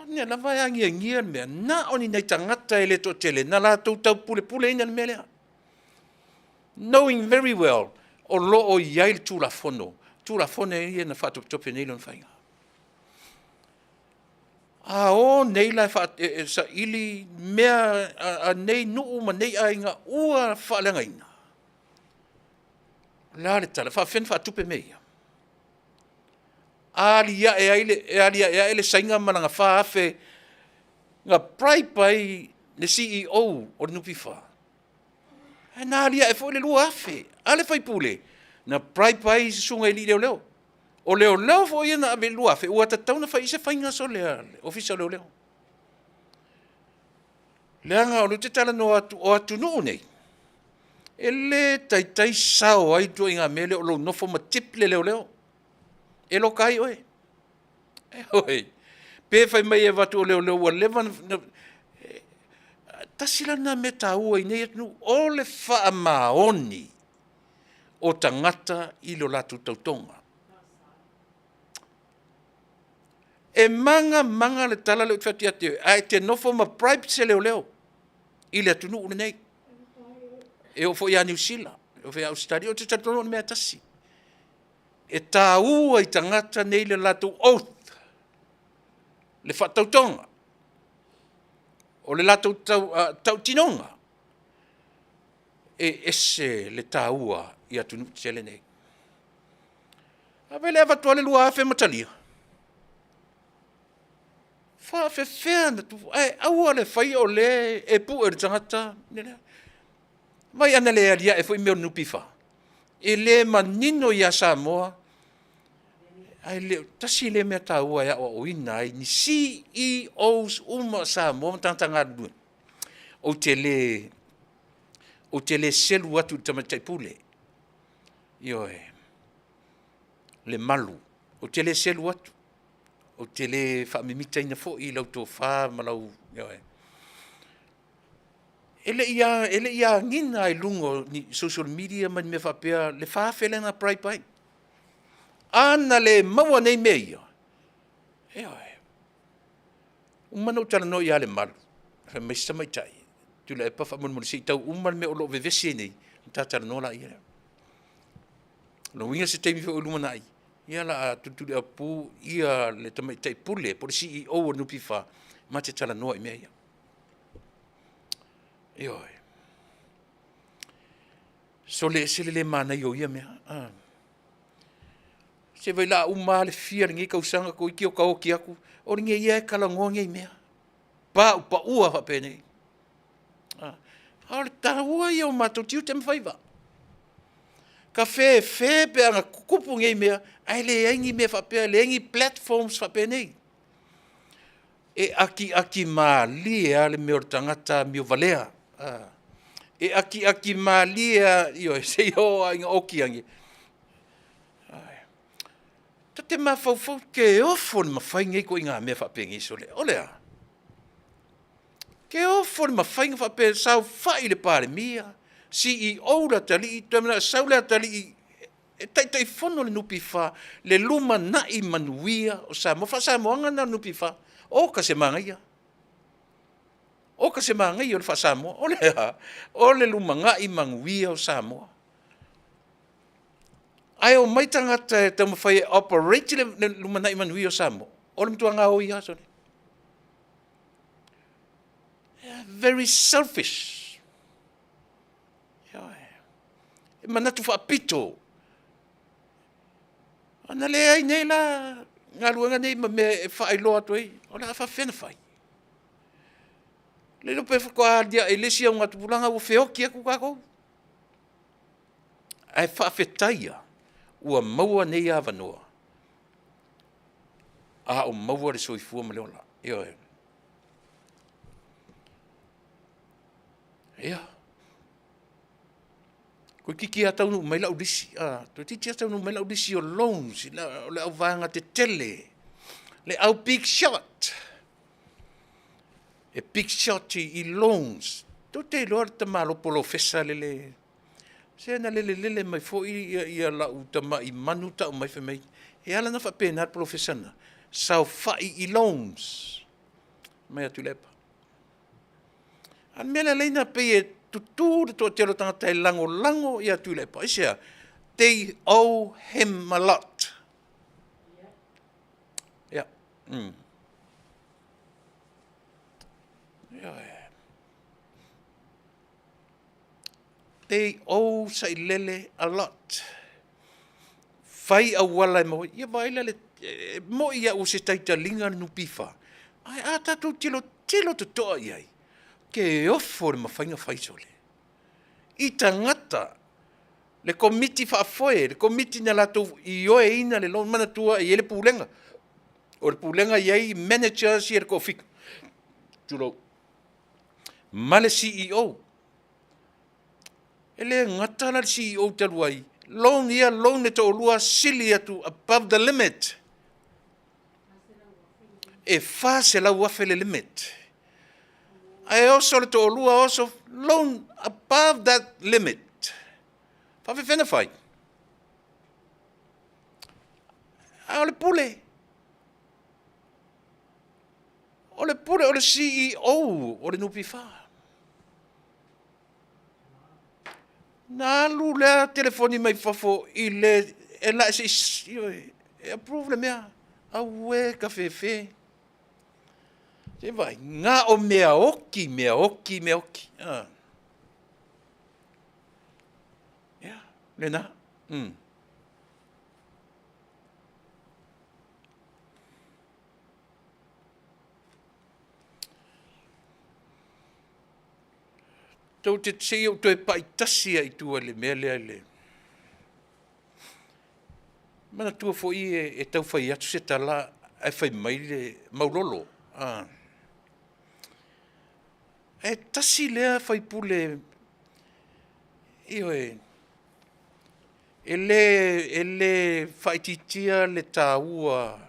A mea lava e agiagia le mea, na o ni nai tagata e le toatele na latou taupulepuleina le mea lea, knowing very well o lo o i ai le Tulafono, Tulafono ia na faatopetope nei lona faiga. A o nei la e saili mea a nei nuu ma nei aiga ua faaleagaina, o le a le tala? E faapefea ona faatupe mea ia? E aliae ai le Saina ma lana $4,000 na bribe ai le CEO o le NPF, ae na aliae foi le $2,000 a le faipule na bribe ai le susuga i alii leoleo. O leoleo foi ia na ave i ai le $2,000 ua tatau ona fai i ai se faiga sole a le Ofisa o Leoleo. Leaga o lea ou te talanoa atu o atunuu nei, e le taitai sao ai le ituaiga mea lea o lou nofo ma tip le leoleo, e loka ai oe. Ioe. Pe fai mai e avatu o leoleo ua leva ona… Tasi la lena mea taua i nei atunuu, o le faamaoni o tagata i le latou tautoga. E maga le tala lea ou te fai atu ia te oe, ae te nofo ma bribe se leoleo i le atunuu lenei, e oo foi ia Niu Sila, e oo foi ia Ausetalia, ou te talitonu o le mea lava e tasi. E taua i tagata nei le latou oath, le faatautoga, o le latou tautinoga, e ese le taua i atunuu tetele nei. A vaai o lea e avatu lava le $2,000 ma talia. E faapefea ona tupu, ae aua le faia o lea e pue e le tagata. Vaai ana le aliae foi mea o le NPF, e le manino ia Samoa, ae le o tasi lea mea taua e aoaoina ai ni CEOs uma a Samoa ma tagata galulue. Ou te le selu atu i le Tamaitai Pule, ioe, Lemalu, ou te le selu atu, ou te le faamimitaina foi lau tofa ma lau, ioe. E le i agiga lava i luga o ni social media ma ni mea faapea le $4,000 lea na bribe ai. A na le maua nei mea ia, ioe, uma ona ou talanoa ia Lemalu, fai mai si tamaitai, Tuilaepa faamolemole se i tau uma le mea o lo o vevesi ai nei, ona ta talanoa lea. O lona uiga o se taimi foi o lumanai, ia o le a tulituliaupu le Tamaitai Pule po o le CEO o le NPF ma te talanoa i mea ia. Ioe. Sole, e ese le le manaia o ia mea. Se vaai o le a uma lava le fia o lenei tausaga toeitiiti ota oti atu, o lenei lava e talanoa nei mea, paupaua faapenei. A o le taua ia o matou tiute ma faiva. Ka fefe pe ana tutupu nei mea, ae leai ni mea faapea, leai ni platforms faapenei. E akiaki malie lava le mea o le tagata amio valea. E akiaki malie lava, ioe, seia oo lava ina oti ane. Ta te mafaufau ke ofo i le mafai nei ituaiga mea faapenei sole, o le a? Ke ofo i le mafai ona faapea e saofai le Palemia, CEO le atalii, toe manao e sau le atalii e Taitaifono le NPF le lumanai manuia o Samoa. O le faa-Samoaga lena o le NPF. Oka se manaia, oka se manaia o le faa-Samoa. O le a? O le lumanai manuia o Samoa. Ae omai tagata e taumafai e operate le lumanai manuia o Samoa, o le matua gaoi lava sole. Very selfish. Ioe. E manatu faapito. Ona leai nei la galuega nei ma mea e faailoa atu ai, o le a faapefea ona fai? Le iloa pe faatoa aliae i le isi augatupulaga ua feoti atu tatou. Ae faafetai lava ua maua nei avanoa a o maua le soifua ma le ola, ioe. Ia, toeitiiti lava taunuu mai lau lisi, toeitiiti lava taunuu mai lau lisi o loans o le au vaega tetele, le au big shot, e big shot i loans. Tou te iloa le tamaloa polofesa lele, se na lele lele mai foi lau tamai manu tau mai fai mai, e ala ona faapena le polofesa lena, saofai i loans. Fai mai a Tuilaepa. A o le mea lea e ala ai ona pei e tutu le toatele o tagata e lagolago ia Tuilaepa, aisea? They owe him a lot. Ia. Ioe. They owe Sailele a lot. Fai auala e maua ai, ia vaai la i le, e moni lava ua se taitaliga le NPF, ae a tatou tilotilo totoa i ai, ke ofo i le mafai ona fai sole. I tagata, le Komiti Faafoe, le Komiti na latou ioeina le loan, manatua e i ai le Pulega, o le Pulega e i ai managers ia e toafitu, tulou, ma le CEO. E le gata la le CEO talu ai, loan ia loan e toalua sili atu above the limit. E $400,000 le limit. Ae oso le toalua oso loan above that limit. Faafefea ona fai? A o le pule. O le pule o le CEO o le NPF. Na alu lea telefoni mai fafo i le, e la se i, e approve le mea. Auē ka fefe. Se i vaai, na o mea oti, mea oti, mea oti. Ia, lena. Tou te, se i ou toe pai tasi lava i tua i le mea lea i le manatua foi e tau fai atu se tala ae fai mai le Maulolo, a, e tasi lea sui usufono, ioe, e le faaitiitia le taua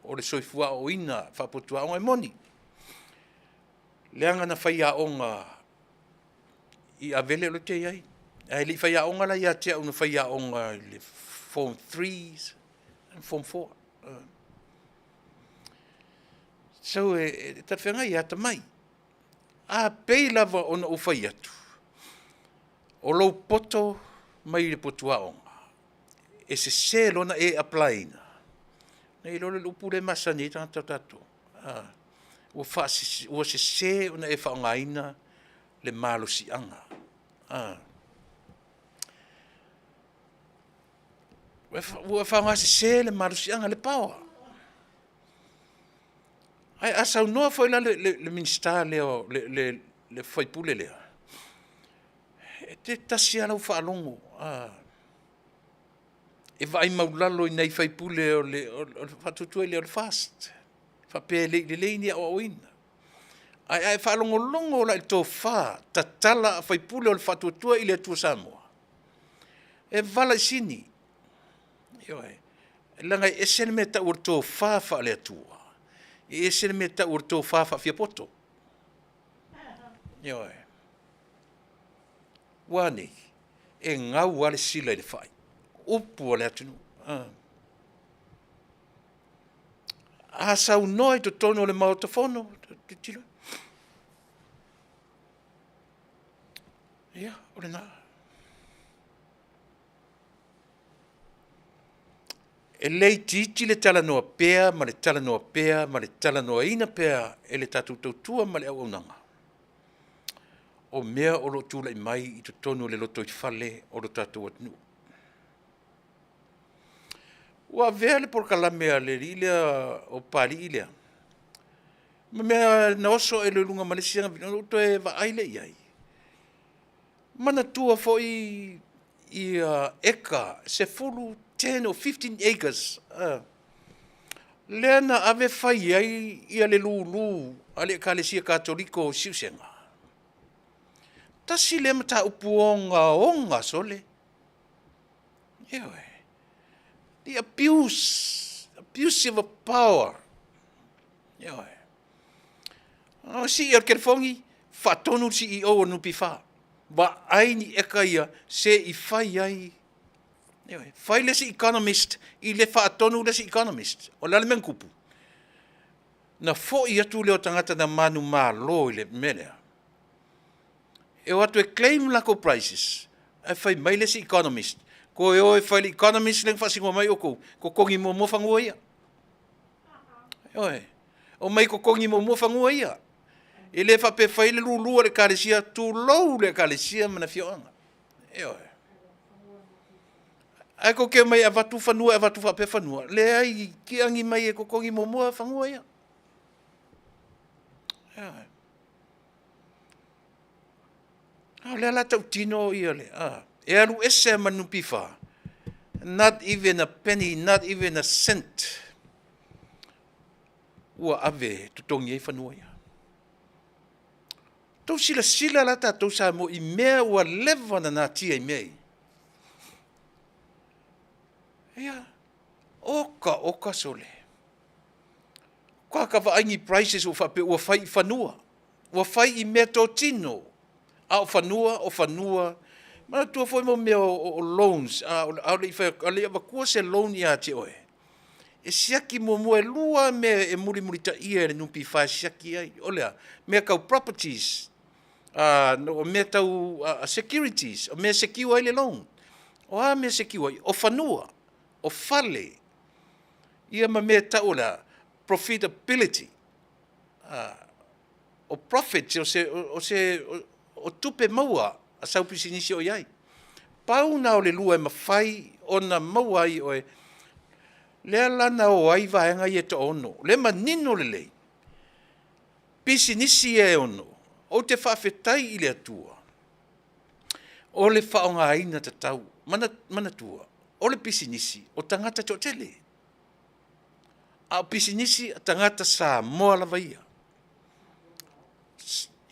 o le soifua aoaoina faapotu aoga. E moni, leaga na faiaoga i Avele o lea ou te i ai, ae le i faiaoga la ia te au na faiaoga i le Form 3 and Form 4. So e talafeagai e atamai. A pei lava ona ou fai atu, o lou poto mai le potu aoga, e sese loa ona e apply ina, ona i ai loa lea o le upu lea e masani ai tagata o tatou, ua sese ona e faaaogaina le malosiaga. Ua faaaoga sese le malosiaga, le power. Ae a saunoa foi la le Minisita lea, le sui usufono lea, E te tasi lava lau faalogo, e vaai maulalo i nai faipule o le faatuatua lea o le FAST, faapea e le i lelei ni aoaoina. Ae a e faalogologo la i le tofa tatala a faipule o le Faatuatua i le Atua Samoa, e vala i sini, ioe, leaga e ese le mea e tau o le tofa faale-Atua, e ese le mea e tau o le tofa faafiapoto. Ioe. Ua a nei? E gau lava le sila i le fai, upu a le atunuu. A saunoa i totonu o le Maota Fono, tilotilo, ia, o lena. E le itiiti le talanoa pea ma le talanoa pea ma le talanoaina pea e le tatou tautua ma le auaunaga o mea o lo o tulai mai i totonu o le lotoifale o lo tatou atunuu. Ua avea le polokalame a le alii lea o Papalii lea ma mea na oso ae i luga ma le isi ana ona ou toe vaai lea i ai. Manatua foi ia eka 10, 10 or 15 acres lea na ave fai ai ia le lulu a le Ekalesia Katoliko o Siusega. Tasi lea mataupu ogaoga sole, ioe, the abuse, abusive of power, ioe. O sii o le telefoni, faatonu le CEO o le NPF, vaai ni eka ia se i fai ai, ioe, fai le isi economist i le faatonu le isi economist. O le a le mea na tupu? Na foi atu lea o tagata na manumalo i le mea lea, e o atu e claim latou prices, ae fai mai le isi economist, toe o e fai i le economist lea na faasinoa mai outou, totogi muamua fanua ia. Ioe. Omai e totogi muamua fanua ia. E le faapea e fai le lulu a le Ekalesia, tulou le Ekalesia ma le afioaga. Ioe. Ae tou te omai e avatu fanua e avatu faapea fanua? Leai, tiagi mai e totogi muamua fanua ia. Ioe. A o lea la tautino ia le, a, e alu ese lava ma le NPF, not even a penny, not even a cent ua ave e totogi ai fanua ia. Tou silasila la tatou Samoa i mea ua leva ona natia i mea ia? Ia, oka oka sole. Ua ta vaai ni prices ua faapea ua fai i fanua, ua fai i meatotino, a o fanua, o fanua. Manatua foi mo mea o loans, a o le i fai atu, a o le i avatua se loan ia te oe, e siaki muamua, e lua lava mea e mulimulitaia e le NPF e siaki ai, o le a? Mea tau properties, o mea tau securities, o mea e secure ai le loan. O a mea e secure ai? O fanua, o fale, ia ma mea e tau o le a? Profitability. O profits, o se, o se, o tupe maua a sau pisinisi o i ai. Pau na o le lua e mafai ona maua ai oe, lea la na o ai vaega ia e toaono, lea e manino lelei, pisinisi ia e ono, ou te faafetai i le Atua, o le faaaogaina tatau. Manatua, o le pisinisi, o tagata toatele, a o pisinisi a tagata Samoa lava ia.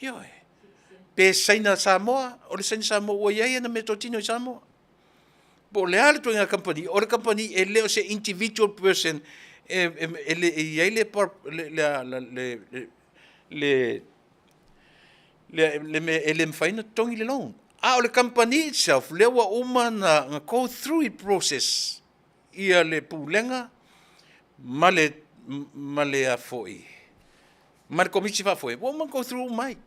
Ioe. Pe Saina Samoa, o le Saina Samoa ua i ai ana meatotino i Samoa. Po o le a le ituaiga kamupani, o le kamupani e le o se individual person e i ai le le mea e le mafai ona totogi le loan. A o le kamupani itself, lea ua uma ona go through i process ia le Pulega ma le ma le a foi ma le Komiti Faafoe, ua uma ona go through uma ai.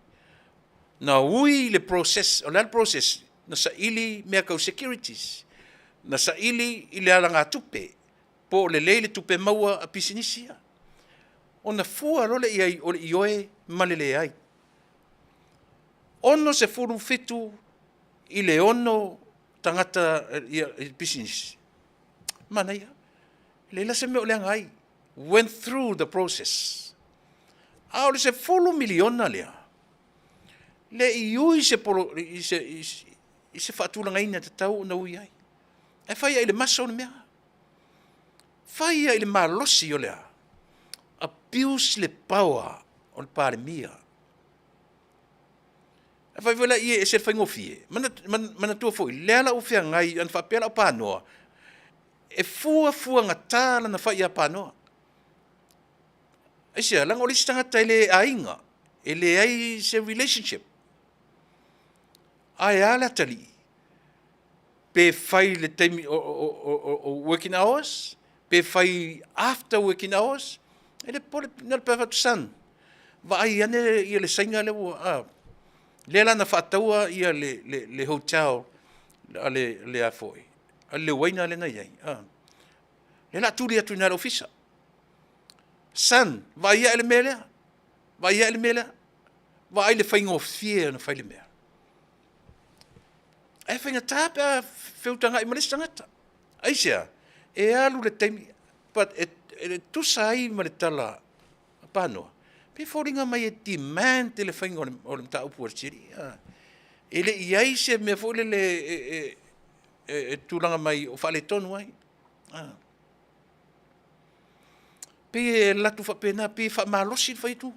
Na ui le process, o le a le process? Na saili mea tau securities, na saili i le alagatupe, po o lelei le tupe maua a pisinisi ia. Ona fua loa lea i ai o le ioe ma le leai. 67 i le 6 tagata pisinisi, manaia, e leai la se mea o leaga ai, went through the process. A o le $10 miliona lea, le i ui se, i se, i se faatulagaina e tatau ona ui ai. Ae fai i le masa o le mea. Fai i le malosi o le a? Abuse le power o le Palemia. Ae fai foi la i e ese le faigofie. Manatua foi, lea la ua feagai, ana faapea la o Panoa, e fuafuagata lana fai ia Panoa. Aisea? Leaga o le isi tagata e le aiga, e leai se relationship. Ae a le atalii? Pe fai i le taimi o working hours, pe fai after working hours, e le popole, na o le fai atu, son, vaai ane le Saina lea ua, a. Lea la na faataua le hotel a le a foi, a le Leuaina lea na i ai, a. Lea o le a tuli atu i ina i le ofisa. Son, vaai ae le mea lea, vaai ae le mea lea, vaai le faigofie ona fai le mea. Ae faigata pe a feutagai ma le isi tagata. Aisea? E alu le taimi, but e tusa ai ma le tala a Panoa, pei e foliga mai e demand le faiga o le mataupu a le Sili. E le i i ai se mea foi lele e tulaga mai o faaletonu ai. Pei e alu atu faapena, pei e faamalosi le fai atu.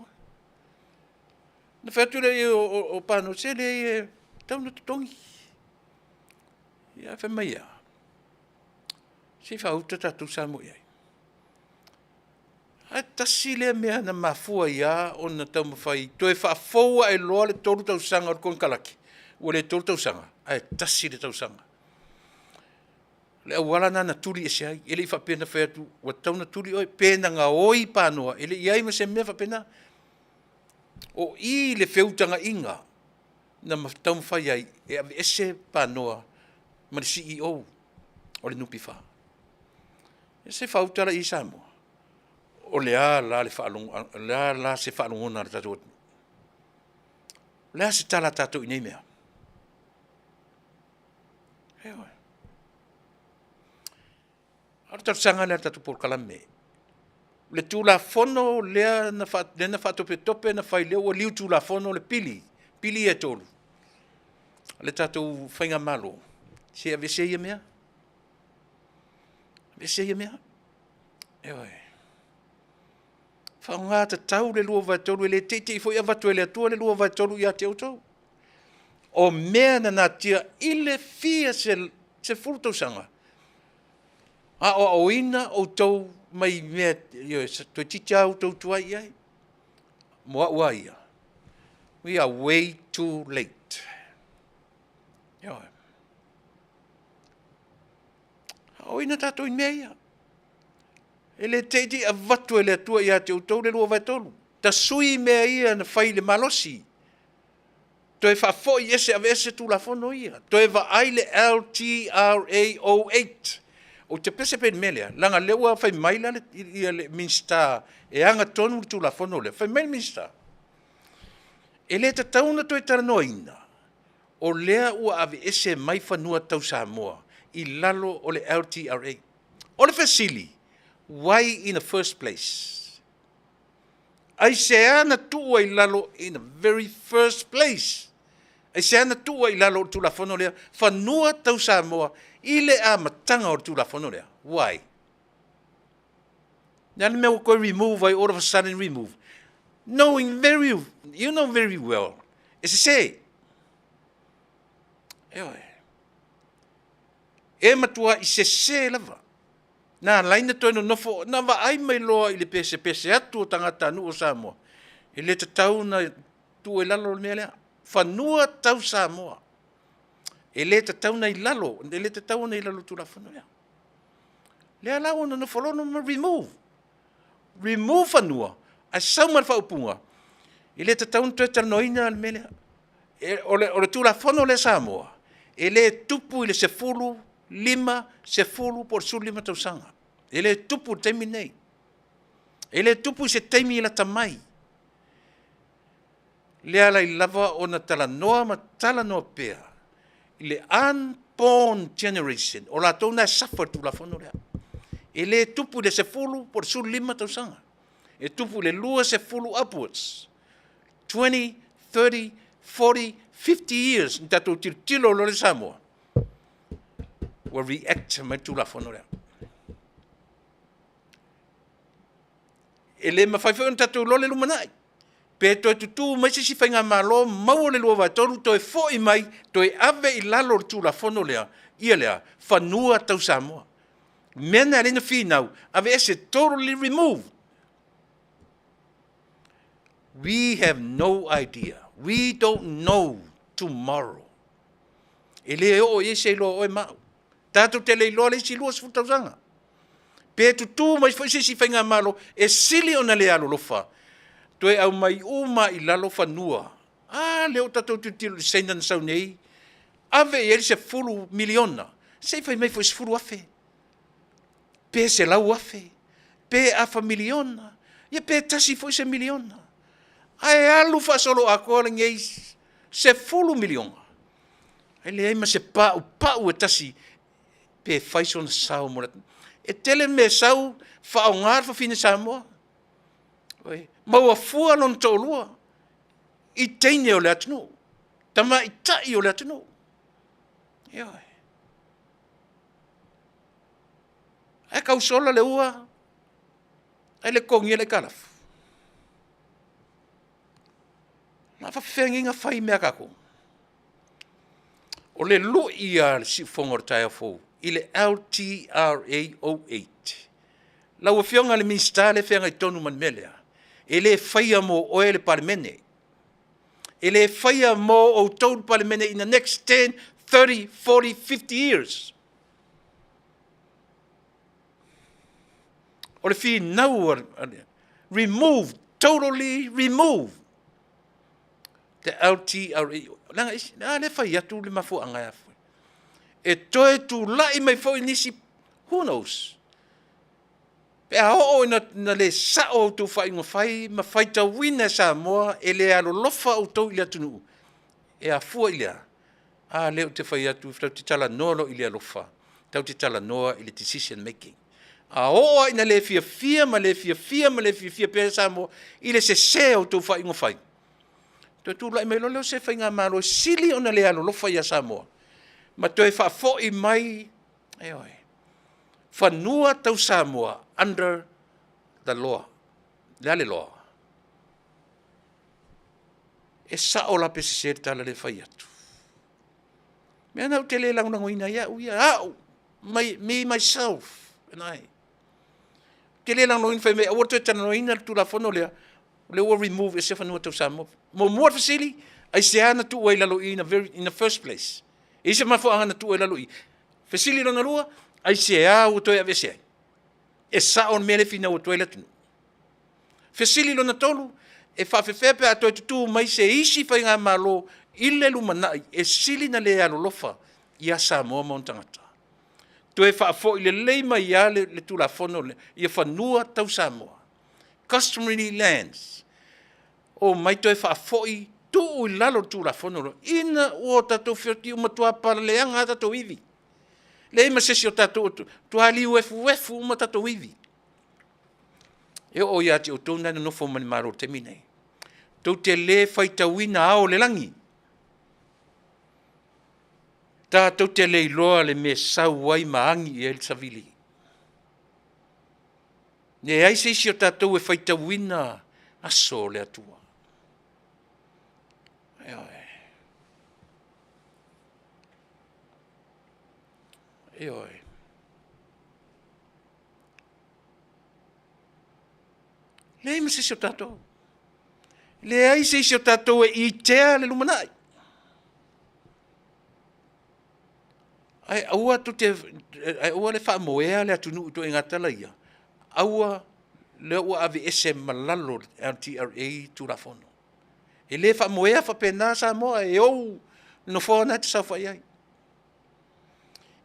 Ona fai atu lea o Panoa, se leai e tatau ona totogi. Ae fai mai e a? Se i faauta tatou Samoa i ai. Ae tasi lea mea na mafua ai lava ona taumafai toe faafou ae loa le 3 tausaga o le konekarate, ua le 3 tausaga ae 1 le tausaga. O le auala lena na tuli ese ai, e le i faapea na fai atu ua tatau ona tuli oe, pe na gaoi Panoa, e le i i ai ma se mea faapena. O i le feutagaiga na taumafai ai e aveese Panoa ma le CEO o le NPF. Ia se i faauta laia i Samoa, o le a la se faalogona a le tatou atunuu? O le a se tala a tatou i nei mea? Ioe. A o le talosaga lea a le tatou polokalame, le Tulafono lea na faatopetope na fai lea ua liu Tulafono le pili, pili ia e 3 a le tatou faigamalo, se aveese ia mea, aveese ia mea. Ioe. Faaaoga tatau le 2/3, e le te i te i foi avatu e le Atua le 2/3 ia te outou. O mea na natia i le fia sefulu tausaga, aoaoina outou mai mea, ioe, toeitiiti lava outou tuai i ai. Mo au lava ia, we are way too late. Ioe. Aoaoina tatou i mea ia. E le te i te i avatu e le Atua ia te outou le 2/3. Tasui mea ia na fai i le malosi. Toe faafoi ese, aveese Tulafono ia. Toe vaai le LTRA 08. Ou te pese pea i le mea lea, leaga o lea ua fai mai la le Minisita e ana tonu le Tulafono lea. Fai mai le Minisita, e le tatau ona toe talanoaina, o lea ua aveese mai fanua tau Samoa i lalo o le LTRA. O le fesili, why in the first place? Aisea na tuu ai i lalo in the very first place? Aisea na tuu ai i lalo o le Tulafono lea fanua tau Samoa i le amataga o le Tulafono lea? Why? Le a le mea ua toe remove ai all of a sudden remove? Knowing very, you know very well, e sese. Ioe. E matuai sese lava. Na ala ai ona toe nonofo, na vaai mai loa i le pesepese atu o tagatanuu o Samoa, e le tatau ona tuu ai i lalo le mea lea. Fanua tau Samoa. E le tatau ona i lalo, e le tatau ona i lalo o le Tulafono lea. Lea la ua nonofo loa ma remove. Remove fanua, ae sau ma le faaupuga, e le tatau ona toe talanoaina le mea lea. O le Tulafono lea Samoa, e le tupu i le 10, 5, 10 po o le 15 tausaga. E le tupu i le taimi lenei. E le tupu i se taimi lata mai. Lea la lava ona talanoa ma talanoa pea i le unborn generation, o latou na e suffer i le Tulafono lea. E le tupu i le 10 po o le 15 tausaga. E tupu i le 20 upwards. 20, 30, 40, 50 years na tatou tilotilo loa le Samoa, ua react mai le Tulafono lea. E le mafai foi ona tatou iloa le lumanai, pe toe tutū mai se isi faigamalo maua le 2/3 toe foi mai toe ave i lalo o le Tulafono lea, ia lea, fanua tau Samoa. O le mea lena e ala ai ona finau, aveese, totally remove. We have no idea. We don't know tomorrow. E le oo i ai se iloa o oe ma au. Tatou te le iloa le isi 20 tausaga. Pe tutū mai foi se isi faigamalo e sili ona le alolofa, toe aumai uma lava i lalo fanua. A lea ua tatou tilotilo i le Saina na sau nei, ave i ai le $10 miliona, se i fai mai foi e $10,000, pe $100,000, pe afa miliona, ia pe tasi foi se miliona. Ae alu faasoloatoa lenei $10 miliona, ae leai ma se paupau e tasi pe fai sona sao mo le atunuu. E tele mea e sau faaaoga le fafine Samoa, maua fua lona toalua i teine o le atunuu, tamaitai o le atunuu. Ioe. Ae tau sola le ua ae le totogia le aitalafu. O le a faapefea nei ona fai mea a tatou? O le lui a le siufofoga o le taeao fou i le LTRA 08, lau Afioga i le Minisita lea e feagai tonu ma le mea lea, e le faia mo oe le Palemene, e le faia mo outou le Palemene in the next 10, 30, 40, 50 years. O le finau, remove, totally remove the LTRA. Leaga a lea e fai atu le mafuaaga e afua ai. E toe tulai mai foi nisi, who knows? Pe a oo ina le sao a outou faaiuga fai ma faitauina e Samoa e le alolofa outou i le atunuu, e afua i le a? A lea ou te fai atu tatou te talanoa loa i le alofa, tatou te talanoa i le decision making. A oo lava ina le fiafia ma le fiafia ma le fiafia pea Samoa i le sese o a outou faaiuga fai, toe tulai mai loa lea o se faigamalo e sili ona le alolofa ia Samoa ma toe faafoi mai, ioe, fanua tau Samoa under the law. O le a le law? E sao la pe sese le tala lea e fai atu? O le mea lena ou te le lagolagoina ai au ia, au, my, me myself and I. Ou te le lagolagoina fai mai aua le toe talanoaina le Tulafono lea, o lea ua remove ese fanua tau Samoa. Muamua le fesili, aisea na tuu ai i lalo i i in the first place? E i ai se mafuaaga na tuu ai i lalo i i? Fesili lona lua, aisea ua toe aveese ai? E sao le mea lea e finau atu ai le atunuu? Fesili lona tolu, e faapefea pe a toe tutū mai se isi faigamalo i le lumanai e sili ona le alolofa ia Samoa ma ona tagata? Toe faafoi lelei mai lava le Tulafono lea ia fanua tau Samoa, customary lands, omai toe faafoi tuu i lalo o le Tulafono lea ina ua tatou feoti ua matua palaleaga lava tatou ivi. Leai ma se isi o tatou e matua liu efuefu uma tatou ivi. E oo ia te outou na e nonofo ma le Malo i le taimi lenei, tou te le faitauina ao o le lagi, tatou te le iloa le mea e sau ai ma agi i ai le savili. Leai se isi o tatou e faitauina aso o le Atua. Ioe. Ioe. Leai ma se isi o tatou. Leai se isi o tatou e itea le lumanai. Ae aua tou te, ae aua le faamoea le atunuu i ituaiga tala ia, aua lea ua aveese ma lalo o le LTRA Tulafono. E le faamoea faapena Samoa e ou le nofoa lena e te saofai ai.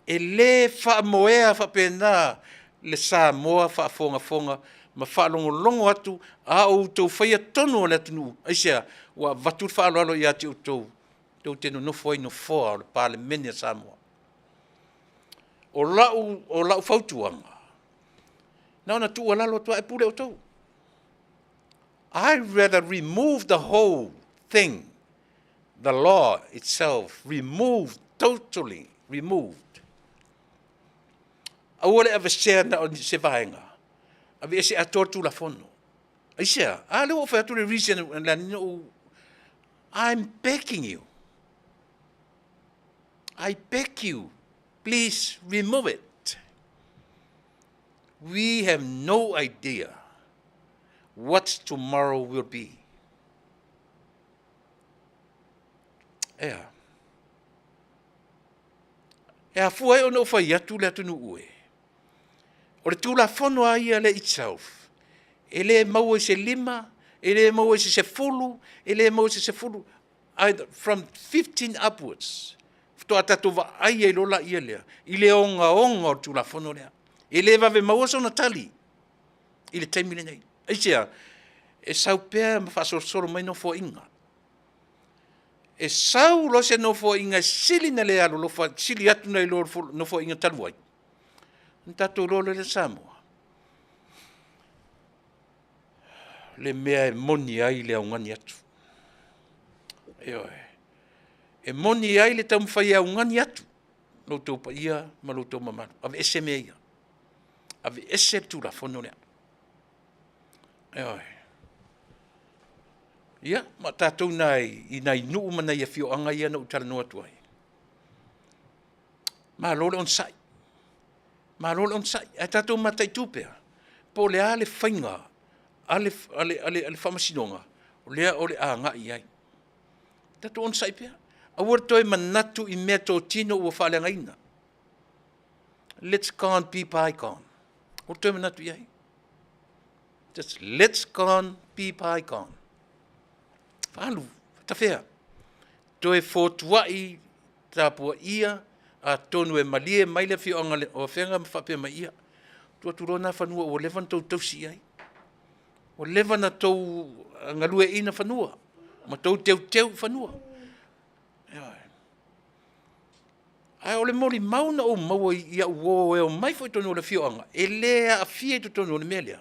E le faamoea faapena le Samoa faafogafoga ma faalogologo atu a o outou faia tonu a le atunuu. Aisea? Ua avatu le faaaloalo ia te outou tou te nonofo ai i nofoa o le Palemene a Samoa. O lau fautuaga, na ona tuualalo atu lava ae pule outou. I rather remove the whole thing. The law itself removed, totally removed. Aua le avesea na o se vaega. Aveese atoa le Tulafono. Aisea? A lea ua ou fai atu le reason le a ou I'm begging you. I beg you, please remove it. We have no idea what tomorrow will be. Ea. E afua ai ona ou fai atu le atunuu e. O le Tulafono a ia le itself, e le maua i se 5, e le maua i se 10, e le maua i se 10, either from 15 upwards, faatoa tatou vaai ai loa laia lea i le ogaoga o le Tulafono lea. E le vave maua sona tali i le taimi lenei. Aisea? E sau pea ma faasolosolo mai nofoaiga. E sau loa se nofoaiga e sili ona le alolofa, sili atu nai lo le nofoaiga talu ai, ona tatou iloa loa lea Samoa, le mea e moni ai le augani atu. Ioe. E moni ai le taumafai e augani atu lo outou paia ma lo outou mamalu. Aveese mea ia. Aveese le Tulafono lea. Ioe. Ia, ma tatou na i nai nuu ma nai afioaga ia na ou talanoa atu ai. Malo le onosai, malo le onosai. Ae tatou mataitu pea, po o le a le faiga a le Faamasinoga, o lea o le a agai i ai. Tatou onosai pea, aua le toe manatu i meatotino ua faaleagaina. Let's gone be bygone. Ua toe manatu i ai. Just let's gone be bygone. Faaalu, tafea. Toe fotuai tapuaia, atonu e malie mai le afioaga o Afega ma faapea mai, ia, tuu atu loa na fanua ua leva ona tou tausi i ai. Ua leva ona tou galueaiina fanua ma tou teuteu i fanua. Ioe. Ae o le molimau na ou maua i au uo e omai foi i totonu o le afioaga, e le aafia i totonu o le mea lea,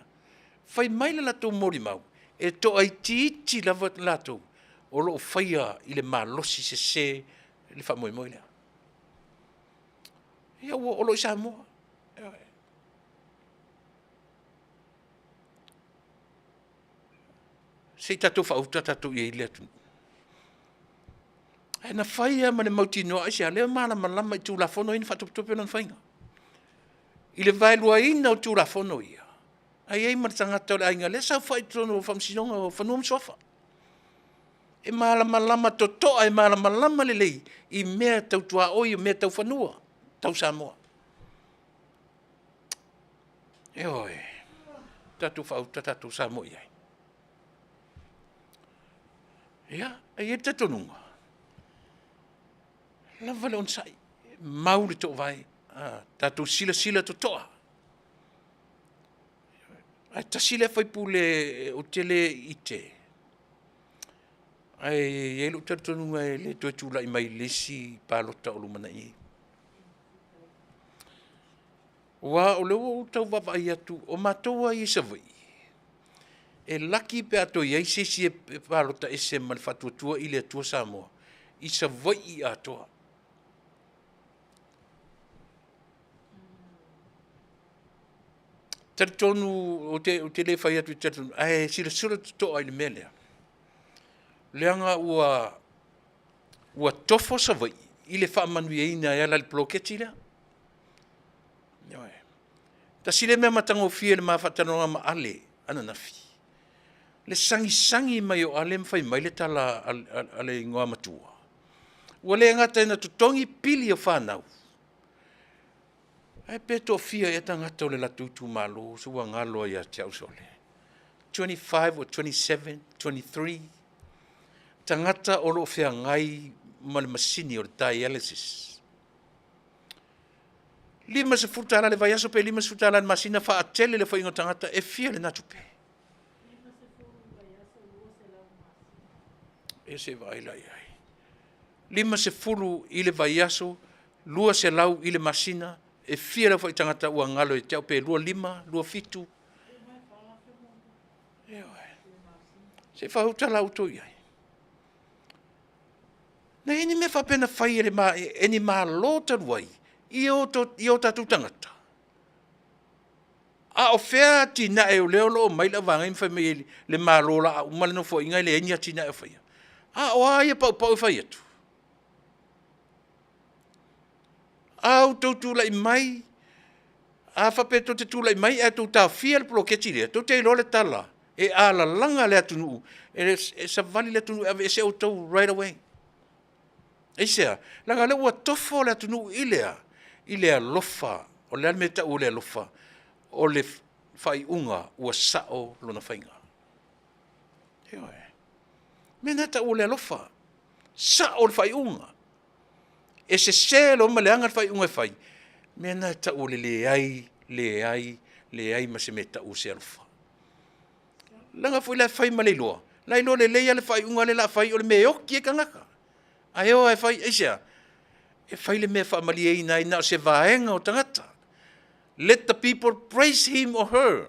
fai mai le latou molimau, e toaitiiti lava latou o lo o faia i le malosi sese le faamoemoe lea. Ia ua oo loa i Samoa. Ioe. Se i tatou faauta tatou i ai i le atunuu. Ae na fai lava ma le mautinoa, aisea? O lea e malamalama i Tulafono ia na faatopetope lona faiga. I le vaeluaina o Tulafono ia, ae i ai ma le tagata o le aiga o lea e saofai i totonu o le Faamasinoga o Fanua ma Suafa. E malamalama totoa, e malamalama lelei i mea tau tuaoi, o mea tau fanua, tau Samoa. Ioe, tatou faauta tatou Samoa i ai. Ia, e i ai le talitonuga, lava le onosai, mau le toovae, tatou silasila totoa. Ae tasi lea sui usufono ou te le ite, ae i ai lou talitonuga e le toe tulai mai i le isi palota o lumanai nei. Aua o lea ua ou tau vaavaai atu, o matou lava ia i Savaii, e laki pe a toe i ai se isi e palota ese ma le Faatuatua i le Atua Samoa i Savaii atoa. Talitonu, ou te le fai atu e talitonu, ae silasila totoa i le mea lea, leaga ua tofo Savaii i le faamanuiaina e ala i le poloketi lea. Ioe. Tasi lea mea matagofie i le ma faatalanoaga ma Ale ananafi, le sagisagi mai o Ale ma fai mai le tala a le igoamatua, ua le gata ina totogi pili o fanau, ae pe toafia ea tagata o le latou itumalo, se ua galo lava ia te au sole, 25 or 27, 23 tagata o lo o feagai ma le masini o le dialysis. $50 i le vaiaso pe $50 i le masina faatele le aofaiga o tagata, e fia lena tupe? Ia se i vaai la i ai. 50 i le vaiaso, 200 i le masina, e fia le aofai tagata ua galo ia te au, pe 25, 27? Ioe. Se i faauta la outou i ai. Na i ai ni mea faapea na fai e, le ma, e ni Malo talu ai i o, to, i o tatou tagata? A o fea atinae o lea o lo o omai le auvaega ia ma fai mai ai le Malo o le a uma le Nofoaiga e leai ni atinae o faia? A o a ia paupau e fai atu? A outou tulai mai, a faapea tou te tulai mai ae outou taofia le poloketi lea, tou te iloa le tala, e alalaga le atunuu, e savali le atunuu e aveese outou right away. Aisea? Leaga o lea ua tofo le atunuu i le a? I le alofa. O le a le mea e tau o le alofa? O le faaiuga ua sao lona faiga. Ioe. O le mea lena e tau o le alofa. Sao le faaiuga. E sese loa ma leaga le faaiuga e fai, o le mea lena e tau o le leai, leai, leai ma se mea e tau o se alofa. Leaga foi la e fai ma le iloa, la e iloa lelei lava le faaiuga lea o le a fai o le mea e oti ai tagata. Ae o lava e fai, aisea? E fai le mea e faamalieina ai na o se vaega o tagata. Let the people praise him or her.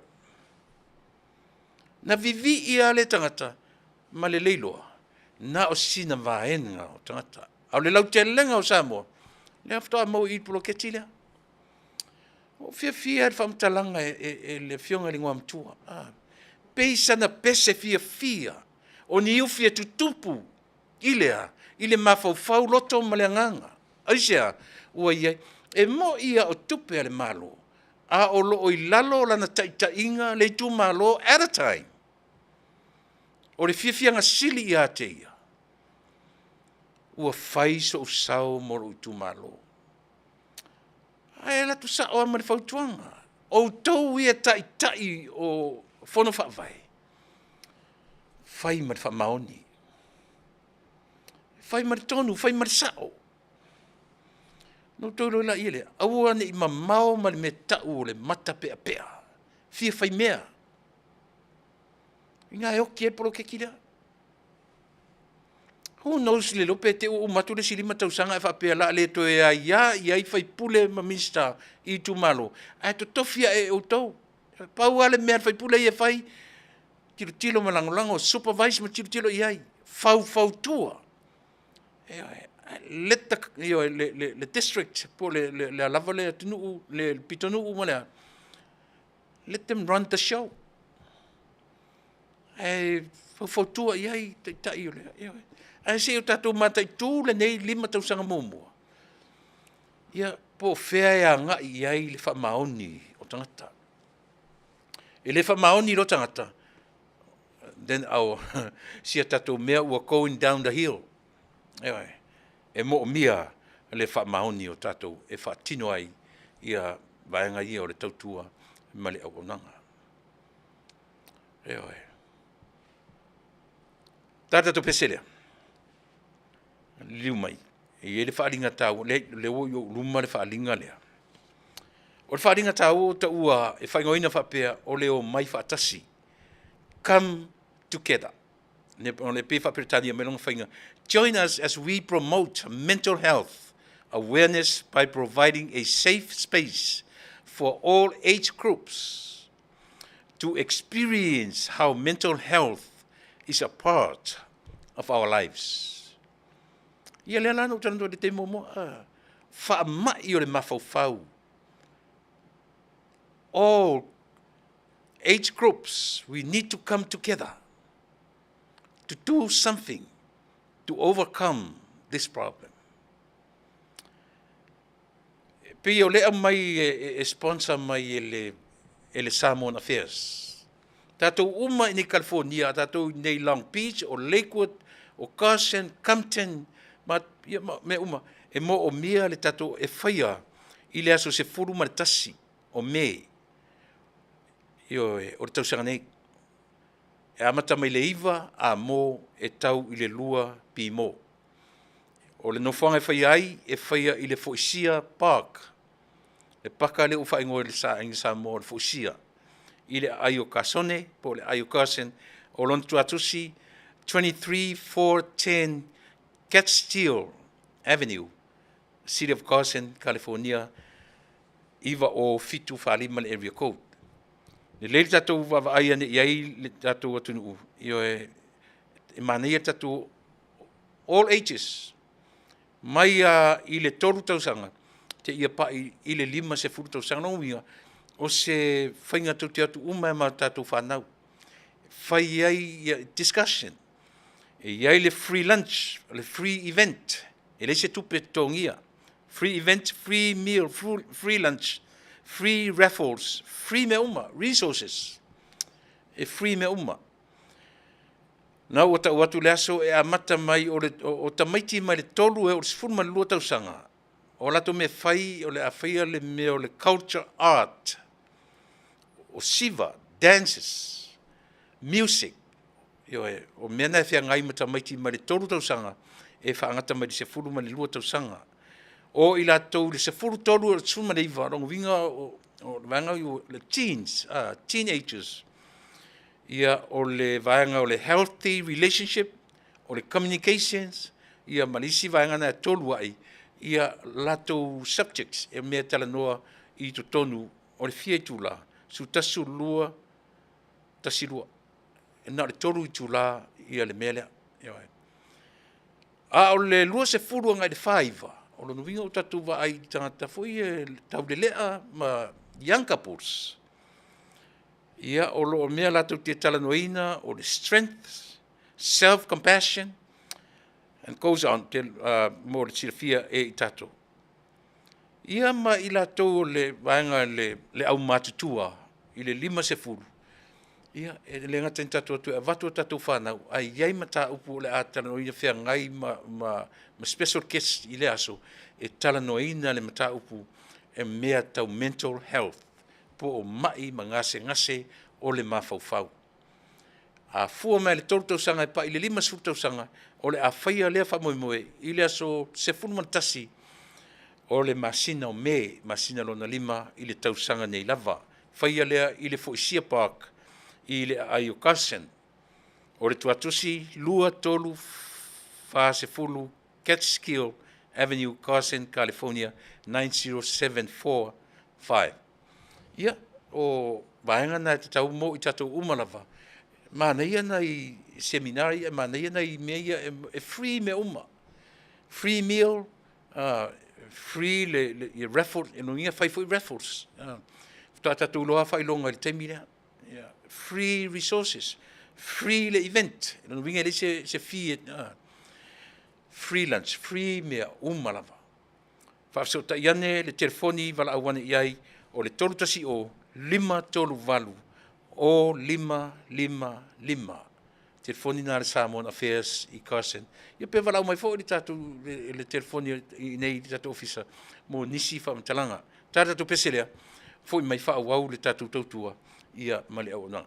Na vivii lava lea tagata ma le leiloa, na o sina vaega o tagata. A o le lautelega o Samoa, lea faatoa maua i i le poloketi lea. Ua ou fiafia i le faamatalaga e le Afioga i le Igoamatua, pei sana pese fiafia o ni ufi e tutupu i le a? I le mafaufau, loto ma le agaga. Aisea? Ua i ai. E moni lava o tupe a le Malo, a o lo o i lalo o lana taitaiga le itumalo at a time. O le fiafiaga sili ia te ia, ua fai sou sao mo lou itumalo. Ae alu atu sao lava ma le fautuaga, outou ia e taitai o Fono Faavae, fai ma le faamaoni, fai ma le tonu, fai ma le sao. Ona outou iloa lea, aua ne i mamao ma le mea e tau o le matapeapea, fia faimea. I ina e oti ai le poloketi lea. Who knows le iloa pe te i ua uma atu le isi 5 tausaga ae faapea o le a le toe aia i ai sui usufono ma Minisita i itumalo, ae totofi ae e outou. Pau lava le mea a le sui usufono ia e fai, tilotilo ma lagolago, supervise ma tilotilo i ai, faufautua. Let the, ioe, le district po o le a lava le atunuu, le pitonuu ma le a, let them run the show. Ae faufautua i ai taitai o le, ioe. Ae se i o tatou mataitu lenei 5 tausaga muamua, ia po o fea e agai i ai le faamaoni o tagata. E le faamaoni loa tagata, then our si a tatou mea ua going down the hill. Ioe. E moomia le faamaoni o tatou e faatino ai ia vaega ia o le tautua ma le auaunaga. Ioe. Ta tatou pese lea, liliu mai, e i ai le faaaliga taua, lea ua i ou luma le faaaliga lea. O le faaaliga taua ua taua e faaigoaina faapea o le omai faatasi. Come together. E pei e faa-Peretania mai lona faiga. Join us as we promote mental health awareness by providing a safe space for all age groups to experience how mental health is a part of our lives. Ia lea la na ou talanoa i le taimi muamua, faamai o le mafaufau. All age groups, we need to come together to do something to overcome this problem. E pei o lea aumai e sponsor mai e le Samoan Affairs. Tatou uma i nei California, tatou i nei Long Beach, o Lakewood, o Carson, Compton, ma, ia, ma mea uma, e moomia le tatou e faia i le aso 11 o Me, ioe, o le tausaga nei. E amata mai le 9 amo e tau i le 2 pimo. O le nofoaga e faia ai, e faia i le Foisia Park, le paka lea ua faaigoa e le Aiga Samoa o le Foisia, i le aai o Kasone po o le aai o Carson, o lona tuatusi 23410 Catskill Avenue, City of Carson, California 90745 le area code. Lelei le tatou vaavaai ane i ai le tatou atunuu, ioe, e manaia le tatou all ages. Mai lava i le 3 tausaga seia pai i le 50 tausaga. Lona uiga, o se faiga tou te o atu uma ai lava ma tatou fanau, fai ai discussion. E i ai le free lunch, o le free event, e leai se tupe e totogia. Free event, free meal, free lunch, free raffles, free mea uma, resources. E free mea uma. Na ua tau atu le aso e amata mai o, le, o, o tamaiti mai le 3 e oo i le 12 tausaga, o latou mea fai o le a faia le mea o le culture art, o siva, dances, music, ioe, o mea na e feagai ma tamaiti mai le 3 tausaga e faagata mai le 12 tausaga. O i latou i le 13 o le 19, lona uiga o le vaega o le teens, teenagers, ia o le vaega o le healthy relationship, o le communications, ia ma le isi vaega na e tolu ai, ia latou subjects e mea e talanoa i totonu o le fia itula, 11, 12, 12. E na o le 3 itula ia le mea lea. Ioe. A o le 20 agai i le 49, o lona uiga ua tatou vaai i tagata foi ia taulelea ma young couples. Ia, o lo o mea latou te talanoaina o le strength, self compassion and goes on te, mo le silafia e i tatou. Ia ma i latou o le vaega le, le aumatutua i le 50, ia, e le gata ina tatou atu e avatu a tatou fanau, ae i ai mataupu o le a talanoaina feagai ma, ma, ma special guest i le aso e talanoaina le mataupu e mea tau mental health, po o mai ma gasegase o le mafaufau. A fua mai le 3 tausaga e pai i le 50 tausaga, o le a faia lea faamoemoe i le aso 11 o le masina o Me, masina lona lima i le tausaga nei lava. Faia lea i le Foisia Park i le aai o Carson. O le tuatusi 2 3 40 Catskill Avenue, Carson, California 90745. Ia, o vaega na e tatau mo i tatou uma lava. Manaia nai seminar ia, manaia nai mea ia e free mea uma. Free meal, free le, le raffle, e lona fai foi raffles. Faatoa tatou iloa faailoga i le taimi lea. Yeah. Free resources, free le event. Lona uiga e leai se, se fee, free lunch, free mea uma lava. Faafesootai ane le telefoni valaau ane i ai o le 310 538 o 555. Telefoni na le Samoan Affairs i Carson. Ia pe valaau mai foi le tatou le, le telefoni i nei le tatou ofisa mo nisi faamatalaga. Ta tatou pese lea, foi mai faaauau le tatou tautua ia ma le auaunaga.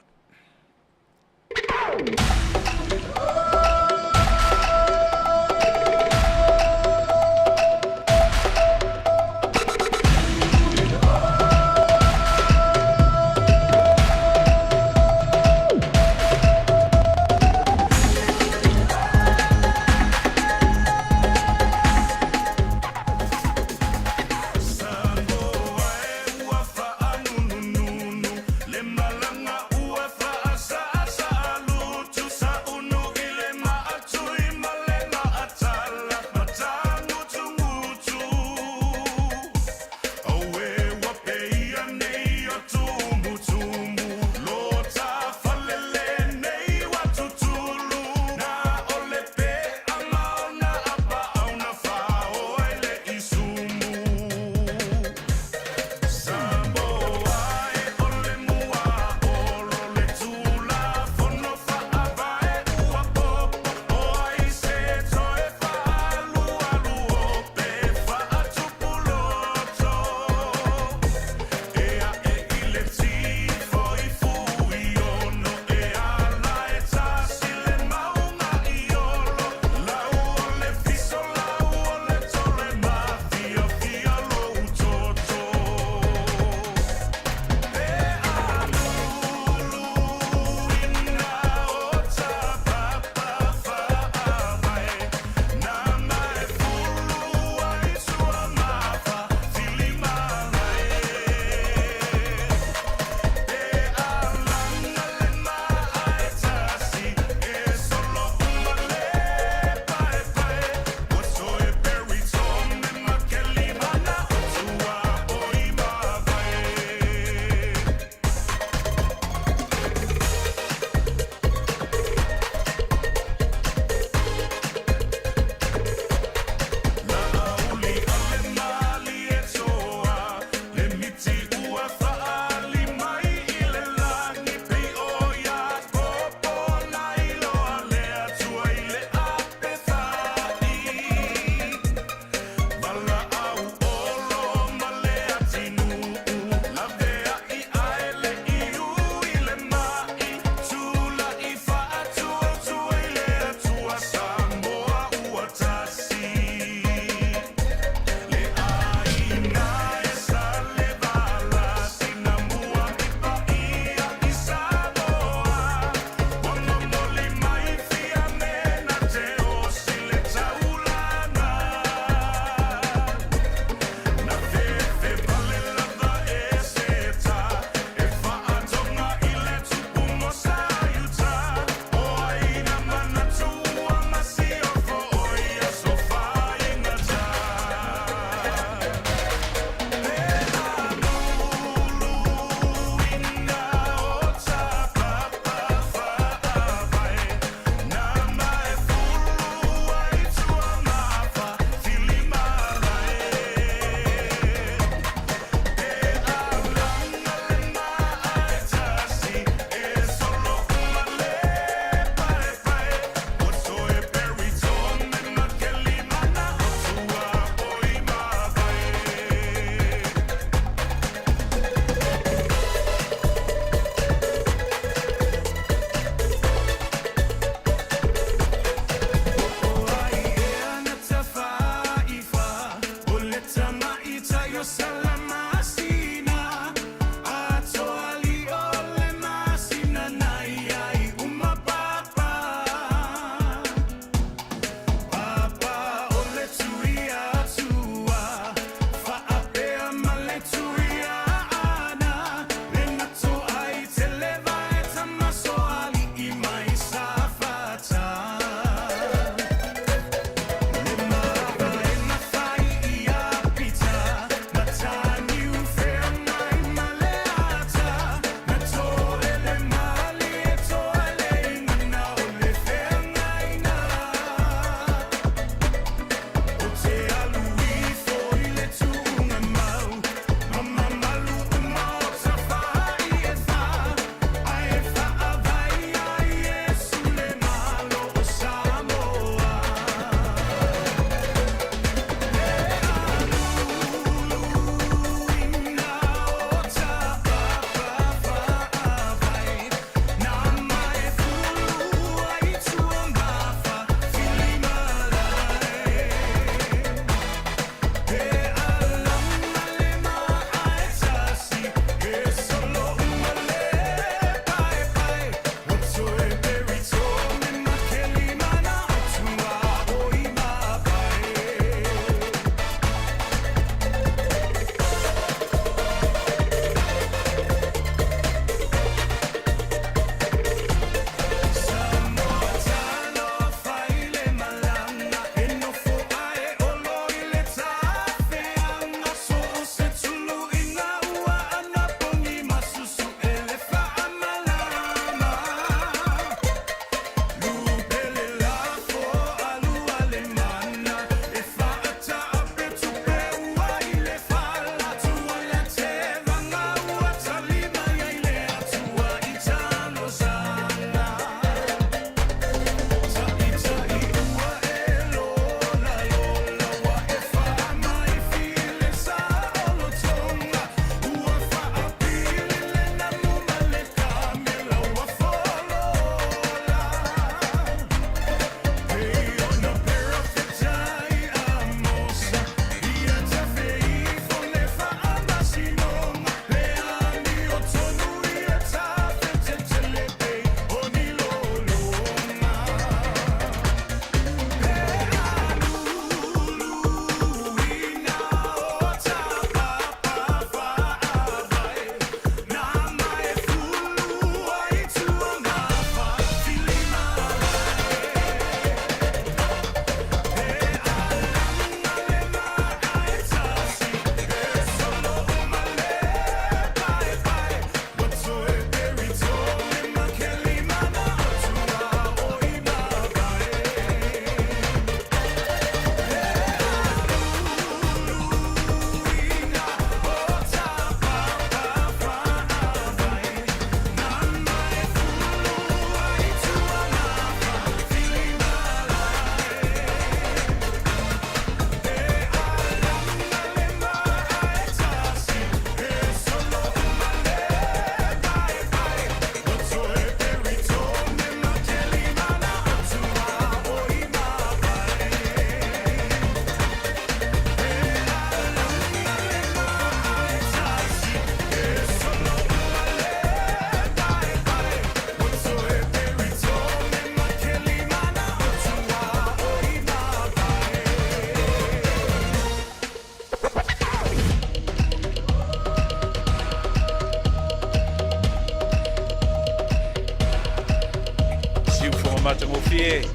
matagofie.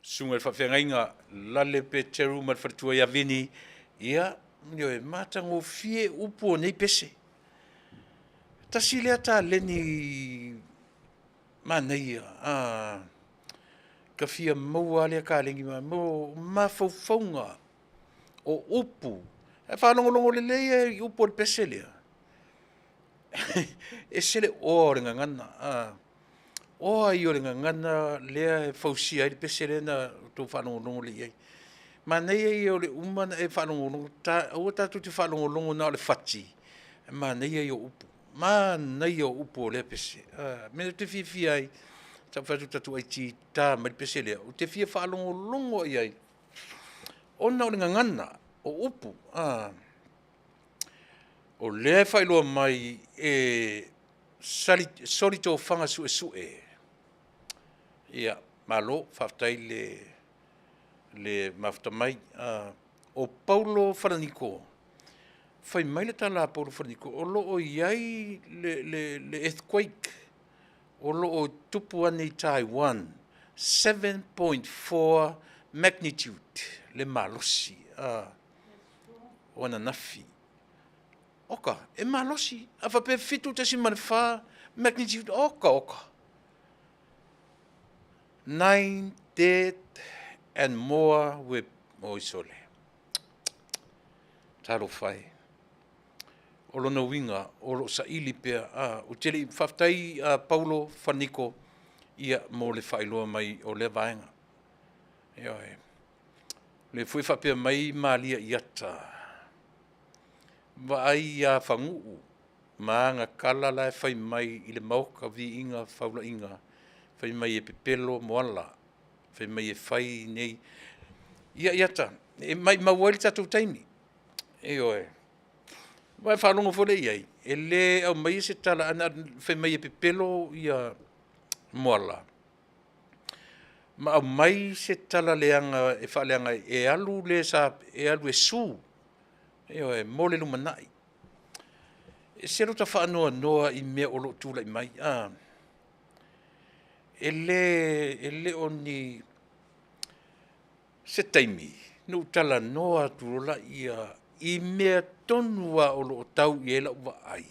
Susuga i le Faafeagaiga Lale Peteru ma le faletua ia Vini, ia, ioe, matagofie upu o nei pese. Tasi lea taleni manaia, a, ka fia maua lava lea kaleni ma mo mafaufauga o upu. Ae faalogologo lelei lava i upu o le pese lea, e ese le oa o le gagana, oa ia o le gagana lea e fausia ai le pese lea na outou faalogologo nei i ai. Manaia ia o le uma ona e faalogologo, aua tatou te faalogologo na o le fati, ae manaia ia o upu, manaia o upu o lea pese. O le mea ou te fiafia ai, sa ou fai atu i le tatou IT ta mai le pese lea, ou te fia faalogologo lava i ai, ona o le gagana, o upu. O lea e faailoa mai e Solitofaga Suesue, ia malo faafetai le mafuta mai. O Paulo Falaniko, fai mai le tala a Paulo Falaniko, o lo o i ai le earthquake o lo o tupu ane i Taiwan, 7.4 magnitude le malosi o ananafi. Oka, e malosi, a faapea e 7.4 magnitude, oka oka. 9 dead and more with, oi sole, talofa e. O lona uiga o lo o saili pea, ou te le i, faafetai Paulo Falaniko mo le faailoa mai o lea vaega. Ioe. O lea foi e faapea mai Maria Iata, vaai ia Faguu ma ana tala la e fai mai i le maota viiga faulaiga, fai mai e pepelo Moala, fai mai e fai nei. Ia Iata, e maumau ai le tatou taimi, ioe. Aua e faalogo foi lea i ai, e le aumaia se tala, ae na ona fai mai e pepelo Moala, ma aumai se tala leaga e faaleaga ai, e alu le sa e alu e sue, ioe, mo le lumanai. E ese lota faanoanoa i mea o lo o tulai mai, e le o ni se taimi na ou talanoa atu loa lea i mea tonu lava o lo o tau i ai lau vaai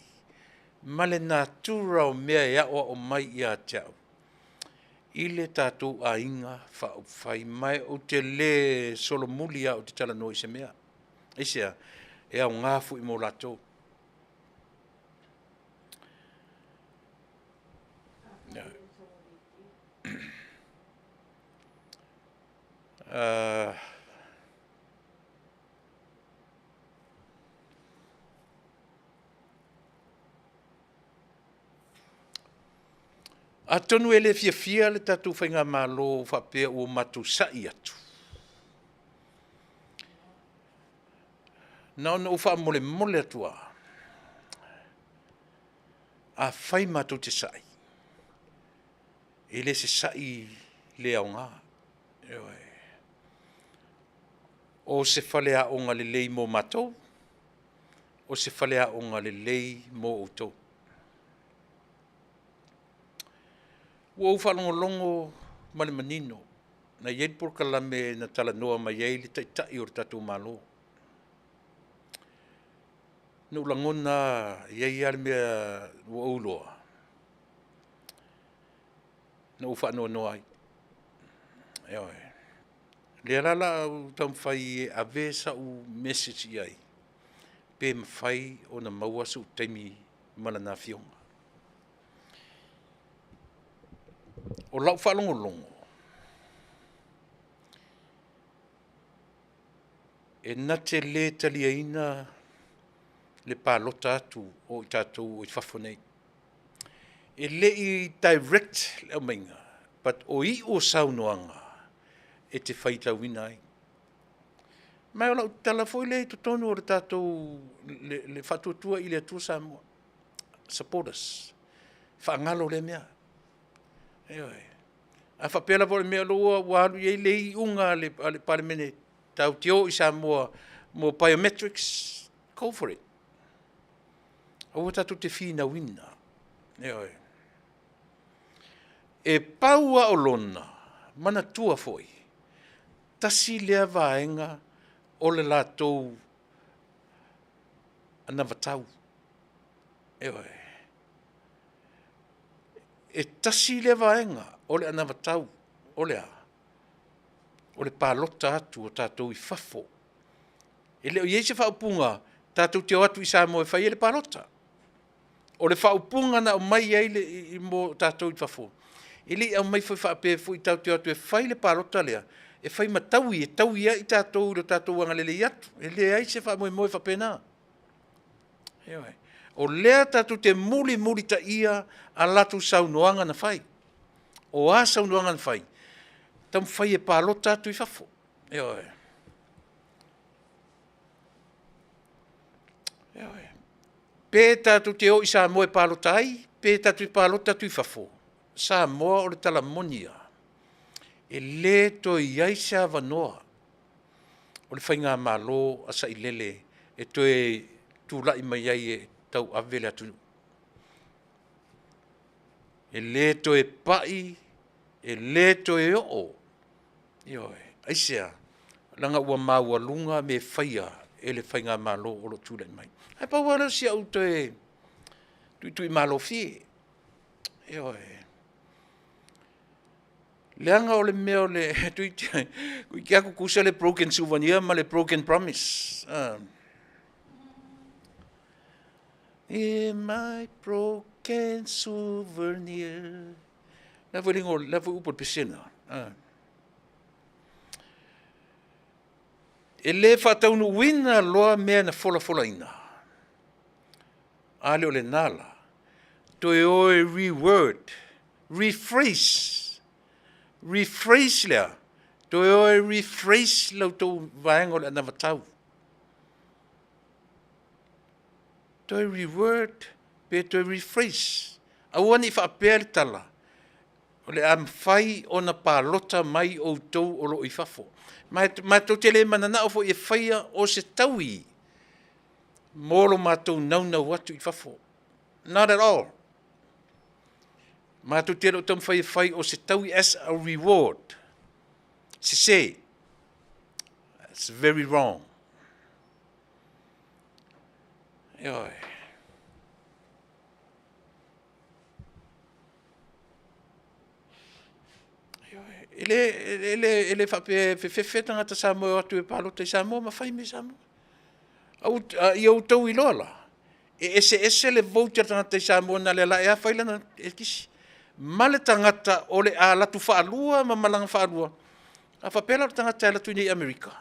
ma le natura o mea e aoao mai ia te au i le tatou aiga faaupufai. Ma ou te le solomuli lava ou te talanoa i se mea. Aisea? E aoga foi mo latou. Atonu e le fiafia le tatou faigamalo faapea ua matou sa'i atu, na ona ou faamolemole atu lava, afai matou te sa'i, e le o se sa'i le aoga, ioe. O se faleaoga lelei mo matou, o se faleaoga lelei mo outou. Ua ou faalogologo ma le manino, na i ai le polokalame na talanoa mai ai le Taitai o le tatou Malo. Na ou lagona lava, e i ai lava le mea ua ou iloa, na ou faanoanoa ai. Ioe. O lea la o le a ou taumafai e ave sau message i ai, pe mafai ona maua sou taimi ma lana Afioga. O lau faalogologo, e na te le taliaina le palota atu o i tatou o i fafo nei. E le i direct le aumaiga, but o iu o saunoaga e te faitauina ai. Ma o lau tala foi lea i totonu o le tatou le Faatuatua i le Atua Samoa, supporters, faagalo lea mea. Ioe. A faapea lava o le mea lea ua alu i ai le iuga a le Palemene tatou te o i Samoa mo biometrics, go for it. Aua tatou te finauina, ioe. E pau a o lona, manatua foi, tasi lea vaega o le latou anavatau. Ioe. E tasi lea vaega o le anavatau, o le a? O le palota atu o tatou i fafo. E le o i ai se faaupuga tatou te o atu i Samoa e fai ai le palota. O le faaupuga na aumai ai le, mo tatou i fafo, e le i aumai foi faapea foi tatou te o atu e fai le palota lea, e fai ma taui e taui ai tatou i lo tatou agalelei atu. E leai se faamoemoe faapena. Ioe. O lea tatou te mulimulitaia a latou saunoaga na fai. O a saunoaga na fai? Taumafai e palota atu i fafo. Ioe. Ioe. Pe tatou te o i Samoa e palota ai, pe tatou te palota atu i fafo, Samoa o le tala moni lava, e le toe i ai se avanoa o le faigamalo a Sailele e toe tulai mai ai e tauave le atunuu. E le toe pai, e le toe oo, ioe. Aisea? Leaga ua maualuga mea e faia e le faigamalo o lo o tulai mai. Ae pau lava lea o si au toe tuitui malofie, ioe. Leaga o le mea o le toeitiiti lava tutusa le broken souvenir ma le broken promise. In my broken souvenir. Le a foi le upu o le pese lena? E le faataunuuina loa mea na folafolaina, a le o lena la, toe o e reword, rephrase, rephrase lea, toe o e rephrase la outou vaega o le anavatau. Toe reword pe toe rephrase, aua ne i faapea le tala, o le a mafai ona palota mai outou o lo o i fafo. Ma e matou te le mananao foi e faia o se taui mo lo matou naunau atu i fafo. Not at all. Matou te le o taumafai e fai o se taui as a reward. Sese. It's very wrong. Ioe. E le, e le, e le faapea e fefefe tagata Samoa e o atu e palota i Samoa ma fai mea i Samoa. A ia outou iloa la, e eseese le vote a le tagata i Samoa na o le ala ae lava fai lana ekisi, ma le tagata o le a alu atu faalua ma malaga faalua. A faapea la o le tagata e alu atu nei i Amerika,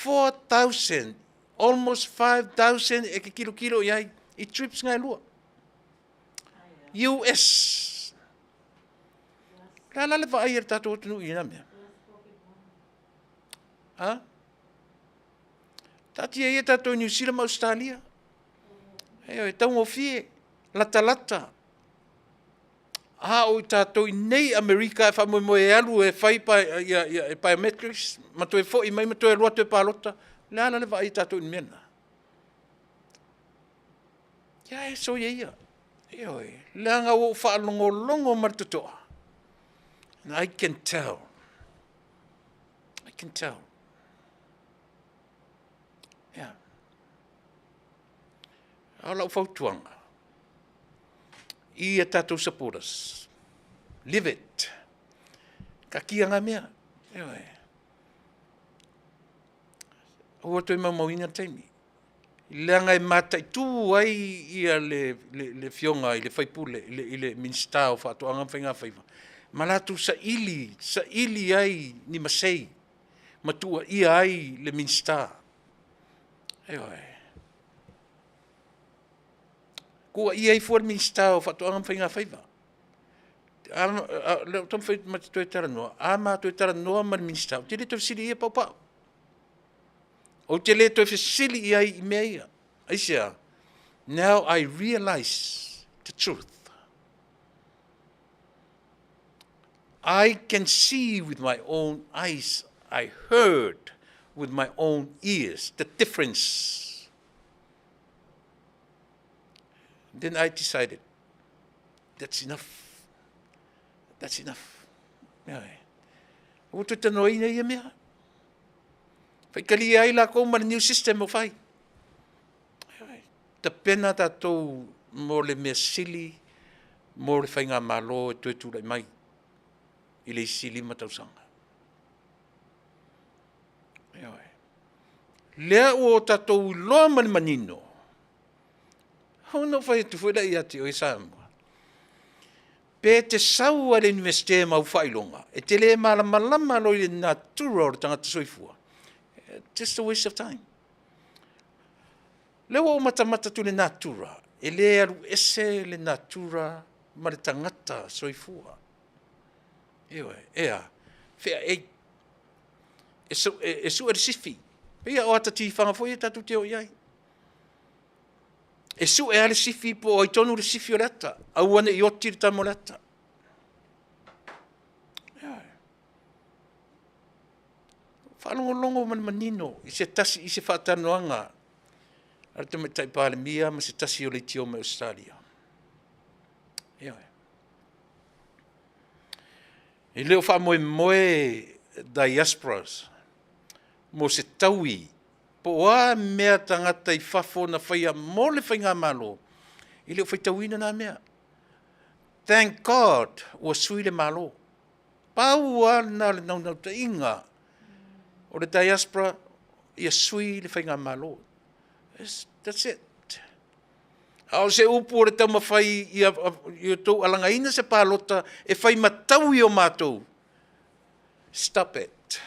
4,000, almost 5,000 e te tilotilo i ai i trips na e lua. US. O le a la le vaai a le tatou atunuu i lena mea? A? Taatia ia tatou i Niu Sila ma Ausetalia. Ioe, e taugofie, latalata. A o tatou i inei i Amerika a e faamoemoe e alu e fai biometrics ma toe foi mai ma toe alu atu e palota, o le a la le vaai a tatou i le mea lena? Ia e soia ia, ioe, leaga ua ou faalogologo ma le totoa, and I can tell, I can tell. Yeah. A o lau fautuaga i a tatou supporters, leave it. Taatia na mea. Ioe. Aua toe maumauina le taimi. Leaga e mataitu ai ia le, le, le afioga i le faipule, i le, i le Minisita o Faatoaga ma Faigafaiva, ma latou saili, saili ai ni masei ma tuuaia ai le Minisita. Ioe. Tuuaia ifo le Minisita o Faatoaga ma Faigafaiva. O lea ou taumafai ma te toe talanoa, a ma toe talanoa ma le Minisita, ou te le toe fesili i ia paupau. Ou te le toe fesili i ai i mea ia. Aisea? Now I realize the truth. I can see with my own eyes, I heard with my own ears the difference. Then I decided that's enough. That's enough. Ioe. Ua toe talanoaina ia mea. Faitalia ai lakou ma le new system o fai. Ioe. Tapena tatou mo le mea sili mo le faigamalo e toe tulai mai i le isi 5 tausaga. Ioe. Lea ua o tatou iloa ma le manino, ona ou fai atu foi lea ia te oe Samoa, pe te sau lava i le Iunivesite ma au faailoga, e te le malamalama loa i le natura o le tagata soifua, just a waste of time. O lea ua ou matamata atu i le natura, e le alu ese le natura ma le tagata soifua. Ioe, e a? Feaei, e sue le sifi, pei lava o ata tifaga foi ia tatou te o i ai. E sue lava le sifi po o ai tonu le sifi o le ata, aua ne i oti le tama o le ata. Ioe. Faalogologo ma le manino i se tasi i se faatalanoaga a le Tamaitai Palemia ma se tasi o leitio mai Ausetalia. Ioe. E le o faamoemoe diasporas mo se taui po o a mea tagata i fafo na faia mo le faigamalo, e le o faitauina na mea. Thank God ua sui le Malo. Pau lava lena o le naunautaiga o le diaspora ia sui le faigamalo. That's it. A o se upu o le taumafai ia outou alagaina se palota e fai ma taui o matou, stop it.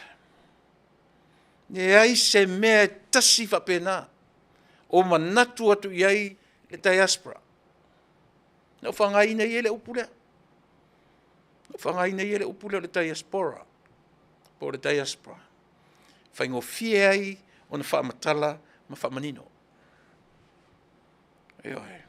Leai se mea e tasi faapena o manatu atu i ai le diaspora. Na ou faaaogaina ia le upu lea. Na ou faaaogaina ia le upu lea o le diaspora, po o le diaspora. Faigofie ai ona faamatala ma faamanino. Ioe.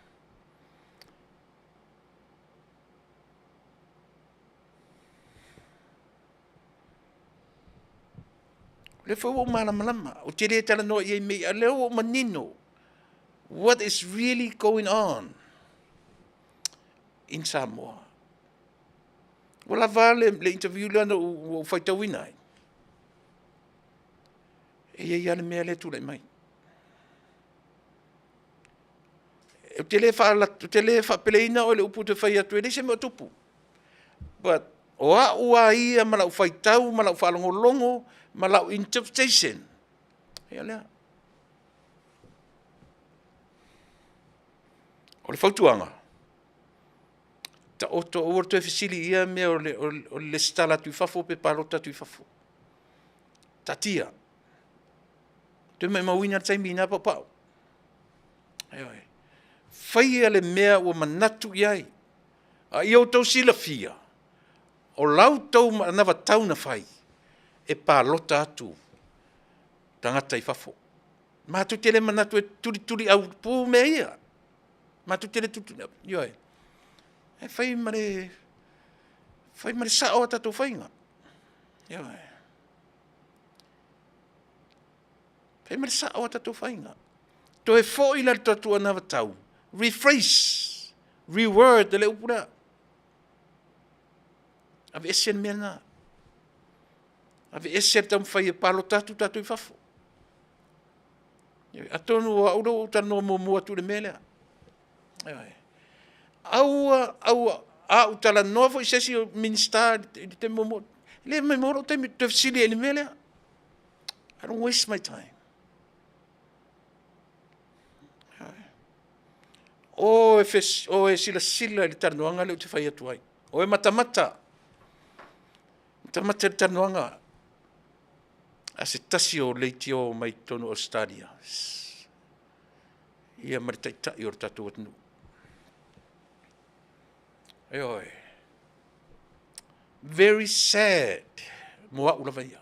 O lea foi ua ou malamalama, ou te le talanoa i ai mea ia, a o lea ua ou manino what is really going on in Samoa. Ua lava a le interview lea na ou faitauina ai, e i ai lava le mea lea e tulai mai. Ou te le faapeleina oe i le upu ou te fai atu, e leai se mea o tupu. But o au lava ia ma lau faitau ma lau faalogologo ma lau interpretation, ia o lea. O le fautuaga, taoto aua le toe fesili i ia mea o le resitala atu i fafo pe palota atu i fafo. Taatia, toe maumauina le taimi i na paupau. Ioe. Faia le mea ua manatu i ai, a ia outou silafia, o la outou anavatau na fai, e palota atu tagata i fafo. Matou te le manatu e tulituliaupu mea ia. Matou te le tulituliaupu, ioe. Ae fai ma le sao a tatou faiga. Ioe. Fai ma le sao a tatou faiga. Toe foi la i le tatou anavatau, rephrase, reword le upu lea. Aveese le mea lena. Aveese le taumafai e palota atu tatou i fafo. Atonu o au lea ua ou talanoa muamua atu i le mea lea. Ioe. Aua, aua, a ou talanoa foi i se isi o Minisita i le taimi muamua, e le maumau lou taimi ou te toe fesili ai i le mea lea. I don't waste my time. O e silasila i le talanoaga lea ou te fai atu ai. O e matamata, matamata i le talanoaga a se tasi o leitio mai totonu o Ausetalia, ia ma le taitai o le tatou atunuu. Ioe. Very sad mo au lava ia.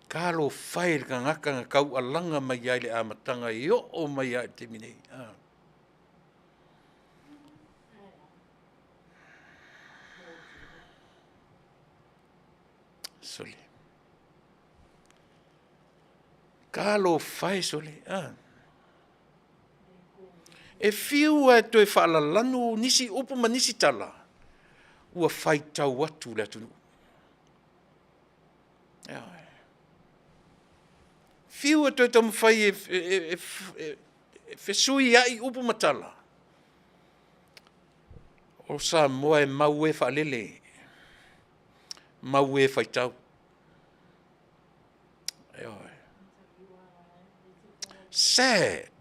Talofa e i le tagata na taualaga mai lava i le amataga e oo mai lava i le taimi nei. Sole. Talofa e sole. E fiu lava e toe faalalanu nisi upu ma nisi tala, ua faitau atu le atunuu. Ioe. Fiu e toe taumafai e fesuiai upu ma tala, o Samoa e mau e faalele, mau e faitau. Ioe. Sad.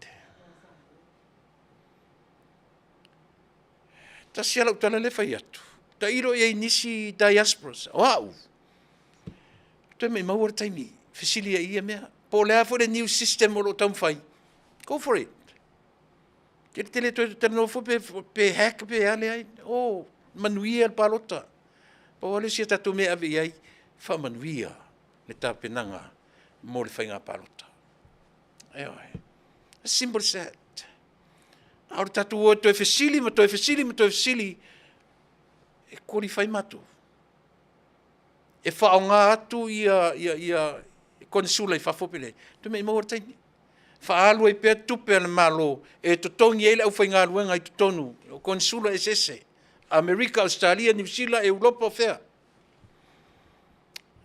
Tasi lava lau tala lea e fai atu, tailo i ai i nisi diasporas, o au, ou te maumau le taimi e fesili ai i ia mea. Po o le a foi le new system o lo o taumafai, go for it. E te le toe talanoa foi pe hack pe a, leai, o manuia le palota. Pau lava le isi a tatou mea e ave i ai, faamanuia le tapenaga mo le faiga palota. Ioe. As simple as that. A o le tatou o e toe fesili ma toe fesili ma toe fesili, e qualify matou. E faaaoga atu ia konesula i fafo pe leai, toe maumau lava le taimi. Faaalu ai pea tupe a le Malo e totogi ai le aufaigaluega i totonu o konesula eseese, Amerika, Ausetalia, Niu Sila, Europa o fea.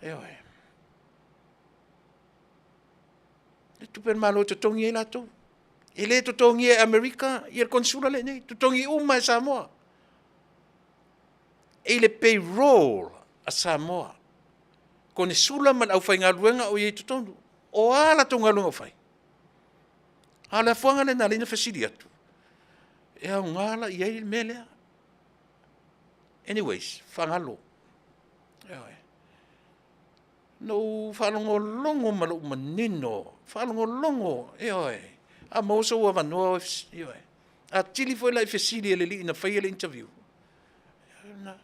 Ioe. O le tupe a le Malo e totogi ai latou. E le totogia e Amerika le konesula lea e i inei, e totogi uma lava e Samoa i le payroll a Samoa, konesula ma le aufaigaluega o i ai i totonu. O a latou galuega o fai? A o le afuaga lea na ala ai ona fesili atu, e aoga la i ai le mea lea? Anyways, faagalo. Ioe. Na ou faalogologo ma lou manino, faalogologo, ioe, a maua sou avanoa, ioe. Atili foi la i fesili a le alii na faia le interview, o lena.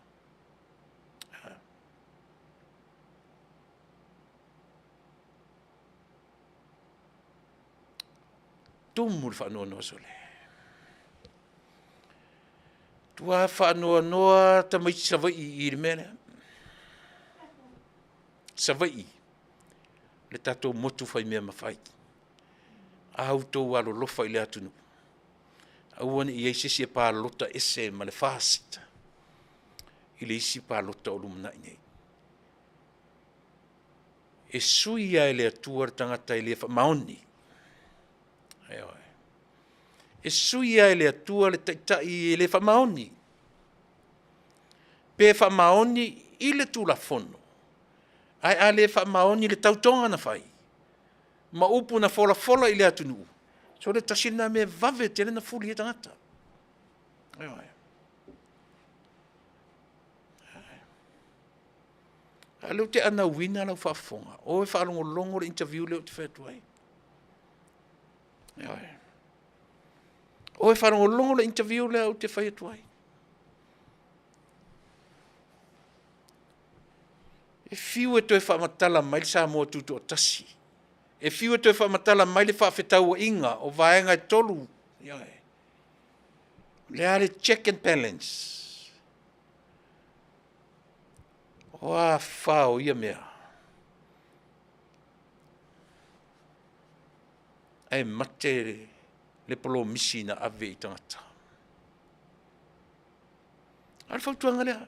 Tumu le faanoanoa sole. Matua faanoanoa lava tamaiti Savaii i le mea lea. Savaii, le tatou motu faimea mafai. A outou alolofa i le atunuu, aua ne i i ai se isi e palota ese ma le FAST i le isi palota o lumanai nei. E sui lava e le Atua le tagata e le faamaoni. Ioe. E sui lava e le Atua le taitai e le faamaoni, pe faamaoni i le Tulafono, ae a le faamaoni i le tautoga na fai ma upu na folafola i le atunuu, sole tasi lena mea e vave tele ona fuli ai tagata. Ioe. A o lea ou te anauina lau faafofoga, o e faalogologo le interview lea ou te fai atu ai. Ioe. O e faalogologo le interview lea ou te fai atu ai. E fiu e toe faamatala mai le Samoa Tutoatasi, e fiu e toe faamatala mai le faafetauaiga o vaega e 3, ioe, o le a le check and balance? O a fa o ia mea? Ae mate le polomisi na ave i tagata. A o le fautuaga lea,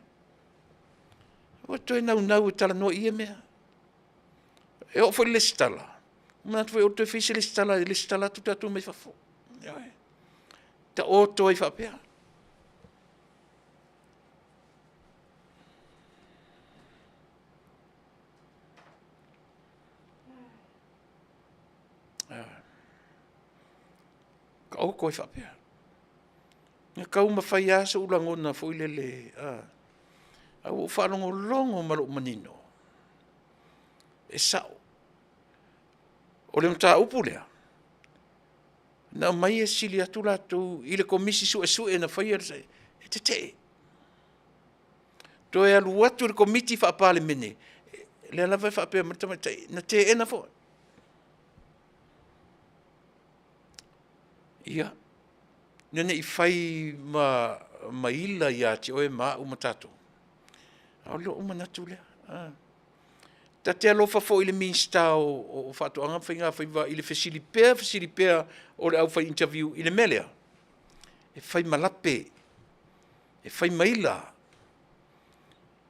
aua le toe naunau e talanoa i ia mea. E oo foi i le resitala, manatu foi e toe fai se resitala e resitala atu tatou mai fafo. Ioe. Taoto ai faapea. Taoto ai faapea. Na taumafai lava sou lagona foi lele, ae ua ou faalogologo ma lou manino, e sao. O le mataupu lea, na aumai e sili atu latou i le Komisi Suesue na faia le… e tetee. Toe alu atu i le Komiti Faa-Palemene, lea lava e faapea mai le tamaitai, na teena foi. Ia, ina ne i fai ma ila ia te oe ma au ma tatou, a o lou manatu lea. Ta te alofa foi i le Minisita o Faatoaga ma Faigafaiva i le fesili pea fesili pea o le au fai interview i le mea lea. E fai ma lape, e fai ma ila,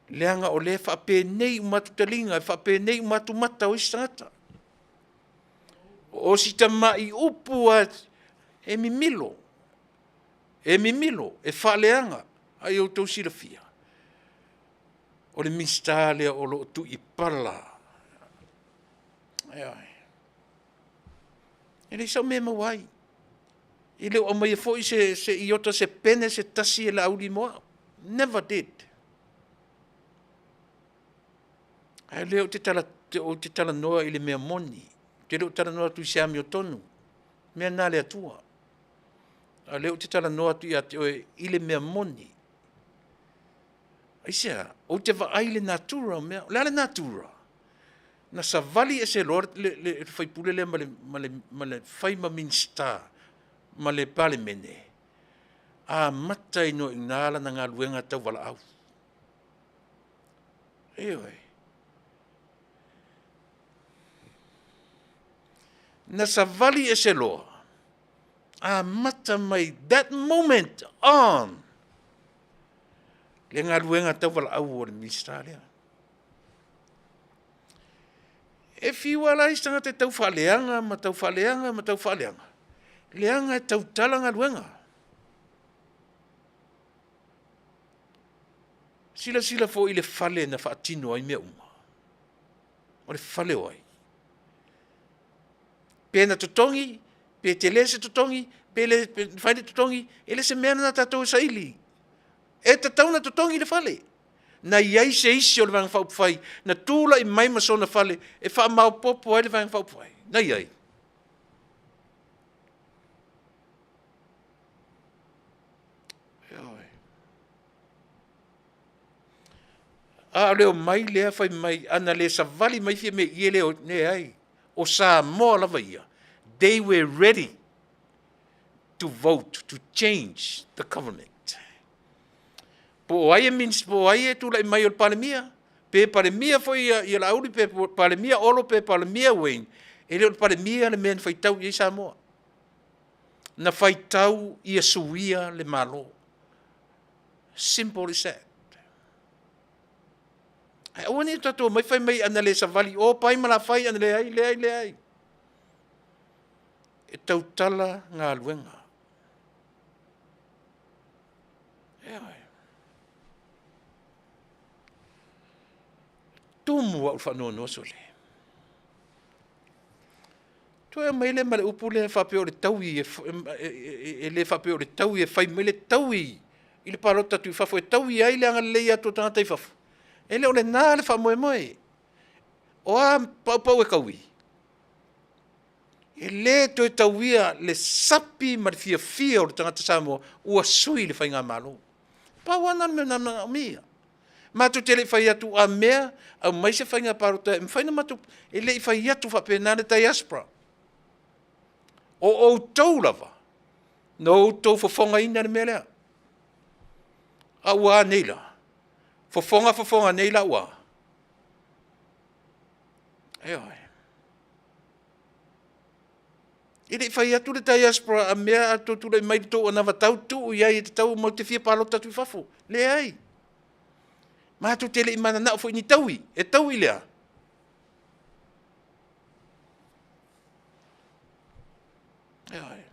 leaga o lea e faapenei uma atu taliga, e faapenei uma atu mata o isi tagata. O si tamai upu lava e mimilo, e mimilo, e faaleaga. A ia outou silafia, o le Minisita lea o lo o tuu i pala, ioe. E leai sau mea e maua ai, e le o aumaia foi se iota se pene se tasi e Laauli mo au, never did. A o lea ou te talanoa i le mea moni, ou te le o talanoa atu i se amiotonu, o mea na a le Atua. A o lea ou te talanoa atu ia te oe i le mea moni. Aisea? Ou te vaai i le natura o mea. O le a le natura? Na savali ese loa le sui usufono lea ma le fai ma Minisita ma le Palemene, amata ai loa i ina lana galuega tauvalaau. Ioe. Na savali ese loa, amata mai that moment on le galuega tauvalaau a le Minisita lea. E fiu lava la isi tagata e taufaaleaga ma taufaaleaga ma taufaaleaga, leaga e tautala galuega. Silasila foi i le fale na faatino ai mea uma. O le fale o ai? Pe na totogi, pe tele se totogi, pe le mafai ona totogi, e le o se mea lena a tatou e saili. E tatau ona totogi le fale. Na i ai se isi o le Vaega Faaupufai na tulai mai ma sona fale e faamaopoopo ai le Vaega Faaupufai? Na i ai? Ioe. A o le omai lea fai mai ana le savali mai Fiame e leai, o Samoa lava ia, they were ready to vote to change the government. Po o ai e tulai mai o le Palemia, pe Palemia foi Laauli pe Palemia Olo pe Palemia Wayne, e le o le Palemia le mea na faitau i ai Samoa. Na faitau ia suia le Malo. Simple as that. Ae aua ne i o tatou omai fai mai ana le savali i o Pai ma Lafai, ana leai, leai, leai. E tautala galuega. Ioe. E tumu lava lou faanoanoa sole. Toe aumai lea ma le upu lea faapea o le taui, e le faapea o le taui e fai mai le taui i le palota atu i fafo e taui ai le agalelei atu o tagata i fafo. E le o lena le faamoemoe. O a paupau e taui? E le toe tauia le sapi ma le fiafia o le tagata Samoa ua sui le faigamalo. Pau lava lena o le mea na manaomia. Matou te le i fai atu a mea aumai se faiga palota e mafai ona matou, e le i fai atu faapena le diaspora. O outou lava na outou fofogaina le mea lea. A ua a nei la? Fofoga fofoga nei la ua a? Ioe. E le i fai atu le diaspora a mea a outou tulai mai i le tou anavatau tuu i ai e tatau matou te fia palota atu i fafo. Leai. Matou te le i mananao foi ni taui. E taui i le a? Ioe.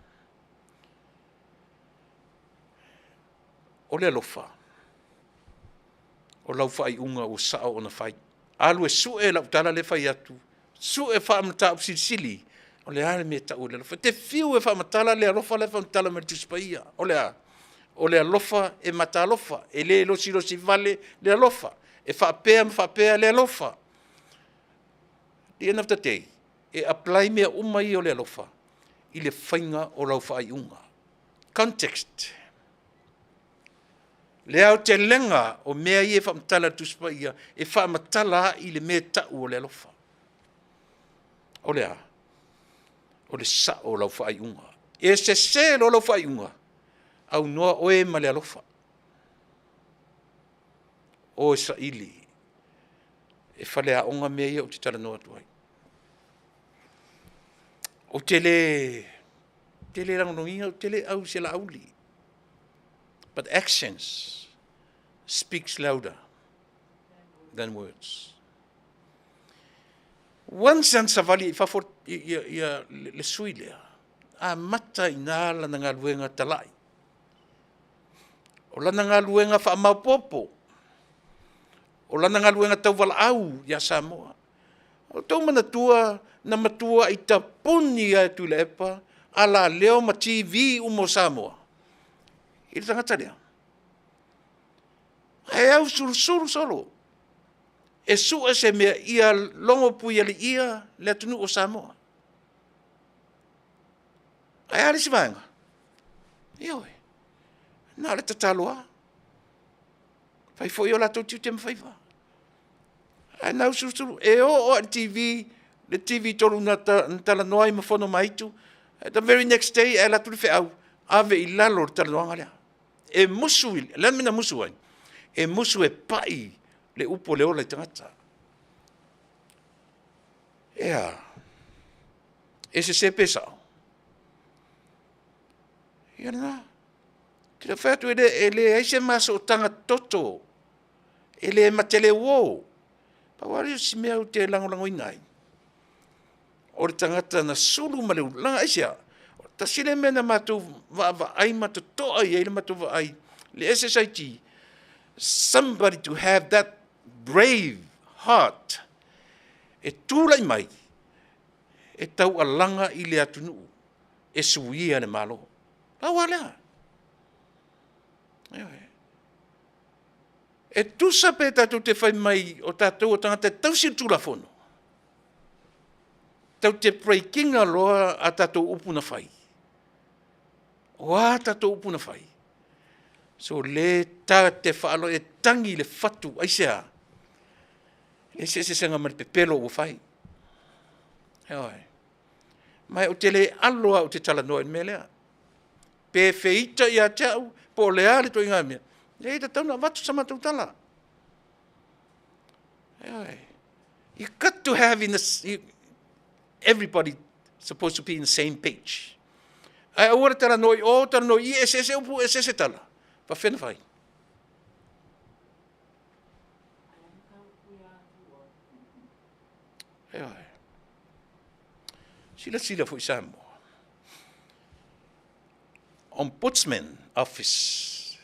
O le alofa, o lau faaiuga ua sao ona fai. Alu e sue lau tala lea e fai atu, sue faa-Mataupu Silisili o le a le mea e tau o le alofa. E te fiu e faamatala le alofa la e faamatala mai e le Tusi Paia. O le a? O le alofa e matalofa, e le losilosi vale le alofa, e faapea ma faapea le alofa. At the end of the day, e apply mea uma ia o le alofa i le faiga o lau faaiuga. Context. Le aotelega o mea ia e faamatala e le Tusi Paia, e faamatala ai le mea e tau o le alofa. O le a? O le sao o lau faaiuga. E sese loa lau faaiuga, aunoa oe ma le alofa. O e saili e faleaoga mea ia ou te talanoa atu ai. Ou te le lagolagoina, ou te le au i se Laauli. But actions speaks louder than words. Once an savali i fafo ia le sui lea, amata i ina lana galuega talai. O lana galuega faamaopoopo, o lana galuega tauvalaau ia Samoa. O tou manatua na matuai tapuni lava e Tuilaepa alaleo ma TV uma o Samoa i le tagata lea. Ae ausulusulu solo e sue se mea ia logo puialii le atunuu o Samoa. Ae a le isi vaega? Ioe, na o le tatalo lava, fai foi o latou tiute ma faiva. Ae na ausulusulu, e oo lava i le TV, le TV3 na talanoa ai ma Fonomaitu, the very next day e alu atu le feau, ave i lalo le talanoaga lea. E musu, o le a le mea na musu ai? E musu e pai le upu o le ola i tagata. E a? E sese pe sao? Ia lena. Ou te le o fai atu e leai se ma sootaga toto, e le ma te le uo. Pau lava lea o si mea ou te lagolagoina ai, o le tagata na sulu ma le ulu, leaga aisea? Tasi lea mea na matou vaavaai ma totoa i ai le matou vaai i le SSIG, somebody to have that brave heart e tulai mai e taualaga i le atunuu e suia le Malo. Pau lava lea. Ioe. E tusa pe tatou te fai mai o tatou o tagata e tausi le Tulafono, tatou te break ina loa a tatou upu na fai. O a tatou upu na fai? So le ta te faalogo e tagi le fatu, aisea? E leai se eseesega ma le pepelo ua fai. Ioe. Ma ou te le alo lava ou te talanoa i le mea lea. Pe feita ia te au po o le a le ituaiga mea, leai e tatau ona avatu sa matou tala. Ioe. You got to have in the, everybody supposed to be in the same page. Ae aua le talanoa i o, talanoa i i, eseese upu, eseese tala. Faafefea ona fai? Ioe. Silasila foi Samoa. Ombudsman Office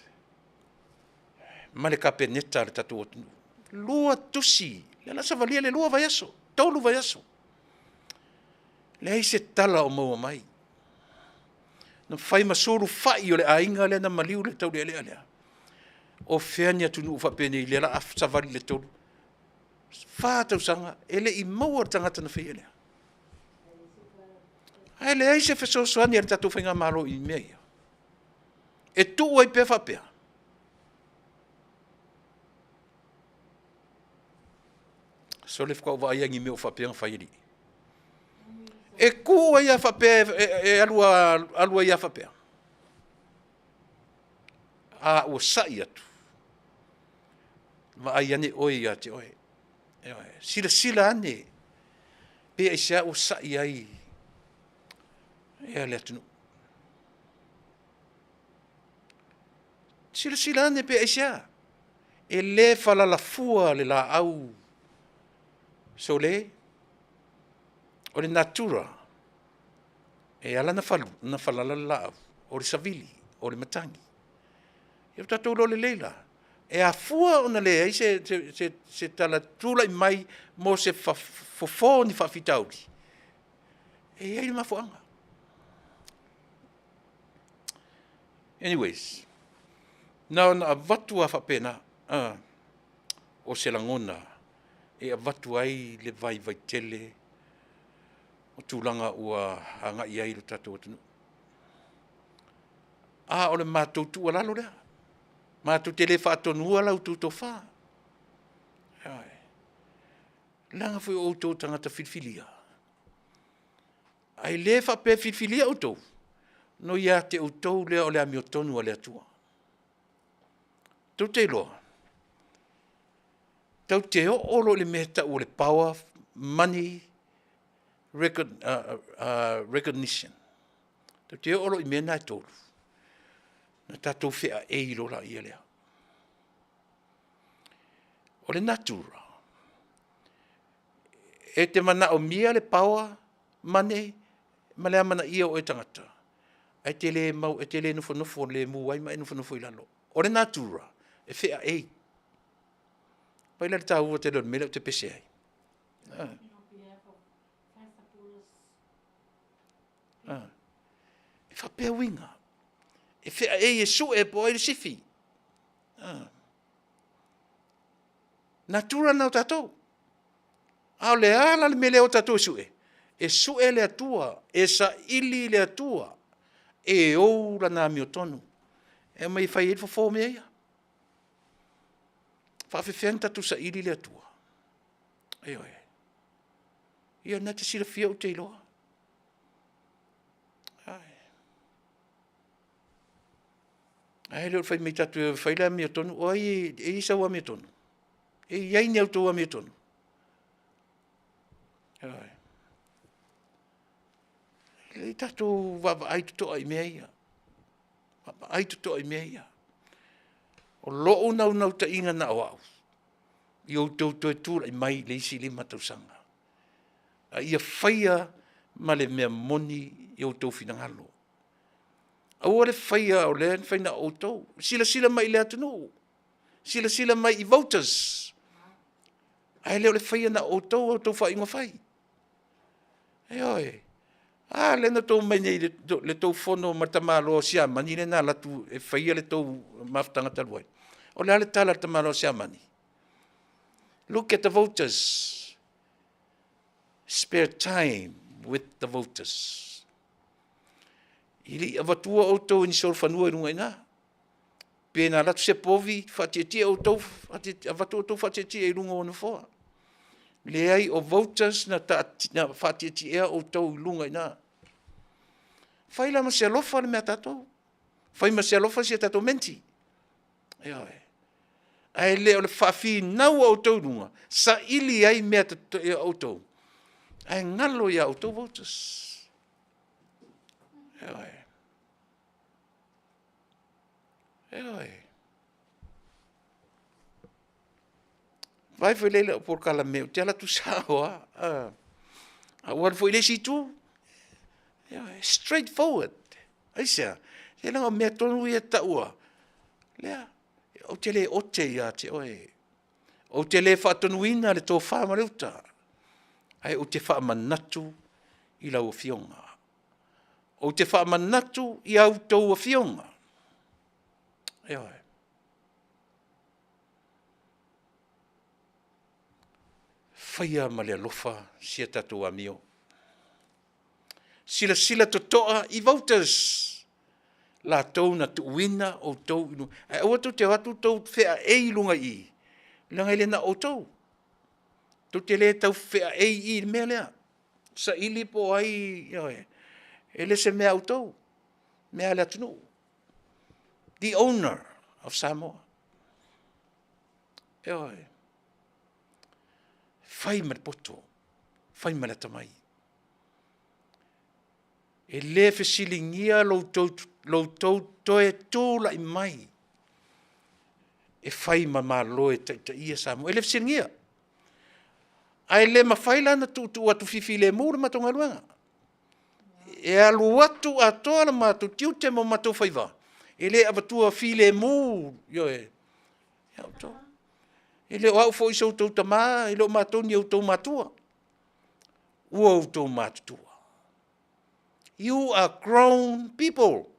ma le Kapeneta a le tatou atunuu. 2 tusi, lea la savalia le 2 vaiaso, 3 vaiaso. Leai se tala o maua mai. Na fai ma sulufai o le aiga lea na maliu i le taulealea lea. O fea ni atunuu faapenei lea o le a savali i le 3, 4 tausaga e le i maua le tagata na faia lea. Ae leai se fesoasoani a le tatou faigamalo i mea ia. E tuu ai pea faapea. Sole faatoa ou vaai lava i ni mea o faapea ona fai alii. E tu ai lava faapea e alu ai lava faapea. A ua sai atu, vaai ane oe ia te oe. Ioe. Silasila ane pe aisea ua sai ai le atunuu. Silasila ane pe aisea. E le falalafua le laau sole, o le natura e ala ona falala le laau, o le savili, o le matagi. Ia ua tatou iloa lelei la, e afua ona leai se tala tulai mai mo se fofo o ni faafitauli, e i ai le mafuaaga. Anyways, na ona avatu lava faapena o se lagona e avatu ai le vaivai tele o tulaga ua agai i ai lo tatou atunuu. A o le matou tuualalo lea, matou te le faatonuina la outou tofa. Ioe. Leaga foi o outou o tagata filifilia, ae le faapea e filifilia outou, na o ia te outou lea o le amiotonu a le Atua. Tou te iloa, tatou te oo loa i le mea e tau o le power, money recognition, tatou te oo loa i mea na e tolu, Na tatou feaei loa laia lea. O le natura, e te manaomia le power money ma le amanaia o oe e tagata, ae te le mau e te le nofonofo lemu ai ma e nofonofo i lalo. O le natura, e feaei. Vaai la i le taua tele o le mea lea ou te pese ai? E faapea uiga, e feaei e sue po o ai le sifi. Natura lena o tatou. A o le a la le mea lea e o tatou e sue? E sue le Atua, e saili le Atua e ou lana amiotonu e aumai e fai ai le fofo o mea ia. E faapefea ona tatou saili le Atua? Ioe. Ia o lena e te silafia ou te iloa. Ae le o le fai mai tatou te o e fai le amiotonu. O ai e i ai sau amiotonu? E i ai ni a outou amiotonu? Ioe. Lelei tatou vaavaai totoa i mea ia, vaavaai totoa i mea ia. O lou naunautaiga na o au, ia outou toe tulai mai i le isi 5 tausaga, a ia faia ma le mea moni i outou finagalo. Aua le faia o lea na fai na o outou. Silasila mai i le atunuu, silasila mai i voters, ae le o le faia na o outou a outou faaiuga fai. Ioe. A lea na outou omai nei i le tou fono ma le tamaloa Siamani lea na alu atu e faia le tou mafutaga talu ai. O le a le tala a le tamaloa Siamani? Look at the voters. Spare time with the voters. E le i avatua outou e ni solofanua i luga i ina. Pe na alu atu se povi faatietie outou, avatu outou faatietie i luga o nofoa. Leai, o voters na faatietiea outou i luga i ina. Fai la ma se alofa le mea a tatou, fai ma se alofa si a tatou menti. Ioe. Ae le o le faafinau a outou i luga, saili ai mea a outou, ae galo ia outou voters. Ioe. Ioe. Vaai foi la i lau polokalame, ou te alu atu sao lava, a ua alu foi i le isi itu. Ioe, straight forward. Aisea? Se leaga o mea tonu ia e taua, lea, ou te le ote ia te oe. Ou te le faatonuina le tofa ma le uta, ae ou te faamanatu i lau Afioga. Ou te faamanatu i a outou afioga. Ioe. Faia ma le alofa si a tatou amio. Silasila totoa i voters, latou na tuuina outou i luga. Ae aua tou te o atu tou feaei i luga i i, leaga e le na o outou. Tou te le tau feaei i i i le mea lea. Saili po o ai, ioe, e le o se mea a outou, o mea a le atunuu. The owner of Samoa. Ioe. Fai ma le poto, fai ma le atamai. E le fesiligia lo outou toe tulai mai e fai ma Malo e taitaia Samoa. E le fesiligia. Ae le mafai la ona tuutuu atu fifilemu le matou galuega. E alu atu atoa le matou tiute ma o matou faiva, e le avatua filemu, ioe, ia outou. E le o au foi so outou tama, e le o matou ni outou matua. Ua outou matutua. You are grown people.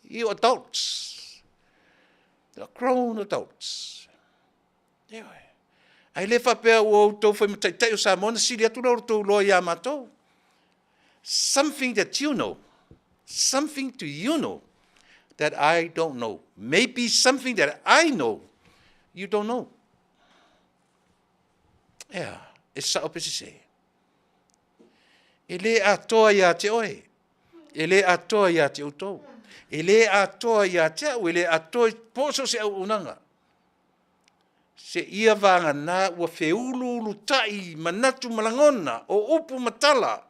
You adults. You are grown adults. Ioe. Ae le faapea ua outou fai ma taitai o Samoa ona sili atu lea o lo outou iloa ia matou. Something that you know, something to you know that I don't know. Maybe something that I know you don't know. Ea, e sao pe sese. E le atoa ia te oe, e le atoa ia te outou, e le atoa ia te au, e le atoa po o so o se auaunaga. Seia vagana ua feuluulutai manatu ma lagona, o upu ma tala,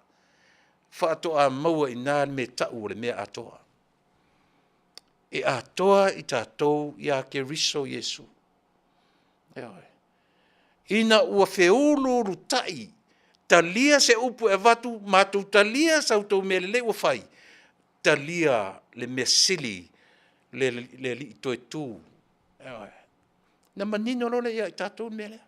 faatoa maua i ina le mea e tau o le mea atoa. E atoa i tatou ia Keriso Iesu. Ioe. Ina ua feuluulutai, talia se upu e avatu, matou talia sa outou mea lelei ua fai, talia le mea sili le Alii toe tu. Ioe. Na manino loa lea ia i tatou le mea lea.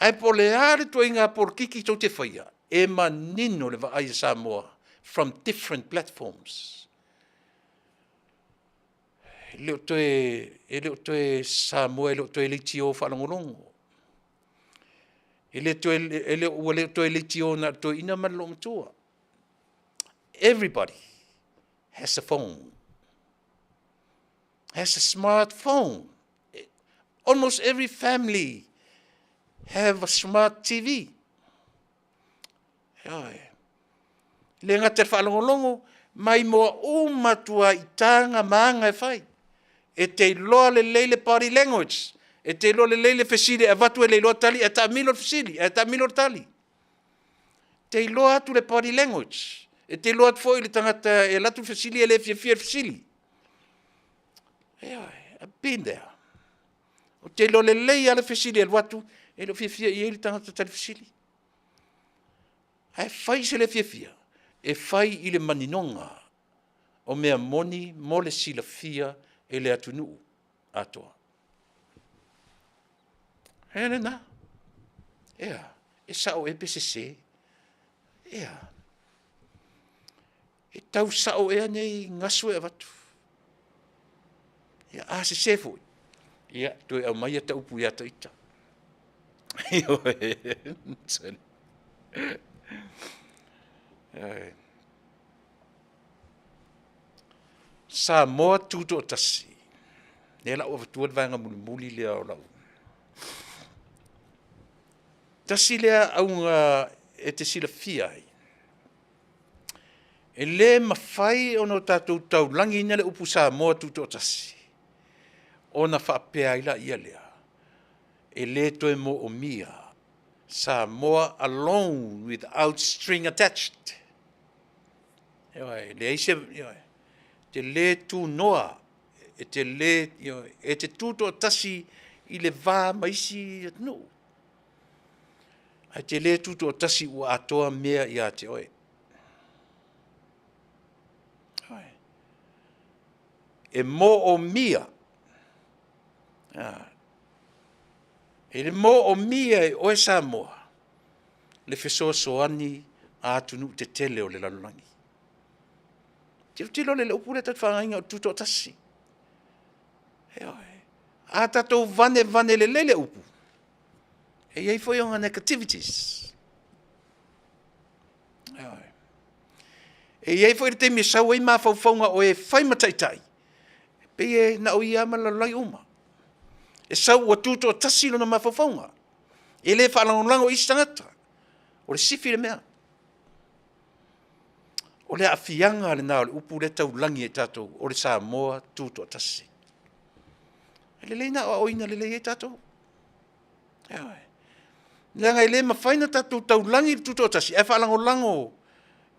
Ae po o le a le ituaiga polokiki tou te faia, e manino le vaai a Samoa from different platforms. E le o toe, e le o toe Samoa e le o toe leitio faalogologo. E le toe, ua le toe leitio na o le toeaina ma le olomatua. Everybody has a phone, has a smartphone. Almost every family have a smart TV. Ioe. E le gata i le faalogologo, maimoa uma atu lava i taga ma aga e fai. E te iloa lelei le body language, e te iloa lelei le fesili e avatu e le iloa tali ae taamilo le fesili ae taamilo le tali. E te iloa atu le body language, e te iloa atu foi le tagata e alu atu le fesili e le fiafia i le fesili. Ioe, I've been there. Ou te iloa lelei lava le fesili e alu atu e le o fiafia i ai le tagata tali fesili. Ae fai se le fiafia, e fai i le maninoga o mea moni mo le silafia e le atunuu atoa. E lena. Ea, e sao ea pe sese? Ea. E tau sao ea nei gasu e avatu? Ia, a sese foi, ia, toe aumai ata upu ia ta ita. Ioe. Samoa Tutoatasi, lea o le a ou avatua le vaega mulimuli lea o lau. Tasi lea auga e te silafia ai, e le mafai ona tatou taulagiina le upu Samoa Tutoatasi, ona faapea ai laia lea, e le toe moomia Samoa alone without string attached. Ioe, leai se, ioe, e te le tunoa, e te le, ioe, e te tutoatasi i le va ma isi atunuu, ae te le tutoatasi ua atoa mea ia te oe. Ioe. E moomia, e le moomia e oe Samoa le fesoasoani a atunuu tetele o le lalolagi. Tilotilo i le upu lea tatou te faaaogaina o le tutoatasi. Ioe. A tatou vanevane lelei le upu, e i ai foi ona negativities. Ioe. E i ai foi le taimi e sau ai mafaufauga o e fai ma taitai, e pei e na o ia lava ma le lalolagi uma. E sau ua tutoatasi lona mafaufauga, e le faalagolago i isi tagata. O le sifi le mea. O le aafiaga lena o le upu lea e taulagi e tatou, o le Samoa Tutoatasi. E lelei ona aoaoina lelei ai tatou. Ioe. Leaga e le mafai ona tatou taulagi le Tutoatasi ae faalagolago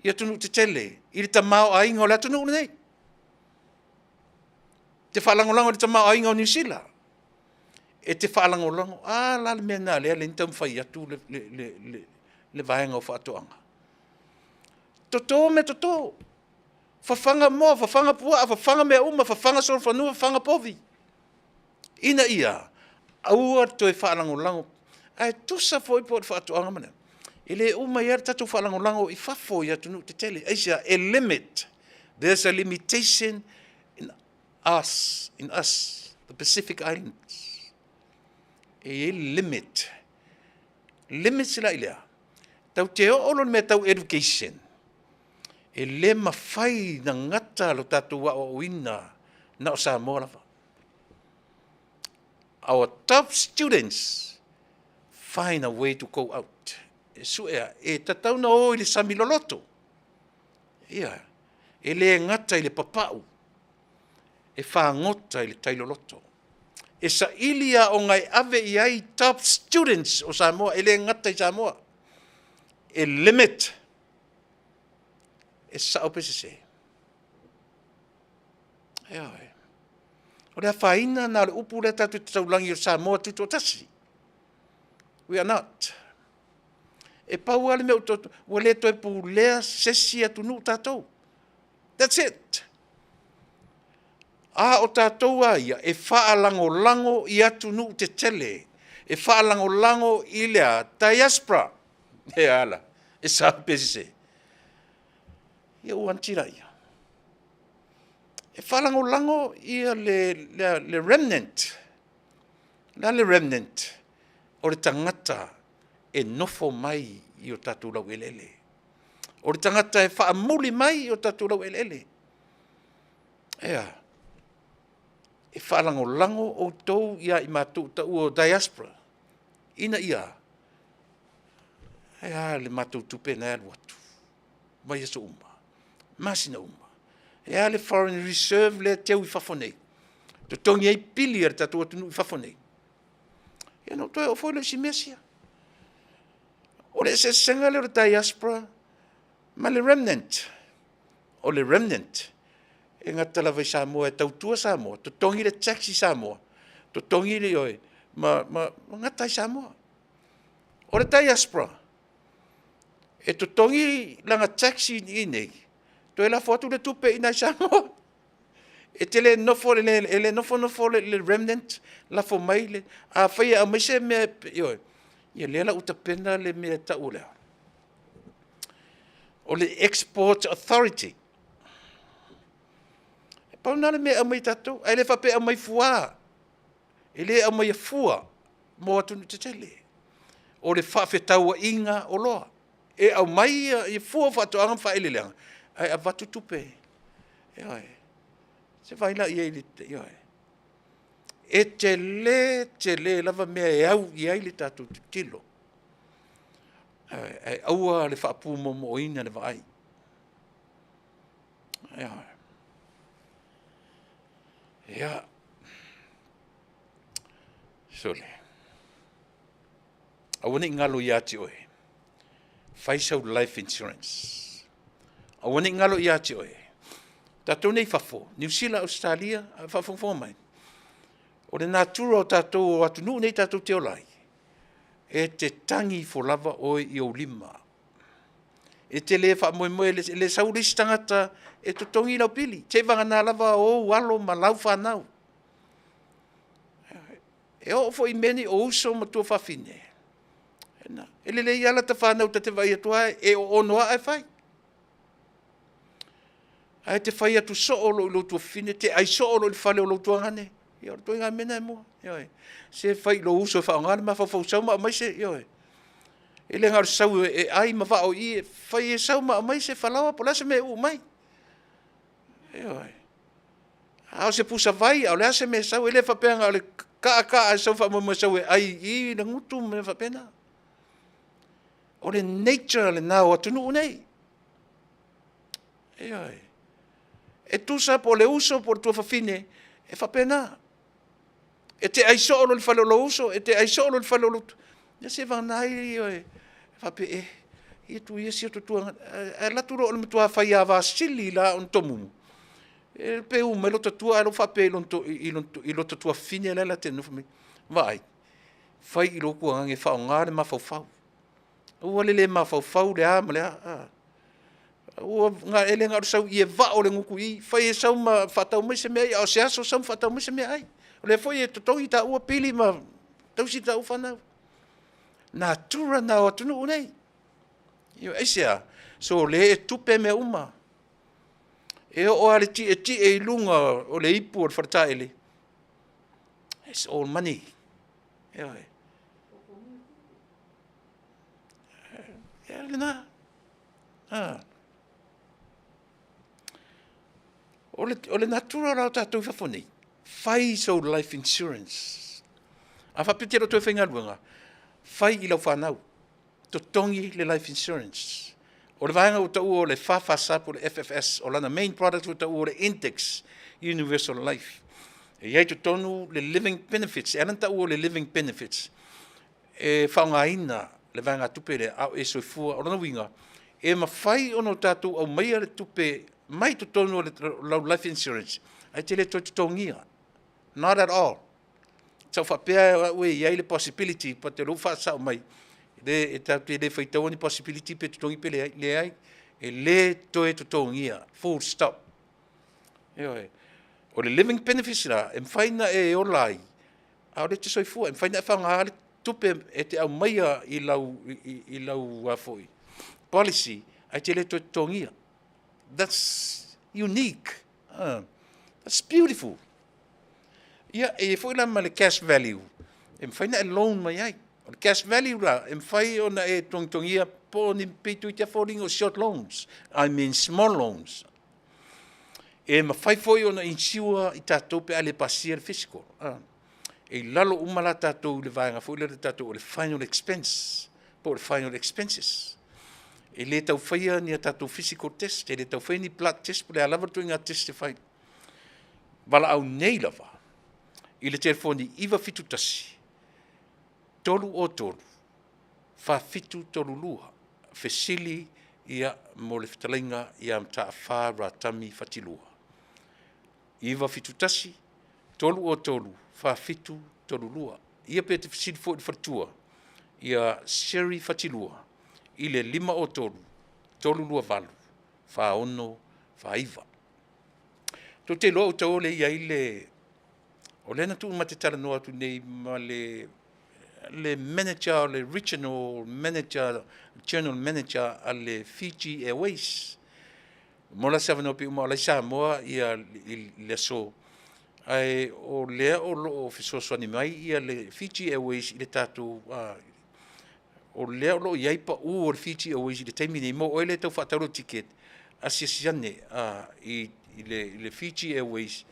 i atunuu tetele i le tamaoaiga o le atunuu lenei. E te faalagolago i le tamaoaiga o Niu Sila, e te faalagolago, a la le mea lena lea na taumafai atu le vaega o faatoaga. Toto meatoto, fafaga moa, fafaga puaa, fafaga mea uma, fafaga solofanua, fafaga povi, ina ia aua le toe faalagolago. Ae tusa foi po o le faatoaga ma le a, e le uma ai lava le tatou faalagolago i fafo i atunuu tetele. Aisea? E limit, there's a limitation in us, the Pacific Islands. E i ai le limit. Limit la i lea, tatou te oo loa i le mea tau education, e le mafai ona gata lo tatou aoaoina na o Samoa lava. Our top students find a way to go out. E sue a, e tatau ona o i le sami loloto. Ia, e le gata i le papau, e fagota i le tai loloto. E saili aoga e ave i ai top students o Samoa, e le gata i Samoa. E limit. E sao pe sese? Ioe. O le afaina lena o le upu lea tatou te taulagi o Samoa Tutoatasi. We are not. E pau lava le mea ua le toe pulea se isi atunuu tatou. That's it. A o tatou lava ia, e faalagolago i atunuu tetele, e faalagolago i le a? Diaspora. E a la? E sao pe sese? Ia ua anati laia. E faalagolago ia le remnant. O le a le remnant? O le tagata e nofo mai i o tatou laueleele. O le tagata e faamuli mai i o tatou laueleele. E a? E faalagolago outou ia i matou taua o diaspora, ina ia a? Ae a le matou tupe lena e alu atu vaiaso uma, masina uma. E a le foreign reserve lea e teu i fafo nei, totogi ai pili a le tatou atunuu i fafo nei? Ia ona ou toe oo foi lea i isi mea sia. O le eseesega lea o le diaspora ma le remnant. O le remnant, e gata lava i Samoa e tautua Samoa, totogi le tax i Samoa, totogi le, ioe, ma gata ai i Samoa. O le diaspora, e totogi lana tax i inei, toe lafo atu le tupe i ina i Samoa. E te le nofo, e le nofo nofo le remnant lafo mai le, afai e aumai se mea, ioe, ia lea la ua tapena le mea e tau o le a? O le Export Authority. E pau lena o le mea e aumai e tatou, ae le faapea e aumai fuā, e le aumaia fua mo atunuu tetele. O le faafetauaiga oloa, e aumai ia fua o faatoaga ma faaeleeleaga, ae avatu tupe, ioe. Se i vaai la i ai, ioe. E tele tele lava mea e au i ai le tatou tilotilo, ae aua le faapumoomoona le vaai. Ioe. Ia, sole, aua ne i galo ia te oe, fai sau life insurance. Aua ne i galo ia te oe, tatou nei i fafo, Niu Sila, Ausetalia, a o faafogafoga mai, o le natura o tatou o atunuu nei tatou te ola ai, e te tagi ifo lava oe i ou lima. E te le faamoemoe, e le sau le isi tagata e totogi lau pili, seivagana lava ou alo ma lau fanau. E oo foi i mea nei o uso ma tuafafine, e lelei lava lata fanau ta te vaai atu lava e oono lava ae fai. Ae te fai atu soo loa i lou tuafafine, te ai soo loa i le fale o lou tuagane, ia o le ituaiga mea lena e maua. Ioe. Se fai i lou uso e faaaoga le mafaufau sau ma aumai se, ioe. E le na o le sau e ai ma vao i i, e fai e sau ma aumai se falaoa po o le a se mea e uu mai. Ioe. A o se pusa vai, a o le a se mea e sau, e le faapea na o le kaa kaa ae sau faamoemoe e sau e ai i i le gutu ma mea faapena. O le nature lena o atunuu nei. Ioe. E tusa po o le uso po o le tuafafine, e faapena. E te ai soo loa i le fale o lou uso, e te ai soo loa i le fale o lou... Ia seivagana ai e faapea, e, ia tuu ia si ota tuagane. Ae alu atu loa o le matua faiava sili la ona tomumu, e pe u mai lota tua ae la e faapea i lota tuafafine la e te nonofo mai. Vaai, fai i lou tuagane e faaaoga le mafaufau. Aua le le mafaufau le a ma le a. Aua, e le na o le sau i i e vao le gutu i i, fai e sau ma faatau mai se meaai, a o se aso sau ma faatau mai se meaai. O lea foi e totogi taua pili ma tausi taua fanau. Natura na o atunuu nei. Aisea? Sole e tupe mea uma. E oo lava i le tietie i luga o le ipu o le faletaele, it's all money. Ioe. Ia lena. Ah. O le natura la o tatou i fafo nei, fai sou life insurance. A faapea te le o toe faigaluega, fai i lau fanau, totogi le life insurance. O le vaega ua taua o le FFS po o le FFS, o lana main product ua taua o le Index Universal Life. E i ai totonu le living benefits, e ala ona taua o le living benefits, e faaaogaina le vaegatupe lea a o e soifua. O lona uiga, e mafai ona tatou aumaia le tupe mai totonu o lau life insurance, ae e te le toe totogia. Not at all. Sa ou faapea o au e i ai le possibility, but o lea ua faasao mai, e tatou te le faitaua ni possibility pe totogi pe leai. Leai, e le toe totogia, full stop. Ioe. O le living benefits la, e mafai ona e ola ai, a o lea e te soifua, e mafai ona e faaaoga le tupe e te aumaia i lau policy, ae te le toe totogia. That's unique. That's beautiful. Ia, e i ai foi la ma le cash value, e mafai ona e loan mai ai. O le cash value la, e mafai ona e togitogia po o ni pei toeitiiti lava foliga o short loans, I mean small loans. E mafai foi ona insure i tatou pe a le pasia le physical. E i lalo uma la tatou i le vaega foi lea tatou o le final expense, po o le final expenses. E le tau faia ni a tatou physical test, e le tau faia ni blood test, po o le a lava le ituaiga test e fai. Valaau nei lava i le telefoni 971 303 4732, fesili ia mo le fetalaiga ia Mataafa Ratami Fatilua. 971 303 4732. Ia pe te fesili foi i le faletua ia Sherry Fatilua i le 503 328 4649. Tou te iloa outou o lea e i ai le, o lea na tuu ma te talanoa atu nei ma le manager o le regional manager, general manager a le Fiji Airways. Mo la se avanoa pe uma o la i Samoa ia i le aso, ae o lea o lo o fesoasoani mai ia le Fiji Airways i le tatou, o lea o lo o i ai pau o le Fiji Airways i le taimi nei, mo oe lea e tau faatau lou ticket, asiasi ane i le Fiji Airways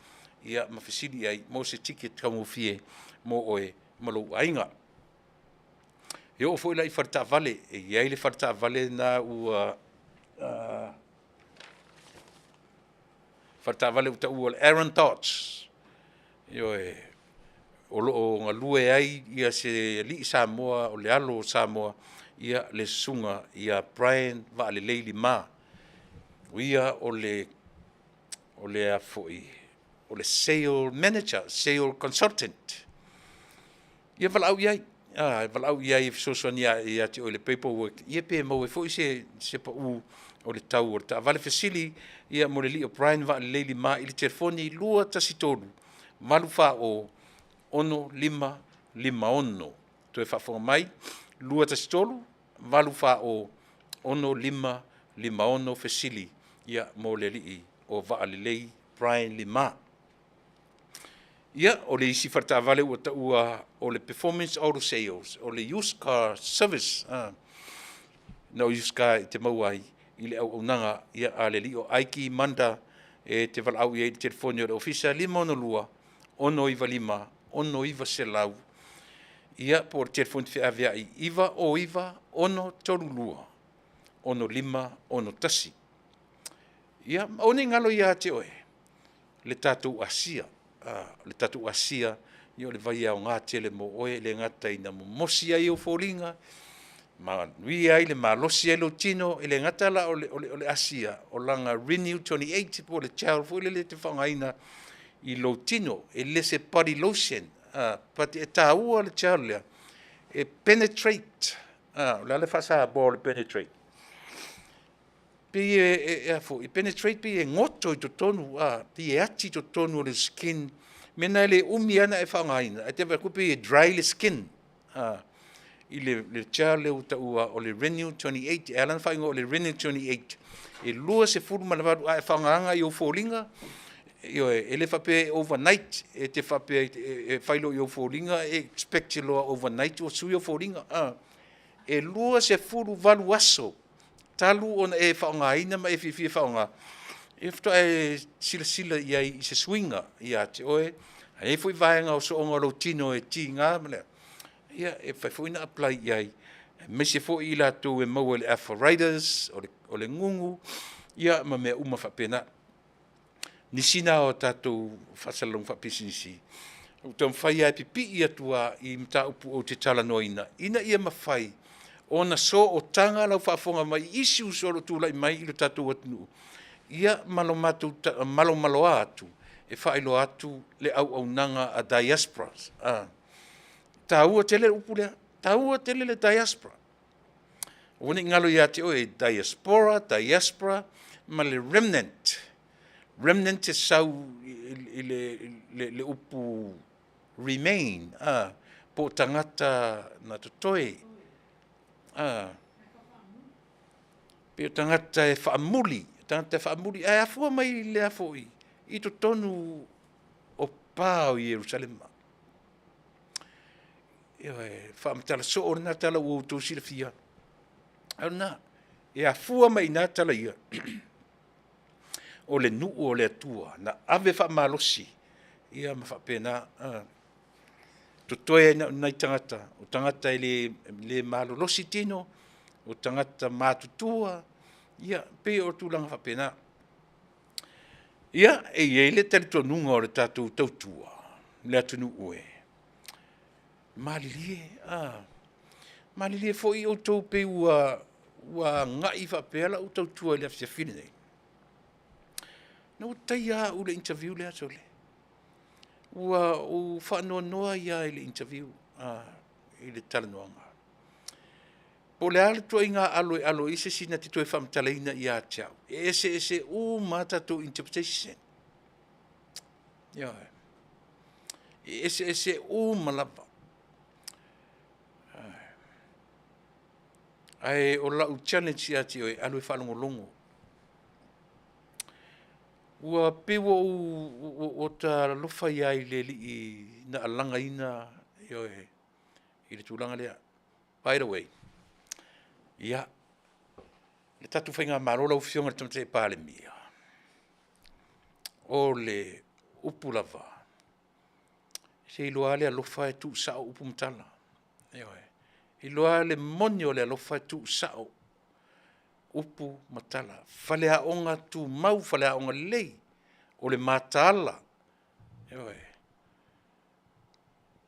ia ma fesili i ai mo se ticket taugofie mo oe ma lou aiga. E oo foi la i faletaavale, e i ai le faletaavale na ua faletaavale ua taua o le Aaron Dodge. Ioe, o lo o galue ai ia se alii Samoa, o le alo o Samoa, ia le susuga ia Brian Vaalelei Lima. O ia o le o le sale manager, sale consultant. Ia valaau i ai, valaau i ai e fesoasoani ia te oe i le paperwork, ia pe maua ai foi se pau o le tau o le taavale. Fesili ia mo le alii o Brian Vaalelei Lima i le telefoni 213 840 6556. Toe faafofoga mai, 213 840 6556. Fesili ia mo le alii o Vaalelei Brian Lima. Ia, o le isi faletaavale ua taua o le Performance Auto Sales, o le used car service, na o used car e te maua ai i le auaunaga ia a le alii o Aiki Manda e te valaau i ai i le telefoni o le ofisa 562 695 6900, ia po o le telefoni feaveai 909 632 6561. Ia, aua ne i galo ia te oe le tatou asia, le tatou asia, ia o le vai aoga tele mo oe, e le gata ina momosi ai ou foliga, manuia ai le malosi ai lou tino, e le gata la o le asia, o lana Renew 28 po o le gel foi lele e te faaaogaina i lou tino, e le se body lotion, but e taua le gel lea, e penetrate, o le a le faa-Samoa o le penetrate? Pei e penetrate pei e goto i totonu, pei e ati i totonu o le skin, mea na e le umi lava ona e faaaogaina, ae te vaai atu pei e dry le skin, i le gel lea ua taua o le Renew 28. E ala ona faaigoa o le Renew 28, e 28, a e faaaogaina i ou foliga, ioe, e le faapea e overnight, e te faapea e fai loa i ou foliga, e expect loa overnight ua sui ou foliga. E 28 aso talu ona e faaaogaina ma e fiafia e faaaoga, e faatoa e silasila i ai i se suiga ia te oe. A i ai foi vaega o sooga o lou tino e tiga ma le, ia e mafai foi ona apply i ai, aemaise foi i latou e maua i le arthritis, o le gugu, ia ma mea uma faapena. Nisi na o tatou faasalalauga faapisinisi, ua taumafai lava e pipii atu lava i mataupu ou te talanoaina, ina ia mafai ona sootaga lau faafofoga mai i issues o lo o tulai mai i le tatou atunuu. Ia ma lo matou malomaloa atu e faailoa atu le auaunaga a diasporas. A, taua tele le upu lea, taua tele le diaspora. Aua ne i galo ia te oe, diaspora, diaspora ma le remnant. Remnant e sau i le upu remain, a, po o tagata na totoe, a, pei o tagata e faamuli, tagata e faamuli. Ae afua mai le a foi? I totonu o pa o Ierusalema. Ioe, faamatala soo lena tala ua outou silafia, a o lena, e afua mai i ina tala ia, o le nuu o le Atua na ave faamalosi ia ma faapena totoe ai na o ni nai tagata, o tagata e le malolosi tino, o tagata matutua, ia pei o tulaga faapena. Ia, e i ai le talitonuga o le tatou tautua le atunuu e, malilie, a, malilie foi outou pei ua agai faapea lau tautua i le afiafi lenei. Na ua taia lava au i le interview lea sole, ua ou faanoanoa ai lava i le interview i le talanoaga. Po o le a le ituaiga alo e alo i ai se isi na te toe faamatalaina ia te au, e eseese uma lava tatou interpretation. Ioe. E eseese uma lava. Ae o lau challenge ia te oe, alu e faalogologo. Ua pei ua ou ota alolofa ai lava i le alii na alagaina, ioe, i le tulaga lea. By the way, ia, le tatou faigamalo lau Afioga i le Tamaitai Palemia, o le upu lava, se iloa lava le alofa e tuusao upu ma tala. Ioe. Iloa lava le moni o le alofa e tuusao upu ma tala. Faleaoga tumau, faleaoga lelei, o le mataala, ioe,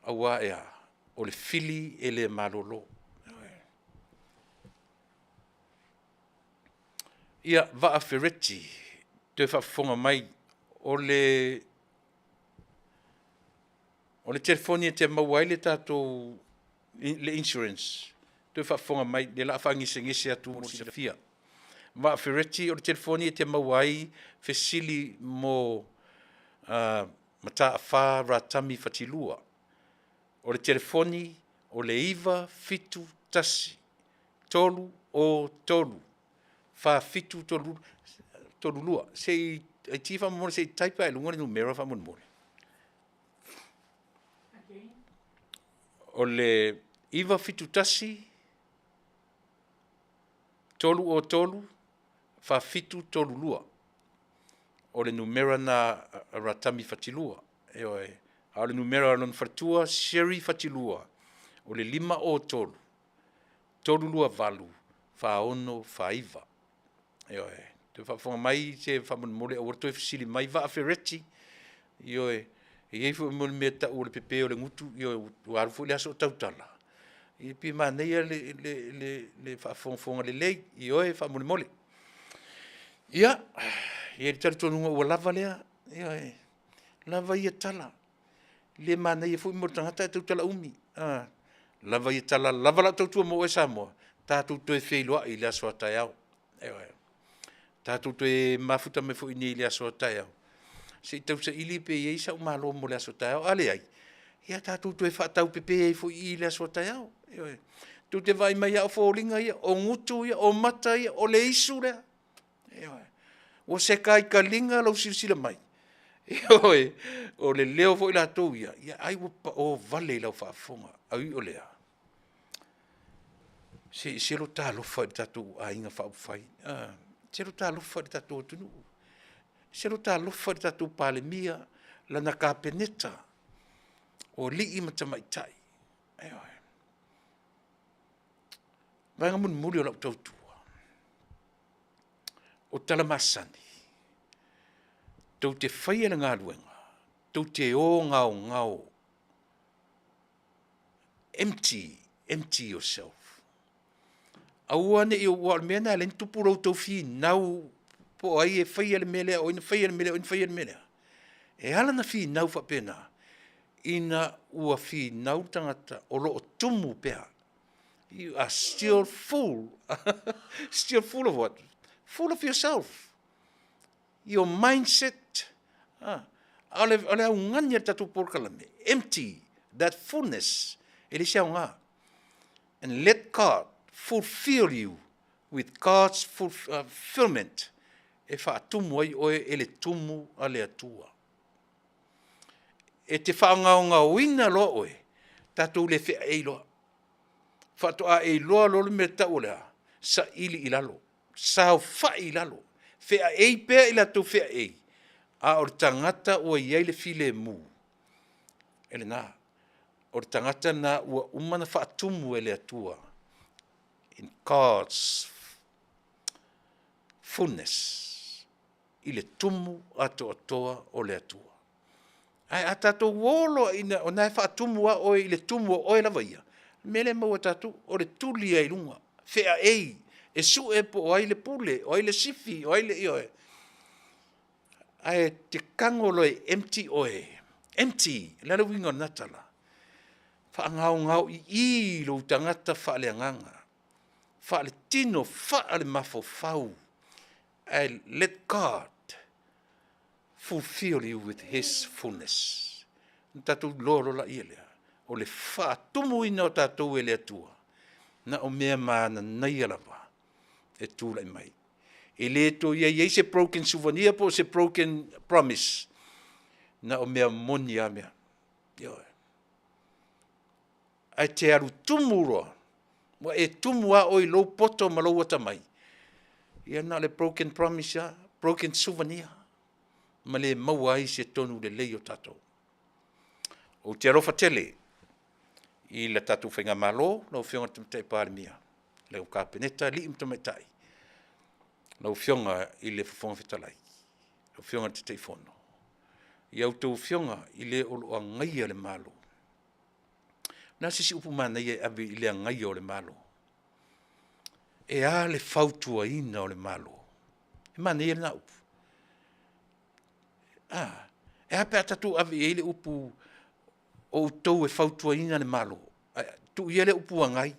aua e a? O le fili e le malolo. Ia, Vaa Fereti, toe faafofoga mai, o le telefoni e te maua ai le tatou le insurance, toe faafofoga mai, o lea o le a faagesegese atu mo le silafia. Vaa Fereti o le telefoni e te maua ai fesili mo Mataafa Ratami Fatilua. O le telefoni o le 971 303 4732. Se i iti faamolemole se i type lava i luga le numera faamolemole. O le 971 303 4732. O le numera lena a Ratami Fatilua. Ioe. A o le numera o lona faletua, Sherry Fatilua, o le 503 328 4649. Ioe. Toe faafofoga mai se faamolemole aua le toe fesili mai Vaa Fereti, ioe, e i ai foi ma le mea e tau o le pepe o le gutu, ioe, ua alu foi le aso o tautala, ia pei e manaia le faafogafoga lelei, ioe faamolemole. Ia, e i ai le talitonuga ua lava lea, ioe, lava ia tala, e le manaia foi mo le tagata ae tautala umi. Lava ia tala, lava lau tautua mo oe Samoa, tatou toe feiloai i le aso a taeao. Ioe. Tatou toe mafuta mai foi i inei i le aso a taeao, se i tausaili pe i ai sau malo mo le aso a taeao. A leai, ia tatou toe faataupepe ai foi i i le aso a taeao. Ioe. Tou te vaai mai lava o foliga ia, o gutu ia, o mata ia, o le isu lea. Ioe. Ua seka ai taliga lou silasila mai, ioe, o le leo foi latou ia, ai ua pao vale i lau faafofoga. Ae ui o lea, se ese lo ta alofa i le tatou aiga faaupufai, a, ese lo ta alofa i le tatou atunuu, ese lo ta alofa i le tatou Palemia, lana Kapeneta, o alii ma tamaitai. Ioe. O le vaega mulimuli o lau tautua, o tala masani, tou te faia le galuega, tou te o gaogao, empty, empty yourself. Aua ne i, aua o le mea lena e ala ai ona tupu lo outou finau. Po o ai e faia le mea lea, o ai na faia le mea lea, o ai na faia le mea lea. E ala ona finau faapena, ina ua finau le tagata o lo o tumu pea. You are still full, still full of what? Full of yourself. Your mindset. A o le augani a le tatou polokalame, empty that fullness. E leai se aoga. And let God fulfill you with God's fulfillment e faatumu ai oe e le tumu a le Atua. E te faagaogaoina loa oe, tatou le feaei loa. Faatoa e iloa loa le mea e tau o le a? Saili i lalo, saofai i lalo, feaei pea i latou feaei, a o le tagata ua i ai le filemu, e lena. O le tagata lena ua uma ona faatumu e le Atua in God's fullness, i le tumu atoatoa o le Atua. Ae a tatou o loa ina, o lena e faatumu lava oe i le tumu o oe lava ia, o le mea lea e maua e tatou, o le tuli lava i luga, feaei, e sue po o ai le pule, o ai le sifi, o ai le, ioe. Ae te tago loa e empty oe, empty, o le a le uiga o lena tala? Faagaogaoi'i lou tagata faaleagaga, faaletino, faalemafaufau, ae let God fulfill you with His fullness. Ona tatou iloa loa lea lea, o le faatumuina o tatou e le Atua, na o mea mananaia lava e tulai mai. E le toe i ai se broken souvenir po o se broken promise, na o mea moni lava mea. Ioe. Ae te alu tumu loa, ua e tumu lava oe i lou poto ma lou atamai, ia na o le broken promise lava, broken souvenir, ma le maua ai se tonu lelei o tatou. Ou te alofa tele i le tatou Faigamalo, lau Afioga i le Tamaitai Palemia, lau Kapeneta, alii ma tamaitai, lau Afioga i le Fofoga Fetalai, lau Afioga i le Taitaifono, i a outou Afioga i le o lo o agaia le Malo. O le a se isi upu manaia e ave i le agaia o le Malo? E a le fautuaina o le Malo? E manaia lena upu. A, e a pe a tatou ave i ai le upu o outou e fautuaina le Malo, ae tuu ia le upu agai.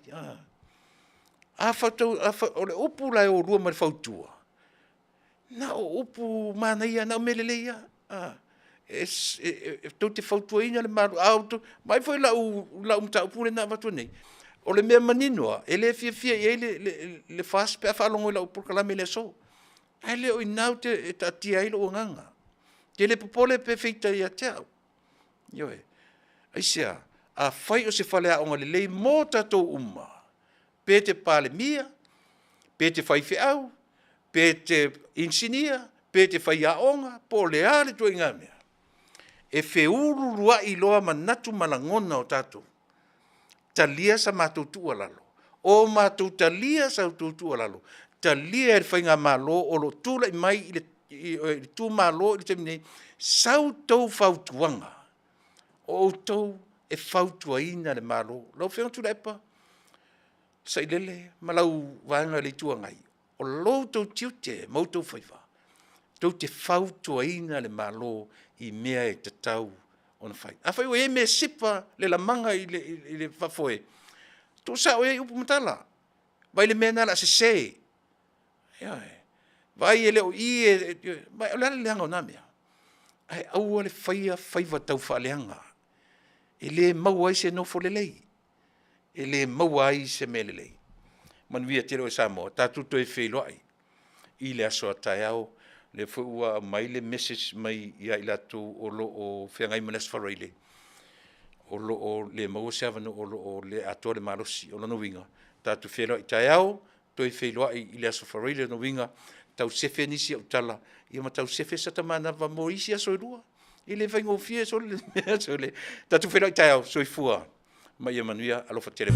A, o le upu la e o lua ma le fautua, na o upu manaia, na o mea lelei lava. E tou te fautuaina le Malo, a outou, vaai foi i lau mataupu lea na avatu nei, o le mea manino lava, e le fiafia i ai le FAST pe a faalogo i lau polokalame i le aso. Ae le o i ina e taatia ai lou agaga. Ou te le popole pe feita ia te au. Ioe. Aisea? Afai o se faleaoga lelei mo tatou uma, pe te Palemia, pe te faifeau, pe te inisinia, pe te faiaoga, po o le a le ituaiga mea, e feuluuluai loa manatu ma lagona o tatou, talia sa matou tuualalo, o matou talia sa outou tuualalo, talia e le faigamalo o lo o tulai mai i le itumalo i le taimi nei sa outou fautuaga, o outou e fautuaina le Malo. Lau Afioga Tuilaepa Sailele ma lau Vaega i le Itu Agai, o lo outou tiute ma outou faiva, tou te fautuaina le Malo i mea e tatau ona fai. Afai ua i ai mea e sipa le lamaga i le faafoe, tuusao i ai upu ma tala, vaai i le mea lena o le a sese. Ioe. Vaai e le o i e, o le a le leaga o na mea? Ae aua le faia faiva taufaaleaga, e le maua ai se nofo lelei, e le maua ai se mea lelei. Manuia tele oe Samoa, tatou toe feiloai i le aso a taeao. O lea foi ua aumai le message mai ia i latou o lo o feagai ma le Aso Faraile, o lo o le maua se avanoa o lo o le atoa le malosi. O lona uiga, tatou feiloai taeao, toe feiloai i le Aso Faraile, o lona uiga, tau sefe nisi au tala, ia ma tau sefe sata manava mo isi aso e lua. E le faigofie sole le mea, sole. Tatou feiloai taeao, soifua ma ia manuia, alofa tele.